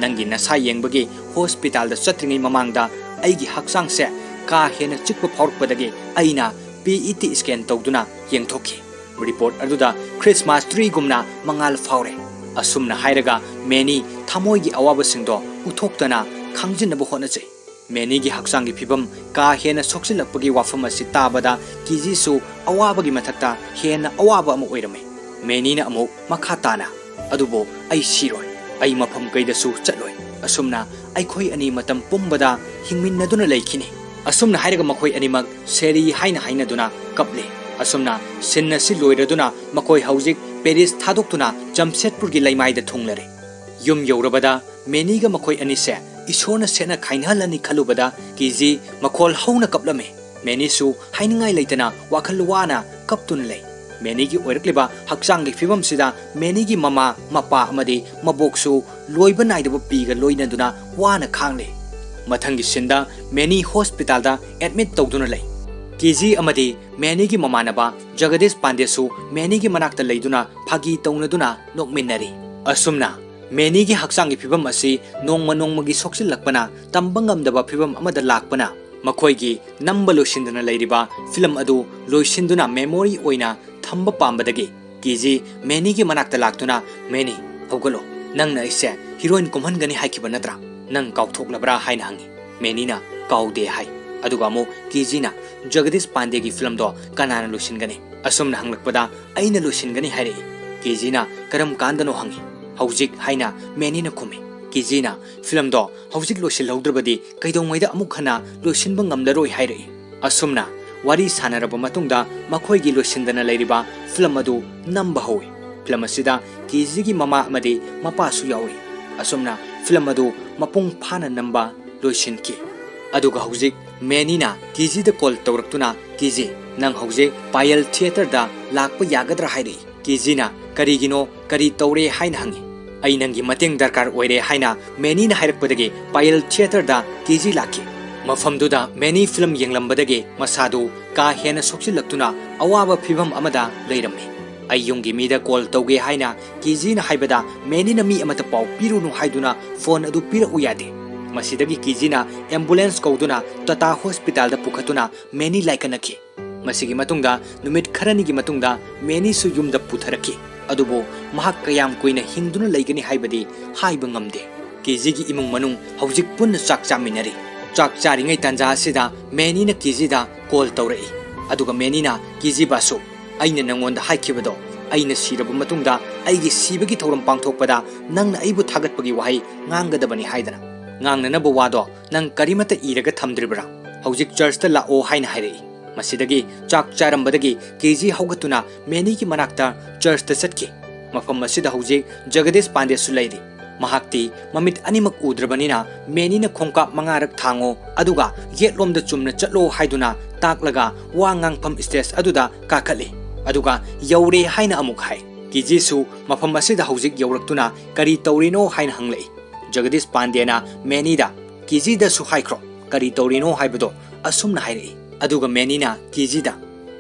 "ꯅꯪꯒꯤ ꯅꯁꯥ ꯌꯦꯡꯕꯒꯤ ꯍꯣꯁꯄꯤꯇꯥꯜꯗ ꯆꯠꯇ꯭ꯔꯤꯉꯩ ꯃꯃꯥꯡꯗ ꯑꯩꯒꯤ ꯍꯛꯆꯥꯡꯁꯦ ꯀꯥ ꯍꯦꯟꯅ ꯆꯤꯛꯄ ꯐꯥꯎꯔꯛꯄꯗꯒꯤ ꯑꯩꯅ ꯄꯤ ꯏ ꯇꯤ ꯁ꯭ꯀꯦꯟ ꯇꯧꯗꯨꯅ ꯌꯦꯡꯊꯣꯛꯈꯤ꯫ ꯔꯤꯄꯣꯔꯠ ꯑꯗꯨꯗ ꯈ꯭ꯔꯤꯁꯃꯥꯁ ꯇ꯭ꯔꯤꯒꯨꯝꯅ ꯃꯉꯥꯜ ꯐꯥꯎꯔꯦ꯫" ꯑꯁꯨꯝꯅ ꯍꯥꯏꯔꯒ ꯃꯦꯅꯤ ꯊꯃꯣꯏꯒꯤ ꯑꯋꯥꯕꯁꯤꯡꯗꯣ ꯎꯠꯊꯣꯛꯇꯅ ꯈꯪꯖꯤꯟꯅꯕ ꯍꯣꯠꯅꯖꯩ꯫ ꯃꯦꯅꯤꯒꯤ ꯍꯛꯆꯥꯡꯒꯤ ꯐꯤꯕꯝ ꯀꯥ ꯍꯦꯟꯅ ꯁꯣꯛꯆꯤꯜꯂꯛꯄꯒꯤ ꯋꯥꯐꯝ ꯑꯁꯤ ꯇꯥꯕꯗ ꯀꯤꯖꯤꯁꯨ ꯑꯋꯥꯕꯒꯤ ꯃꯊꯛꯇ ꯍꯦꯟꯅ ꯑꯋꯥꯕ ꯑꯃ ꯑꯣꯏꯔꯝꯃꯤ꯫ ꯃꯦꯅꯤꯅ ꯑꯃꯨꯛ ꯃꯈꯥ ꯇꯥꯅ, "ꯑꯗꯨꯕꯨ ꯑꯩ ꯁꯤꯔꯣꯏ, ꯑꯩ ꯃꯐꯝ ꯀꯩꯗꯁꯨ ꯆꯠꯂꯣꯏ꯫" ꯑꯁꯨꯝꯅ ꯑꯩꯈꯣꯏ ꯑꯅꯤ ꯃꯇꯝ ꯄꯨꯝꯕꯗ ꯍꯤꯡꯃꯤꯟꯅꯗꯨꯅ ꯂꯩꯈꯤꯅꯤ꯫ ꯑꯁꯨꯝꯅ ꯍꯥꯏꯔꯒ ꯃꯈꯣꯏ ꯑꯅꯤꯃꯛ ꯁꯦꯔꯤ ꯍꯥꯏꯅ ꯍꯥꯏꯅꯗꯨꯅ ꯀꯞꯂꯦ꯫ ꯑꯁꯨꯝꯅ ꯁꯤꯟ ꯑꯁꯤ ꯂꯣꯏꯔꯗꯨꯅ ꯃꯈꯣꯏ ꯍꯧꯖꯤꯛ ꯄꯦꯔꯤꯁ ꯊꯥꯗꯣꯛꯇꯨꯅ ꯖꯝꯁꯦꯠꯄꯨꯔꯒꯤ ꯂꯩꯃꯥꯏꯗ ꯊꯨꯡꯂꯔꯦ꯫ ꯌꯨꯝ ꯌꯧꯔꯕꯗ ꯃꯦꯅꯤꯒ ꯃꯈꯣꯏ ꯑꯅꯤꯁꯦ ꯏꯁꯣꯔꯅ ꯁꯦꯠꯅ ꯈꯥꯏꯅꯍꯜꯂꯅꯤ ꯈꯜꯂꯨꯕꯗ ꯀꯤꯖꯤ ꯃꯈꯣꯜ ꯍꯧꯅ ꯀꯞꯂꯝꯃꯤ꯫ ꯃꯦꯅꯤꯁꯨ ꯍꯥꯏꯅꯤꯡꯉꯥꯏ ꯂꯩꯇꯅ ꯋꯥꯈꯜ ꯋꯥꯅ ꯀꯞꯇꯨꯅ ꯂꯩ꯫ ꯃꯦꯅꯤꯒꯤ ꯑꯣꯏꯔꯛꯂꯤꯕ ꯍꯛꯆꯥꯡꯒꯤ ꯐꯤꯕꯝꯁꯤꯗ ꯃꯦꯅꯤꯒꯤ ꯃꯃꯥ, ꯃꯄꯥ ꯑꯃꯗꯤ ꯃꯕꯣꯛꯁꯨ ꯂꯣꯏꯕ ꯅꯥꯏꯗꯕ ꯄꯤꯒ ꯂꯣꯏꯅꯗꯨꯅ ꯋꯥꯅ ꯈꯥꯡꯂꯤ꯫ ꯃꯊꯪꯒꯤ ꯁꯤꯟꯗ ꯃꯦꯅꯤ ꯍꯣꯁꯄꯤꯇꯥꯜꯗ ꯑꯦꯗꯃꯤꯠ ꯇꯧꯗꯨꯅ ꯂꯩ꯫ ꯀꯤꯖꯤ ꯑꯃꯗꯤ ꯃꯦꯅꯤꯒꯤ ꯃꯃꯥꯟꯅꯕ ꯖꯒꯗꯤꯁ ꯄꯥꯟꯗꯦꯁꯨ ꯃꯦꯅꯤꯒꯤ ꯃꯅꯥꯛꯇ ꯂꯩꯗꯨꯅ ꯐꯥꯒꯤ ꯇꯧꯅꯗꯨꯅ ꯅꯣꯛꯃꯤꯟꯅꯔꯤ꯫ ꯑꯁꯨꯝꯅ ꯃꯦꯅꯤꯒꯤ ꯍꯛꯆꯥꯡꯒꯤ ꯐꯤꯕꯝ ꯑꯁꯤ ꯅꯣꯡꯃ ꯅꯣꯡꯃꯒꯤ ꯁꯣꯛꯆꯤꯜꯂꯛꯄꯅ ꯇꯝꯕ ꯉꯝꯗꯕ ꯐꯤꯕꯝ ꯑꯃꯗ ꯂꯥꯛꯄꯅ ꯃꯈꯣꯏꯒꯤ ꯅꯝꯕ ꯂꯣꯏꯁꯤꯟꯗꯅ ꯂꯩꯔꯤꯕ ꯐꯤꯂꯝ ꯑꯗꯨ ꯂꯣꯏꯁꯤꯟꯗꯨꯅ ꯃꯦꯃꯣꯔꯤ ꯑꯣꯏꯅ ꯊꯝꯕ ꯄꯥꯝꯕꯗꯒꯤ ꯀꯤꯖꯤ ꯃꯦꯅꯤꯒꯤ ꯃꯅꯥꯛꯇ ꯂꯥꯛꯇꯨꯅ, "ꯃꯦꯅꯤ, ꯍꯧꯒꯠꯂꯣ, ꯅꯪꯅ ꯑꯩꯁꯦ ꯍꯤꯔꯣꯏꯟ ꯀꯨꯝꯍꯟꯒꯅꯤ ꯍꯥꯏꯈꯤꯕ ꯅꯠꯇ꯭ꯔꯥ? ꯅꯪ ꯀꯥꯎꯊꯣꯛꯂꯕ꯭ꯔꯥ?" ꯍꯥꯏꯅ ꯍꯪꯉꯤ꯫ ꯃꯦꯅꯤꯅ, "ꯀꯥꯎꯗꯦ" ꯍꯥꯏ꯫ ꯑꯗꯨꯒ ꯑꯃꯨꯛ ꯀꯤꯖꯤꯅ, "ꯖꯒꯗꯤꯁ ꯄꯥꯟꯗꯦꯒꯤ ꯐꯤꯂꯝꯗꯣ ꯀꯅꯥꯅ ꯂꯣꯏꯁꯤꯟꯒꯅꯤ?" ꯑꯁꯨꯝꯅ ꯍꯪꯂꯛꯄꯗ, "ꯑꯩꯅ ꯂꯣꯏꯁꯤꯟꯒꯅꯤ" ꯍꯥꯏꯔꯛꯏ꯫ ꯀꯤꯖꯤꯅ, "ꯀꯔꯝ ꯀꯥꯟꯗꯅꯣ?" ꯍꯪꯉꯤ꯫ "ꯍꯧꯖꯤꯛ" ꯍꯥꯏꯅ ꯃꯦꯅꯤꯅ ꯈꯨꯝꯃꯤ꯫ ꯀꯤꯖꯤꯅ, "ꯐꯤꯂꯝꯗꯣ ꯍꯧꯖꯤꯛ ꯂꯣꯏꯁꯤꯜꯍꯧꯗ꯭ꯔꯕꯗꯤ ꯀꯩꯗꯧꯉꯩꯗ ꯑꯃꯨꯛ ꯍꯟꯅ ꯂꯣꯏꯁꯤꯟꯕ ꯉꯝꯂꯔꯣꯏ" ꯍꯥꯏꯔꯛꯏ꯫ ꯑꯁꯨꯝꯅ ꯋꯥꯔꯤ ꯁꯥꯟꯅꯔꯕ ꯃꯇꯨꯡꯗ ꯃꯈꯣꯏꯒꯤ ꯂꯣꯏꯁꯤꯟꯗꯅ ꯂꯩꯔꯤꯕ ꯐꯤꯂꯝ ꯑꯗꯨ ꯅꯝꯕ ꯍꯧꯏ꯫ ꯐꯤꯂꯝ ꯑꯁꯤꯗ ꯀꯤꯖꯤꯒꯤ ꯃꯃꯥ ꯑꯃꯗꯤ ꯃꯄꯥꯁꯨ ꯌꯥꯎꯏ꯫ ꯑꯁꯨꯝꯅ ꯐꯤꯂꯝ ꯑꯗꯨ ꯃꯄꯨꯡ ꯐꯥꯅ ꯅꯝꯕ ꯂꯣꯏꯁꯤꯟꯈꯤ꯫ ꯑꯗꯨꯒ ꯍꯧꯖꯤꯛ ꯃꯦꯅꯤꯅ ꯀꯤꯖꯤꯗ ꯀꯣꯜ ꯇꯧꯔꯛꯇꯨꯅ, "ꯀꯤꯖꯤ, ꯅꯪ ꯍꯧꯖꯤꯛ ꯄꯥꯌꯜ ꯊꯤꯌꯦꯇꯔꯗ ꯂꯥꯛꯄ ꯌꯥꯒꯗ꯭ꯔꯥ?" ꯍꯥꯏꯔꯛꯏ꯫ ꯀꯤꯖꯤꯅ, "ꯀꯔꯤꯒꯤꯅꯣ? ꯀꯔꯤ ꯇꯧꯔꯦ?" ꯍꯥꯏꯅ ꯍꯪꯉꯤ꯫ "ꯑꯩ ꯅꯪꯒꯤ ꯃꯇꯦꯡ ꯗꯔꯀꯥꯔ ꯑꯣꯏꯔꯦ" ꯍꯥꯏꯅ ꯃꯦꯅꯤꯅ ꯍꯥꯏꯔꯛꯄꯗꯒꯤ ꯄꯥꯌꯜ ꯊꯤꯌꯦꯇꯔꯗ ꯀꯤꯖꯤ ꯂꯥꯛꯈꯤ꯫ ꯃꯐꯝꯗꯨꯗ ꯃꯦꯅꯤ ꯐꯤꯂꯝ ꯌꯦꯡꯂꯝꯕꯗꯒꯤ ꯃꯁꯥꯗꯨ ꯀꯥ ꯍꯦꯟꯅ ꯁꯣꯛꯆꯤꯜꯂꯛꯇꯨꯅ ꯑꯋꯥꯕ ꯐꯤꯚꯝ ꯑꯃꯗ ꯂꯩꯔꯝꯃꯤ꯫ ꯑꯩ ꯌꯨꯝꯒꯤ ꯃꯤꯗ ꯀꯣꯜ ꯇꯧꯒꯦ ꯍꯥꯏꯅ ꯀꯦꯖꯤꯅ ꯍꯥꯏꯕꯗ ꯃꯦꯅꯤꯅ ꯃꯤ ꯑꯃꯠꯇ ꯄꯥꯎ ꯄꯤꯔꯨꯅꯨ ꯍꯥꯏꯗꯨꯅ ꯐꯣꯟ ꯑꯗꯨ ꯄꯤꯔꯛꯎ ꯌꯥꯗꯦ꯫ ꯃꯁꯤꯗꯒꯤ ꯀꯦꯖꯤꯅ ꯑꯦꯝꯕꯨꯂꯦꯟꯁ ꯀꯧꯗꯨꯅ ꯇꯥꯇꯥ ꯍꯣꯁꯄꯤꯇꯥꯜꯗ ꯄꯨꯈꯠꯇꯨꯅ ꯃꯦꯅꯤ ꯂꯥꯏꯀꯠꯅꯈꯤ꯫ ꯃꯁꯤꯒꯤ ꯃꯇꯨꯡꯗ ꯅꯨꯃꯤꯠ ꯈꯔꯅꯤꯒꯤ ꯃꯇꯨꯡꯗ ꯃꯦꯅꯤꯁꯨ ꯌꯨꯝꯗ ꯄꯨꯊꯔꯛꯈꯤ꯫ ꯑꯗꯨꯕꯨ ꯃꯍꯥꯛ ꯀꯌꯥꯝ ꯀꯨꯏꯅ ꯍꯤꯡꯗꯨꯅ ꯂꯩꯒꯅꯤ ꯍꯥꯏꯕꯗꯤ ꯍꯥꯏꯕ ꯉꯝꯗꯦ꯫ ꯀꯦꯖꯤꯒꯤ ꯏꯃꯨꯡ ꯃꯅꯨꯡ ꯍꯧꯖꯤꯛ ꯄꯨꯟꯅ ꯆꯥꯛ ꯆꯥꯃꯤꯟꯅꯔꯤ꯫ ꯆꯥꯛ ꯆꯥꯔꯤꯉꯩ ꯇꯥꯟꯖꯥ ꯑꯁꯤꯗ ꯃꯦꯅꯤꯅ ꯀꯦꯖꯤꯗ ꯀꯣꯜ ꯇꯧꯔꯛꯏ꯫ ꯑꯗꯨꯒ ꯃꯦꯅꯤꯅ, "ꯀꯦꯖꯤ ꯕꯥꯁꯨ, ꯑꯩꯅ ꯅꯉꯣꯟꯗ ꯍꯥꯏꯈꯤꯕꯗꯣ, ꯑꯩꯅ ꯁꯤꯔꯕ ꯃꯇꯨꯡꯗ ꯑꯩꯒꯤ ꯁꯤꯕꯒꯤ ꯊꯧꯔꯝ ꯄꯥꯡꯊꯣꯛꯄꯗ ꯅꯪꯅ ꯑꯩꯕꯨ ꯊꯥꯒꯠꯄꯒꯤ ꯋꯥꯍꯩ ꯉꯥꯡꯒꯗꯕꯅꯤ ꯍꯥꯏꯗꯅ꯫ ꯉꯥꯡꯅꯅꯕ ꯋꯥꯗꯣ ꯅꯪ ꯀꯔꯤꯃꯠꯇ ꯏꯔꯒ ꯊꯝꯗ꯭ꯔꯤꯕ꯭ꯔꯥ? ꯍꯧꯖꯤꯛ ꯆꯔꯆꯇ ꯂꯥꯛꯑꯣ" ꯍꯥꯏꯅ ꯍꯥꯏꯔꯛꯏ꯫ ꯃꯁꯤꯗꯒꯤ ꯆꯥꯛ ꯆꯥꯔꯝꯕꯗꯒꯤ ꯀꯦꯖꯤ ꯍꯧꯒꯠꯇꯨꯅ ꯃꯦꯅꯤꯒꯤ ꯃꯅꯥꯛꯇ ꯆꯔꯆꯇ ꯆꯠꯈꯤ꯫ ꯃꯐꯝ ꯑꯁꯤꯗ ꯍꯧꯖꯤꯛ ꯖꯒꯗꯤꯁ ꯄꯥꯟꯗꯦꯁꯨ ꯂꯩꯔꯤ꯫ ꯃꯍꯥꯛꯇꯤ ꯃꯃꯤꯠ ꯑꯅꯤꯃꯛ ꯎꯗ꯭ꯔꯕꯅꯤꯅ ꯃꯦꯅꯤꯅ ꯈꯣꯡꯀꯥꯞ ꯃꯉꯥꯔꯛ ꯊꯥꯡꯉꯣ, ꯑꯗꯨꯒ ꯌꯦꯠꯂꯣꯝꯗ ꯆꯨꯝꯅ ꯆꯠꯂꯣ ꯍꯥꯏꯗꯨꯅ ꯇꯥꯛꯂꯒ ꯋꯥ ꯉꯥꯡꯐꯝ ꯁ꯭ꯇꯦꯖ ꯑꯗꯨꯗ ꯀꯥꯈꯠꯂꯤ꯫ ꯑꯗꯨꯒ "ꯌꯧꯔꯦ" ꯍꯥꯏꯅ ꯑꯃꯨꯛ ꯍꯥꯏ꯫ ꯀꯦꯖꯤꯁꯨ ꯃꯐꯝ ꯑꯁꯤꯗ ꯍꯧꯖꯤꯛ ꯌꯧꯔꯛꯇꯨꯅ "ꯀꯔꯤ ꯇꯧꯔꯤꯅꯣ?" ꯍꯥꯏꯅ ꯍꯪꯂꯛꯏ꯫ ꯖꯒꯗꯤꯁ ꯄꯥꯟꯗꯦꯅ ꯃꯦꯅꯤꯗ, "ꯀꯦꯖꯤꯗꯁꯨ ꯍꯥꯏꯈ꯭ꯔꯣ, ꯀꯔꯤ ꯇꯧꯔꯤꯅꯣ ꯍꯥꯏꯕꯗꯣ," ꯑꯁꯨꯝꯅ ꯍꯥꯏꯔꯛꯏ꯫ ꯑꯗꯨꯒ ꯃꯦꯅꯤꯅ ꯀꯦꯖꯤꯗ,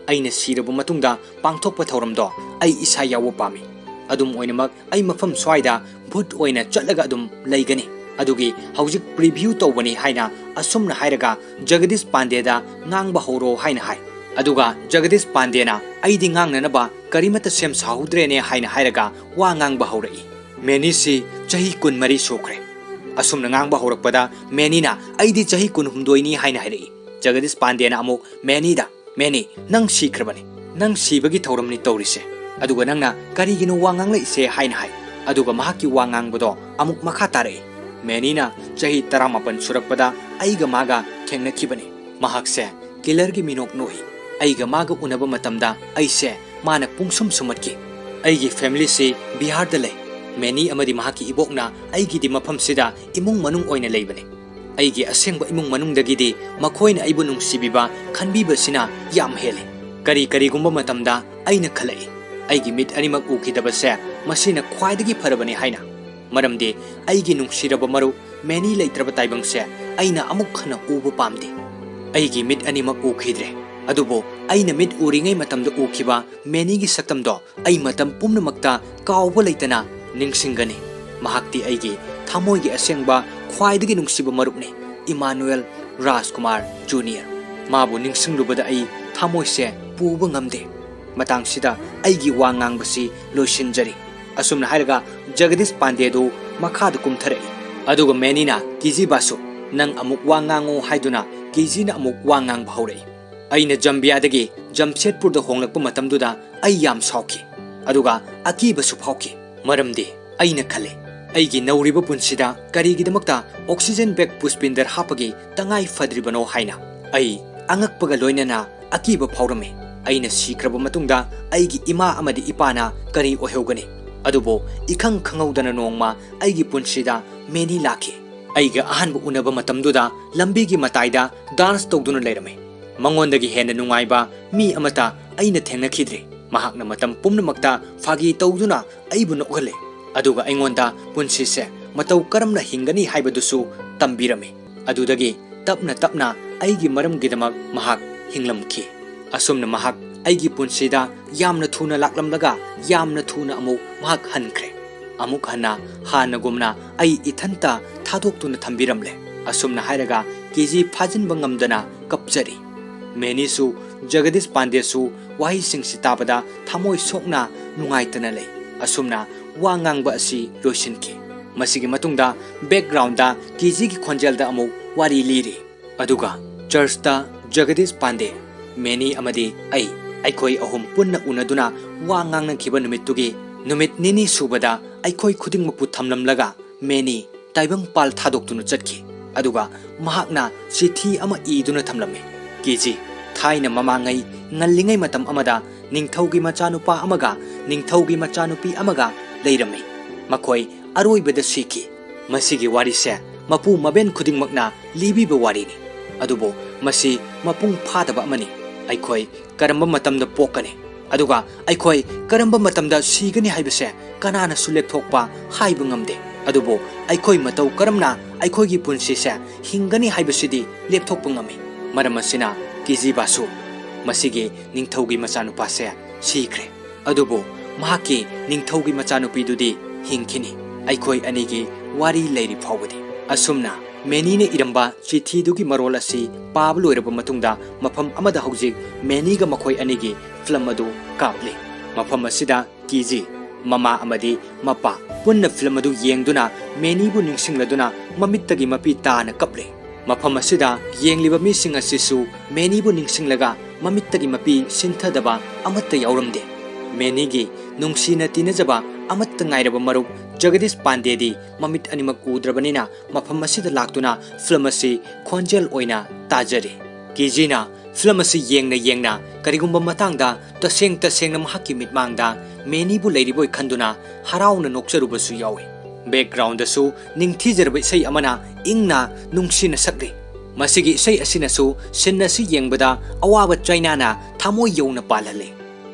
"ꯑꯩꯅ ꯁꯤꯔꯕ ꯃꯇꯨꯡꯗ ꯄꯥꯡꯊꯣꯛꯄ ꯊꯧꯔꯝꯗꯣ ꯑꯩ ꯏꯁꯥ ꯌꯥꯎꯕ ꯄꯥꯝꯃꯤ꯫ ꯑꯗꯨꯝ ꯑꯣꯏꯅꯃꯛ ꯑꯩ ꯃꯐꯝ ꯁ꯭ꯋꯥꯏꯗ ꯚꯨꯠ ꯑꯣꯏꯅ ꯆꯠꯂꯒ ꯑꯗꯨꯝ ꯂꯩꯒꯅꯤ꯫ ꯑꯗꯨꯒꯤ ꯍꯧꯖꯤꯛ ꯄ꯭ꯔꯤꯚ꯭ꯌꯨ ꯇꯧꯕꯅꯤ" ꯍꯥꯏꯅ ꯑꯁꯨꯝꯅ ꯍꯥꯏꯔꯒ ꯖꯒꯗꯤꯁ ꯄꯥꯟꯗꯦꯗ ꯉꯥꯡꯕ ꯍꯧꯔꯣ ꯍꯥꯏꯅ ꯍꯥꯏ꯫ ꯑꯗꯨꯒ ꯖꯒꯗꯤꯁ ꯄꯥꯟꯗꯦꯅ "ꯑꯩꯗꯤ ꯉꯥꯡꯅꯅꯕ ꯀꯔꯤꯃꯠꯇ ꯁꯦꯝ ꯁꯥꯍꯧꯗ꯭ꯔꯦꯅꯦ" ꯍꯥꯏꯅ ꯍꯥꯏꯔꯒ ꯋꯥ ꯉꯥꯡꯕ ꯍꯧꯔꯛꯏ꯫ "ꯃꯦꯅꯤꯁꯤ ꯆꯍꯤ ꯀꯨꯟꯃꯔꯤ ꯁꯨꯈ꯭ꯔꯦ꯫" ꯑꯁꯨꯝꯅ ꯉꯥꯡꯕ ꯍꯧꯔꯛꯄꯗ ꯃꯦꯅꯤꯅ "ꯑꯩꯗꯤ ꯆꯍꯤ ꯀꯨꯟꯍꯨꯝꯗꯣꯏꯅꯤ" ꯍꯥꯏꯅ ꯍꯥꯏꯔꯛꯏ꯫ ꯖꯒꯗꯤꯁ ꯄꯥꯟꯗꯦꯅ ꯑꯃꯨꯛ ꯃꯦꯅꯤꯗ, "ꯃꯦꯅꯤ, ꯅꯪ ꯁꯤꯈ꯭ꯔꯕꯅꯤ꯫ ꯅꯪ ꯁꯤꯕꯒꯤ ꯊꯧꯔꯝꯅꯤ ꯇꯧꯔꯤꯁꯦ꯫ ꯑꯗꯨꯒ ꯅꯪꯅ ꯀꯔꯤꯒꯤꯅꯣ ꯋꯥ ꯉꯥꯡꯂꯛꯏꯁꯦ?" ꯍꯥꯏꯅ ꯍꯥꯏ꯫ ꯑꯗꯨꯒ ꯃꯍꯥꯛꯀꯤ ꯋꯥ ꯉꯥꯡꯕꯗꯣ ꯑꯃꯨꯛ ꯃꯈꯥ ꯇꯥꯔꯛꯏ꯫ ꯃꯦꯅꯤꯅ ꯆꯍꯤ ꯇꯔꯥꯃꯥꯄꯟ ꯁꯨꯔꯛꯄꯗ ꯑꯩꯒ ꯃꯥꯒ ꯊꯦꯡꯅꯈꯤꯕꯅꯤ꯫ ꯃꯍꯥꯛꯁꯦ ꯀꯤꯂꯔꯒꯤ ꯃꯤꯅꯣꯛ ꯅꯣꯛꯏ꯫ ꯑꯩꯒ ꯃꯥꯒ ꯎꯅꯕ ꯃꯇꯝꯗ ꯑꯩꯁꯦ ꯃꯥꯅ ꯄꯨꯡꯁꯨꯝ ꯁꯨꯝꯍꯠꯈꯤ꯫ ꯑꯩꯒꯤ ꯐꯦꯃꯤꯂꯤꯁꯤ ꯕꯤꯍꯥꯔꯗ ꯂꯩ꯫ ꯃꯦꯅꯤ ꯑꯃꯗꯤ ꯃꯍꯥꯛꯀꯤ ꯏꯕꯣꯛꯅ ꯑꯩꯒꯤꯗꯤ ꯃꯐꯝꯁꯤꯗ ꯏꯃꯨꯡ ꯃꯅꯨꯡ ꯑꯣꯏꯅ ꯂꯩꯕꯅꯤ꯫ ꯑꯩꯒꯤ ꯑꯁꯦꯡꯕ ꯏꯃꯨꯡ ꯃꯅꯨꯡꯗꯒꯤꯗꯤ ꯃꯈꯣꯏꯅ ꯑꯩꯕꯨ ꯅꯨꯡꯁꯤꯕꯤꯕ, ꯈꯟꯕꯤꯕꯁꯤꯅ ꯌꯥꯝ ꯍꯦꯜꯂꯤ꯫ ꯀꯔꯤ ꯀꯔꯤꯒꯨꯝꯕ ꯃꯇꯝꯗ ꯑꯩꯅ ꯈꯜꯂꯛꯏ, ꯑꯩꯒꯤ ꯃꯤꯠ ꯑꯅꯤꯃꯛ ꯎꯈꯤꯗꯕꯁꯦ ꯃꯁꯤꯅ ꯈ꯭ꯋꯥꯏꯗꯒꯤ ꯐꯔꯕꯅꯤ ꯍꯥꯏꯅ꯫ ꯃꯔꯝꯗꯤ ꯑꯩꯒꯤ ꯅꯨꯡꯁꯤꯔꯕ ꯃꯔꯨꯞ ꯃꯦꯅꯤ ꯂꯩꯇ꯭ꯔꯕ ꯇꯥꯏꯕꯪꯁꯦ ꯑꯩꯅ ꯑꯃꯨꯛ ꯍꯟꯅ ꯎꯕ ꯄꯥꯝꯗꯦ꯫ ꯑꯩꯒꯤ ꯃꯤꯠ ꯑꯅꯤꯃꯛ ꯎꯈꯤꯗ꯭ꯔꯦ, ꯑꯗꯨꯕꯨ ꯑꯩꯅ ꯃꯤꯠ ꯎꯔꯤꯉꯩ ꯃꯇꯝꯗ ꯎꯈꯤꯕ ꯃꯦꯅꯤꯒꯤ ꯁꯛꯇꯝꯗꯣ ꯑꯩ ꯃꯇꯝ ꯄꯨꯝꯅꯃꯛꯇ ꯀꯥꯎꯕ ꯂꯩꯇꯅ ꯅꯤꯡꯁꯤꯡꯒꯅꯤ꯫ ꯃꯍꯥꯛꯇꯤ ꯑꯩꯒꯤ ꯊꯃꯣꯏꯒꯤ ꯑꯁꯦꯡꯕ, ꯈ꯭ꯋꯥꯏꯗꯒꯤ ꯅꯨꯡꯁꯤꯕ ꯃꯔꯨꯞꯅꯤ, ꯏꯃꯥꯅꯨꯑꯦꯜ ꯔꯥꯖꯀꯨꯃꯥꯔ ꯖꯨꯅꯤꯌꯔ꯫ ꯃꯥꯕꯨ ꯅꯤꯡꯁꯤꯡꯂꯨꯕꯗ ꯑꯩ ꯊꯃꯣꯏꯁꯦ ꯄꯨꯕ ꯉꯝꯗꯦ꯫ ꯃꯇꯥꯡꯁꯤꯗ ꯑꯩꯒꯤ ꯋꯥ ꯉꯥꯡꯕꯁꯤ ꯂꯣꯏꯁꯤꯟꯖꯔꯤ꯫ ꯑꯁꯨꯝꯅ ꯍꯥꯏꯔꯒ ꯖꯒꯗꯤꯁ ꯄꯥꯟꯗꯦꯗꯨ ꯃꯈꯥꯗ ꯀꯨꯝꯊꯔꯛꯏ꯫ ꯑꯗꯨꯒ ꯃꯦꯅꯤꯅ, "ꯀꯤꯖꯤ ꯕꯥꯁꯨ, ꯅꯪ ꯑꯃꯨꯛ ꯋꯥ ꯉꯥꯡꯉꯨ" ꯍꯥꯏꯗꯨꯅ ꯀꯤꯖꯤꯅ ꯑꯃꯨꯛ ꯋꯥ ꯉꯥꯡꯕ ꯍꯧꯔꯛꯏ꯫ ꯑꯩꯅ ꯖꯝꯕꯤꯌꯥꯗꯒꯤ ꯖꯝꯁꯦꯗꯄꯨꯔꯗ ꯍꯣꯡꯂꯛꯄ ꯃꯇꯝꯗꯨꯗ ꯑꯩ ꯌꯥꯝ ꯁꯥꯎꯈꯤ, ꯑꯗꯨꯒ ꯑꯀꯤꯕꯁꯨ ꯐꯥꯎꯈꯤ꯫ ꯃꯔꯝꯗꯤ ꯑꯩꯅ ꯈꯜꯂꯤ, "ꯑꯩꯒꯤ ꯅꯧꯔꯤꯕ ꯄꯨꯟꯁꯤꯗ ꯀꯔꯤꯒꯤꯗꯃꯛꯇ ꯑꯣꯛꯁꯤꯖꯦꯟ ꯕꯦꯒ ꯄꯨꯁꯄꯤꯟꯗꯔ ꯍꯥꯞꯄꯒꯤ ꯇꯉꯥꯏ ꯐꯗ꯭ꯔꯤꯕꯅꯣ?" ꯍꯥꯏꯅ꯫ ꯑꯩ ꯑꯉꯛꯄꯒ ꯂꯣꯏꯅꯅ ꯑꯀꯤꯕ ꯐꯥꯎꯔꯝꯃꯤ꯫ ꯑꯩꯅ ꯁꯤꯈ꯭ꯔꯕ ꯃꯇꯨꯡꯗ ꯑꯩꯒꯤ ꯏꯃꯥ ꯑꯃꯗꯤ ꯏꯄꯥꯅ ꯀꯔꯤ ꯑꯣꯏꯍꯧꯒꯅꯤ? ꯑꯗꯨꯕꯨ ꯏꯈꯪ ꯈꯪꯍꯧꯗꯅ ꯅꯣꯡꯃ ꯑꯩꯒꯤ ꯄꯨꯟꯁꯤꯗ ꯃꯦꯅꯤ ꯂꯥꯛꯈꯤ꯫ ꯑꯩꯒ ꯑꯍꯥꯟꯕ ꯎꯅꯕ ꯃꯇꯝꯗꯨꯗ ꯂꯝꯕꯤꯒꯤ ꯃꯇꯥꯏꯗ ꯗꯥꯟꯁ ꯇꯧꯗꯨꯅ ꯂꯩꯔꯝꯃꯤ꯫ ꯃꯉꯣꯟꯗꯒꯤ ꯍꯦꯟꯅ ꯅꯨꯡꯉꯥꯏꯕ ꯃꯤ ꯑꯃꯠꯇ ꯑꯩꯅ ꯊꯦꯡꯅꯈꯤꯗ꯭ꯔꯤ꯫ ꯃꯍꯥꯛꯅ ꯃꯇꯝ ꯄꯨꯝꯅꯃꯛꯇ ꯐꯥꯒꯤ ꯇꯧꯗꯨꯅ ꯑꯩꯕꯨ ꯅꯣꯛꯍꯜꯂꯤ, ꯑꯗꯨꯒ ꯑꯩꯉꯣꯟꯗ ꯄꯨꯟꯁꯤꯁꯦ ꯃꯇꯧ ꯀꯔꯝꯅ ꯍꯤꯡꯒꯅꯤ ꯍꯥꯏꯕꯗꯨꯁꯨ ꯇꯝꯕꯤꯔꯝꯃꯤ꯫ ꯑꯗꯨꯗꯒꯤ ꯇꯞꯅ ꯇꯞꯅ ꯑꯩꯒꯤ ꯃꯔꯝꯒꯤꯗꯃꯛ ꯃꯍꯥꯛ ꯍꯤꯡꯂꯝꯈꯤ꯫ ꯑꯁꯨꯝꯅ ꯃꯍꯥꯛ ꯑꯩꯒꯤ ꯄꯨꯟꯁꯤꯗ ꯌꯥꯝꯅ ꯊꯨꯅ ꯂꯥꯛꯂꯝꯂꯒ ꯌꯥꯝꯅ ꯊꯨꯅ ꯑꯃꯨꯛ ꯃꯍꯥꯛ ꯍꯟꯈ꯭ꯔꯦ꯫ ꯑꯃꯨꯛ ꯍꯟꯅ ꯍꯥꯟꯅꯒꯨꯝꯅ ꯑꯩ ꯏꯊꯟꯇ ꯊꯥꯗꯣꯛꯇꯨꯅ ꯊꯝꯕꯤꯔꯝꯂꯦ꯫ ꯑꯁꯨꯝꯅ ꯍꯥꯏꯔꯒ ꯀꯤꯖꯤ ꯐꯥꯖꯤꯟꯕ ꯉꯝꯗꯅ ꯀꯞꯆꯔꯤ꯫ ꯃꯦꯅꯤꯁꯨ, ꯖꯒꯗꯤꯁ ꯄꯥꯟꯗꯦꯁꯨ ꯋꯥꯍꯩꯁꯤꯡꯁꯤ ꯇꯥꯕꯗ ꯊꯃꯣꯏ ꯁꯣꯛꯅ ꯅꯨꯡꯉꯥꯏꯇꯅ ꯂꯩ꯫ ꯑꯁꯨꯝꯅ ꯋꯥ ꯉꯥꯡꯕ ꯑꯁꯤ ꯂꯣꯏꯁꯤꯟꯈꯤ꯫ ꯃꯁꯤꯒꯤ ꯃꯇꯨꯡꯗ ꯕꯦꯛꯒ꯭ꯔꯥꯎꯟꯗ ꯀꯤꯖꯤꯒꯤ ꯈꯣꯟꯖꯦꯜꯗ ꯑꯃꯨꯛ ꯋꯥꯔꯤ ꯂꯤꯔꯤ꯫ ꯑꯗꯨꯒ ꯆꯔꯆꯇ ꯖꯒꯗꯤꯁ ꯄꯥꯟꯗꯦ, ꯃꯦꯅꯤ ꯑꯃꯗꯤ ꯑꯩ, ꯑꯩꯈꯣꯏ ꯑꯍꯨꯝ ꯄꯨꯟꯅ ꯎꯅꯗꯨꯅ ꯋꯥ ꯉꯥꯡꯅꯈꯤꯕ ꯅꯨꯃꯤꯠꯇꯨꯒꯤ ꯅꯨꯃꯤꯠ ꯅꯤꯅꯤ ꯁꯨꯕꯗ ꯑꯩꯈꯣꯏ ꯈꯨꯗꯤꯡꯃꯛꯄꯨ ꯊꯝꯂꯝꯂꯒ ꯃꯦꯅꯤ ꯇꯥꯏꯕꯪꯄꯥꯜ ꯊꯥꯗꯣꯛꯇꯨꯅ ꯆꯠꯈꯤ꯫ ꯑꯗꯨꯒ ꯃꯍꯥꯛꯅ ꯆꯤꯊꯤ ꯑꯃ ꯏꯗꯨꯅ ꯊꯝꯂꯝꯃꯤ꯫ ꯀꯤꯖꯤ, ꯊꯥꯏꯅ ꯃꯃꯥꯡꯉꯩ ꯉꯜꯂꯤꯉꯩ ꯃꯇꯝ ꯑꯃꯗ ꯅꯤꯡꯊꯧꯒꯤ ꯃꯆꯥꯅꯨꯄꯥ ꯑꯃꯒ ꯅꯤꯡꯊꯧꯒꯤ ꯃꯆꯥꯅꯨꯄꯤ ꯑꯃꯒ ꯂꯩꯔꯝꯃꯤ꯫ ꯃꯈꯣꯏ ꯑꯔꯣꯏꯕꯗ ꯁꯤꯈꯤ꯫ ꯃꯁꯤꯒꯤ ꯋꯥꯔꯤꯁꯦ ꯃꯄꯨ ꯃꯕꯦꯟ ꯈꯨꯗꯤꯡꯃꯛꯅ ꯂꯤꯕꯤꯕ ꯋꯥꯔꯤꯅꯤ꯫ ꯑꯗꯨꯕꯨ ꯃꯁꯤ ꯃꯄꯨꯡ ꯐꯥꯗꯕ ꯑꯃꯅꯤ꯫ ꯑꯩꯈꯣꯏ ꯀꯔꯝꯕ ꯃꯇꯝꯗ ꯄꯣꯛꯀꯅꯤ, ꯑꯗꯨꯒ ꯑꯩꯈꯣꯏ ꯀꯔꯝꯕ ꯃꯇꯝꯗ ꯁꯤꯒꯅꯤ ꯍꯥꯏꯕꯁꯦ ꯀꯅꯥꯅꯁꯨ ꯂꯦꯞꯊꯣꯛꯄ ꯍꯥꯏꯕ ꯉꯝꯗꯦ꯫ ꯑꯗꯨꯕꯨ ꯑꯩꯈꯣꯏ ꯃꯇꯧ ꯀꯔꯝꯅ ꯑꯩꯈꯣꯏꯒꯤ ꯄꯨꯟꯁꯤꯁꯦ ꯍꯤꯡꯒꯅꯤ ꯍꯥꯏꯕꯁꯤꯗꯤ ꯂꯦꯞꯊꯣꯛꯄ ꯉꯝꯃꯤ꯫ ꯃꯔꯝ ꯑꯁꯤꯅ ꯀꯤꯖꯤ ꯕꯥꯁꯨ ꯃꯁꯤꯒꯤ ꯅꯤꯡꯊꯧꯒꯤ ꯃꯆꯥꯅꯨꯄꯥꯁꯦ ꯁꯤꯈ꯭ꯔꯦ꯫ ꯑꯗꯨꯕꯨ ꯃꯍꯥꯛꯀꯤ ꯅꯤꯡꯊꯧꯒꯤ ꯃꯆꯥꯅꯨꯄꯤꯗꯨꯗꯤ ꯍꯤꯡꯈꯤꯅꯤ, ꯑꯩꯈꯣꯏ ꯑꯅꯤꯒꯤ ꯋꯥꯔꯤ ꯂꯩꯔꯤ ꯐꯥꯎꯕꯗꯤ꯫ ꯑꯁꯨꯝꯅ ꯃꯦꯅꯤꯅ ꯏꯔꯝꯕ ꯆꯤꯊꯤꯗꯨꯒꯤ ꯃꯔꯣꯜ ꯑꯁꯤ ꯄꯥꯕ ꯂꯣꯏꯔꯕ ꯃꯇꯨꯡꯗ ꯃꯐꯝ ꯑꯃꯗ ꯍꯧꯖꯤꯛ ꯃꯦꯅꯤꯒ ꯃꯈꯣꯏ ꯑꯅꯤꯒꯤ ꯐꯤꯂꯝ ꯑꯗꯨ ꯀꯥꯞꯂꯤ꯫ ꯃꯐꯝ ꯑꯁꯤꯗ ꯀꯤꯖꯤ, ꯃꯃꯥ ꯑꯃꯗꯤ ꯃꯄꯥ ꯄꯨꯟꯅ ꯐꯤꯂꯝ ꯑꯗꯨ ꯌꯦꯡꯗꯨꯅ ꯃꯦꯅꯤꯕꯨ ꯅꯤꯡꯁꯤꯡꯂꯗꯨꯅ ꯃꯃꯤꯠꯇꯒꯤ ꯃꯄꯤ ꯇꯥꯅ ꯀꯞꯂꯤ꯫ ꯃꯐꯝ ꯑꯁꯤꯗ ꯌꯦꯡꯂꯤꯕ ꯃꯤꯁꯤꯡ ꯑꯁꯤꯁꯨ ꯃꯦꯅꯤꯕꯨ ꯅꯤꯡꯁꯤꯡꯂꯒ ꯃꯃꯤꯠꯇꯒꯤ ꯃꯄꯤ ꯁꯤꯟꯊꯗꯕ ꯑꯃꯠꯇ ꯌꯥꯎꯔꯝꯗꯦ꯫ ꯃꯦꯅꯤꯒꯤ ꯅꯨꯡꯁꯤꯅ ꯇꯤꯟꯅꯖꯕ ꯑꯃꯠꯇ ꯉꯥꯏꯔꯕ ꯃꯔꯨꯞ ꯖꯒꯗꯤꯁ ꯄꯥꯟꯗꯦꯗꯤ ꯃꯃꯤꯠ ꯑꯅꯤꯃꯛ ꯎꯗ꯭ꯔꯕꯅꯤꯅ ꯃꯐꯝ ꯑꯁꯤꯗ ꯂꯥꯛꯇꯨꯅ ꯐꯤꯂꯝ ꯑꯁꯤ ꯈꯣꯟꯖꯦꯜ ꯑꯣꯏꯅ ꯇꯥꯖꯔꯤ꯫ ꯀꯤꯖꯤꯅ ꯐꯤꯂꯝ ꯑꯁꯤ ꯌꯦꯡꯅ ꯌꯦꯡꯅ ꯀꯔꯤꯒꯨꯝꯕ ꯃꯇꯥꯡꯗ ꯇꯁꯦꯡ ꯇꯁꯦꯡꯅ ꯃꯍꯥꯛꯀꯤ ꯃꯤꯠꯃꯥꯡꯗ ꯃꯦꯅꯤꯕꯨ ꯂꯩꯔꯤꯕꯣꯏ ꯈꯟꯗꯨꯅ ꯍꯔꯥꯎꯅ ꯅꯣꯛꯆꯔꯨꯕꯁꯨ ꯌꯥꯎꯏ꯫ ꯕꯦꯛꯒ꯭ꯔꯥꯎꯟꯗꯁꯨ ꯅꯤꯡꯊꯤꯖꯔꯕ ꯏꯁꯩ ꯑꯃꯅ ꯏꯪꯅ ꯅꯨꯡꯁꯤꯅ ꯁꯛꯂꯤ꯫ ꯃꯁꯤꯒꯤ ꯏꯁꯩ ꯑꯁꯤꯅꯁꯨ ꯁꯤꯟ ꯑꯁꯤ ꯌꯦꯡꯕꯗ ꯑꯋꯥꯕ ꯆꯩꯅꯥꯅ ꯊꯃꯣꯏ ꯌꯧꯅ ꯄꯥꯜꯍꯜꯂꯤ꯫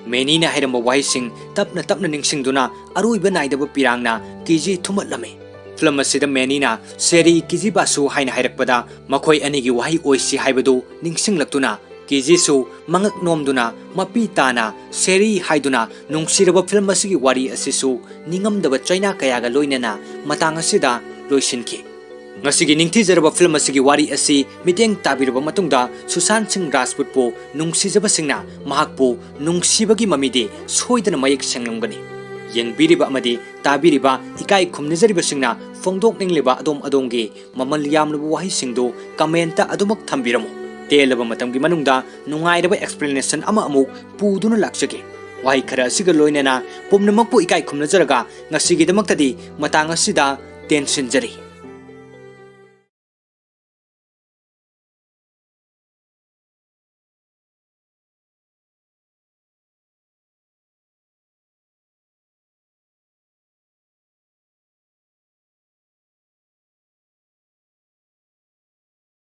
ꯃꯦꯅꯤꯅ ꯍꯥꯏꯔꯝꯕ ꯋꯥꯍꯩꯁꯤꯡ ꯇꯞꯅ ꯇꯞꯅ ꯅꯤꯡꯁꯤꯡꯗꯨꯅ ꯑꯔꯣꯏꯕ ꯅꯥꯏꯗꯕ ꯄꯤꯔꯥꯡꯅ ꯀꯤꯖꯤ ꯊꯨꯝꯍꯠꯂꯝꯃꯤ꯫ ꯐꯤꯂꯝ ꯑꯁꯤꯗ ꯃꯦꯅꯤꯅ "ꯁꯦꯔꯤ ꯀꯤꯖꯤꯕꯥꯁꯨ" ꯍꯥꯏꯅ ꯍꯥꯏꯔꯛꯄꯗ ꯃꯈꯣꯏ ꯑꯅꯤꯒꯤ ꯋꯥꯍꯩ ꯑꯣꯏꯁꯤ ꯍꯥꯏꯕꯗꯨ ꯅꯤꯡꯁꯤꯡꯂꯛꯇꯨꯅ ꯀꯤꯖꯤꯁꯨ ꯃꯉꯛ ꯅꯣꯝꯗꯨꯅ ꯃꯄꯤ ꯇꯥꯅ "ꯁꯦꯔꯤ" ꯍꯥꯏꯗꯨꯅ ꯅꯨꯡꯁꯤꯔꯕ ꯐꯤꯂꯝ ꯑꯁꯤꯒꯤ ꯋꯥꯔꯤ ꯑꯁꯤꯁꯨ ꯅꯤꯡꯉꯝꯗꯕ ꯆꯩꯅꯥ ꯀꯌꯥꯒ ꯂꯣꯏꯅꯅ ꯃꯇꯥꯡ ꯑꯁꯤꯗ ꯂꯣꯏꯁꯤꯟꯈꯤ꯫ ꯉꯁꯤꯒꯤ ꯅꯤꯡꯊꯤꯖꯔꯕ ꯐꯤꯂꯝ ꯑꯁꯤꯒꯤ ꯋꯥꯔꯤ ꯑꯁꯤ ꯃꯤꯠꯌꯦꯡ ꯇꯥꯕꯤꯔꯕ ꯃꯇꯨꯡꯗ ꯁꯨꯁꯥꯟ ꯁꯤꯡ ꯔꯥꯖꯄꯨꯠꯄꯨ ꯅꯨꯡꯁꯤꯖꯕꯁꯤꯡꯅ ꯃꯍꯥꯛꯄꯨ ꯅꯨꯡꯁꯤꯕꯒꯤ ꯃꯃꯤꯗꯤ ꯁꯣꯏꯗꯅ ꯃꯌꯦꯛ ꯁꯦꯡꯂꯝꯒꯅꯤ꯫ ꯌꯦꯡꯕꯤꯔꯤꯕ ꯑꯃꯗꯤ ꯇꯥꯕꯤꯔꯤꯕ ꯏꯀꯥꯏ ꯈꯨꯝꯅꯖꯔꯤꯕꯁꯤꯡꯅ ꯐꯣꯡꯗꯣꯛꯅꯤꯡꯂꯤꯕ ꯑꯗꯣꯝ ꯑꯗꯣꯝꯒꯤ ꯃꯃꯜ ꯌꯥꯝꯂꯕ ꯋꯥꯍꯩꯁꯤꯡꯗꯨ ꯀꯃꯦꯟꯇ ꯑꯗꯨꯃꯛ ꯊꯝꯕꯤꯔꯝꯃꯨ꯫ ꯇꯦꯜꯂꯕ ꯃꯇꯝꯒꯤ ꯃꯅꯨꯡꯗ ꯅꯨꯡꯉꯥꯏꯔꯕ ꯑꯦꯛꯁꯄ꯭ꯂꯦꯅꯦꯁꯟ ꯑꯃ ꯑꯃꯨꯛ ꯄꯨꯗꯨꯅ ꯂꯥꯛꯆꯒꯦ꯫ ꯋꯥꯍꯩ ꯈꯔ ꯑꯁꯤꯒ ꯂꯣꯏꯅꯅ ꯄꯨꯝꯅꯃꯛꯄꯨ ꯏꯀꯥꯏ ꯈꯨꯝꯅꯖꯔꯒ ꯉꯁꯤꯒꯤꯗꯃꯛꯇꯗꯤ ꯃꯇꯥꯡ ꯑꯁꯤꯗ ꯇꯦꯟꯁꯤꯟꯖꯔꯤ꯫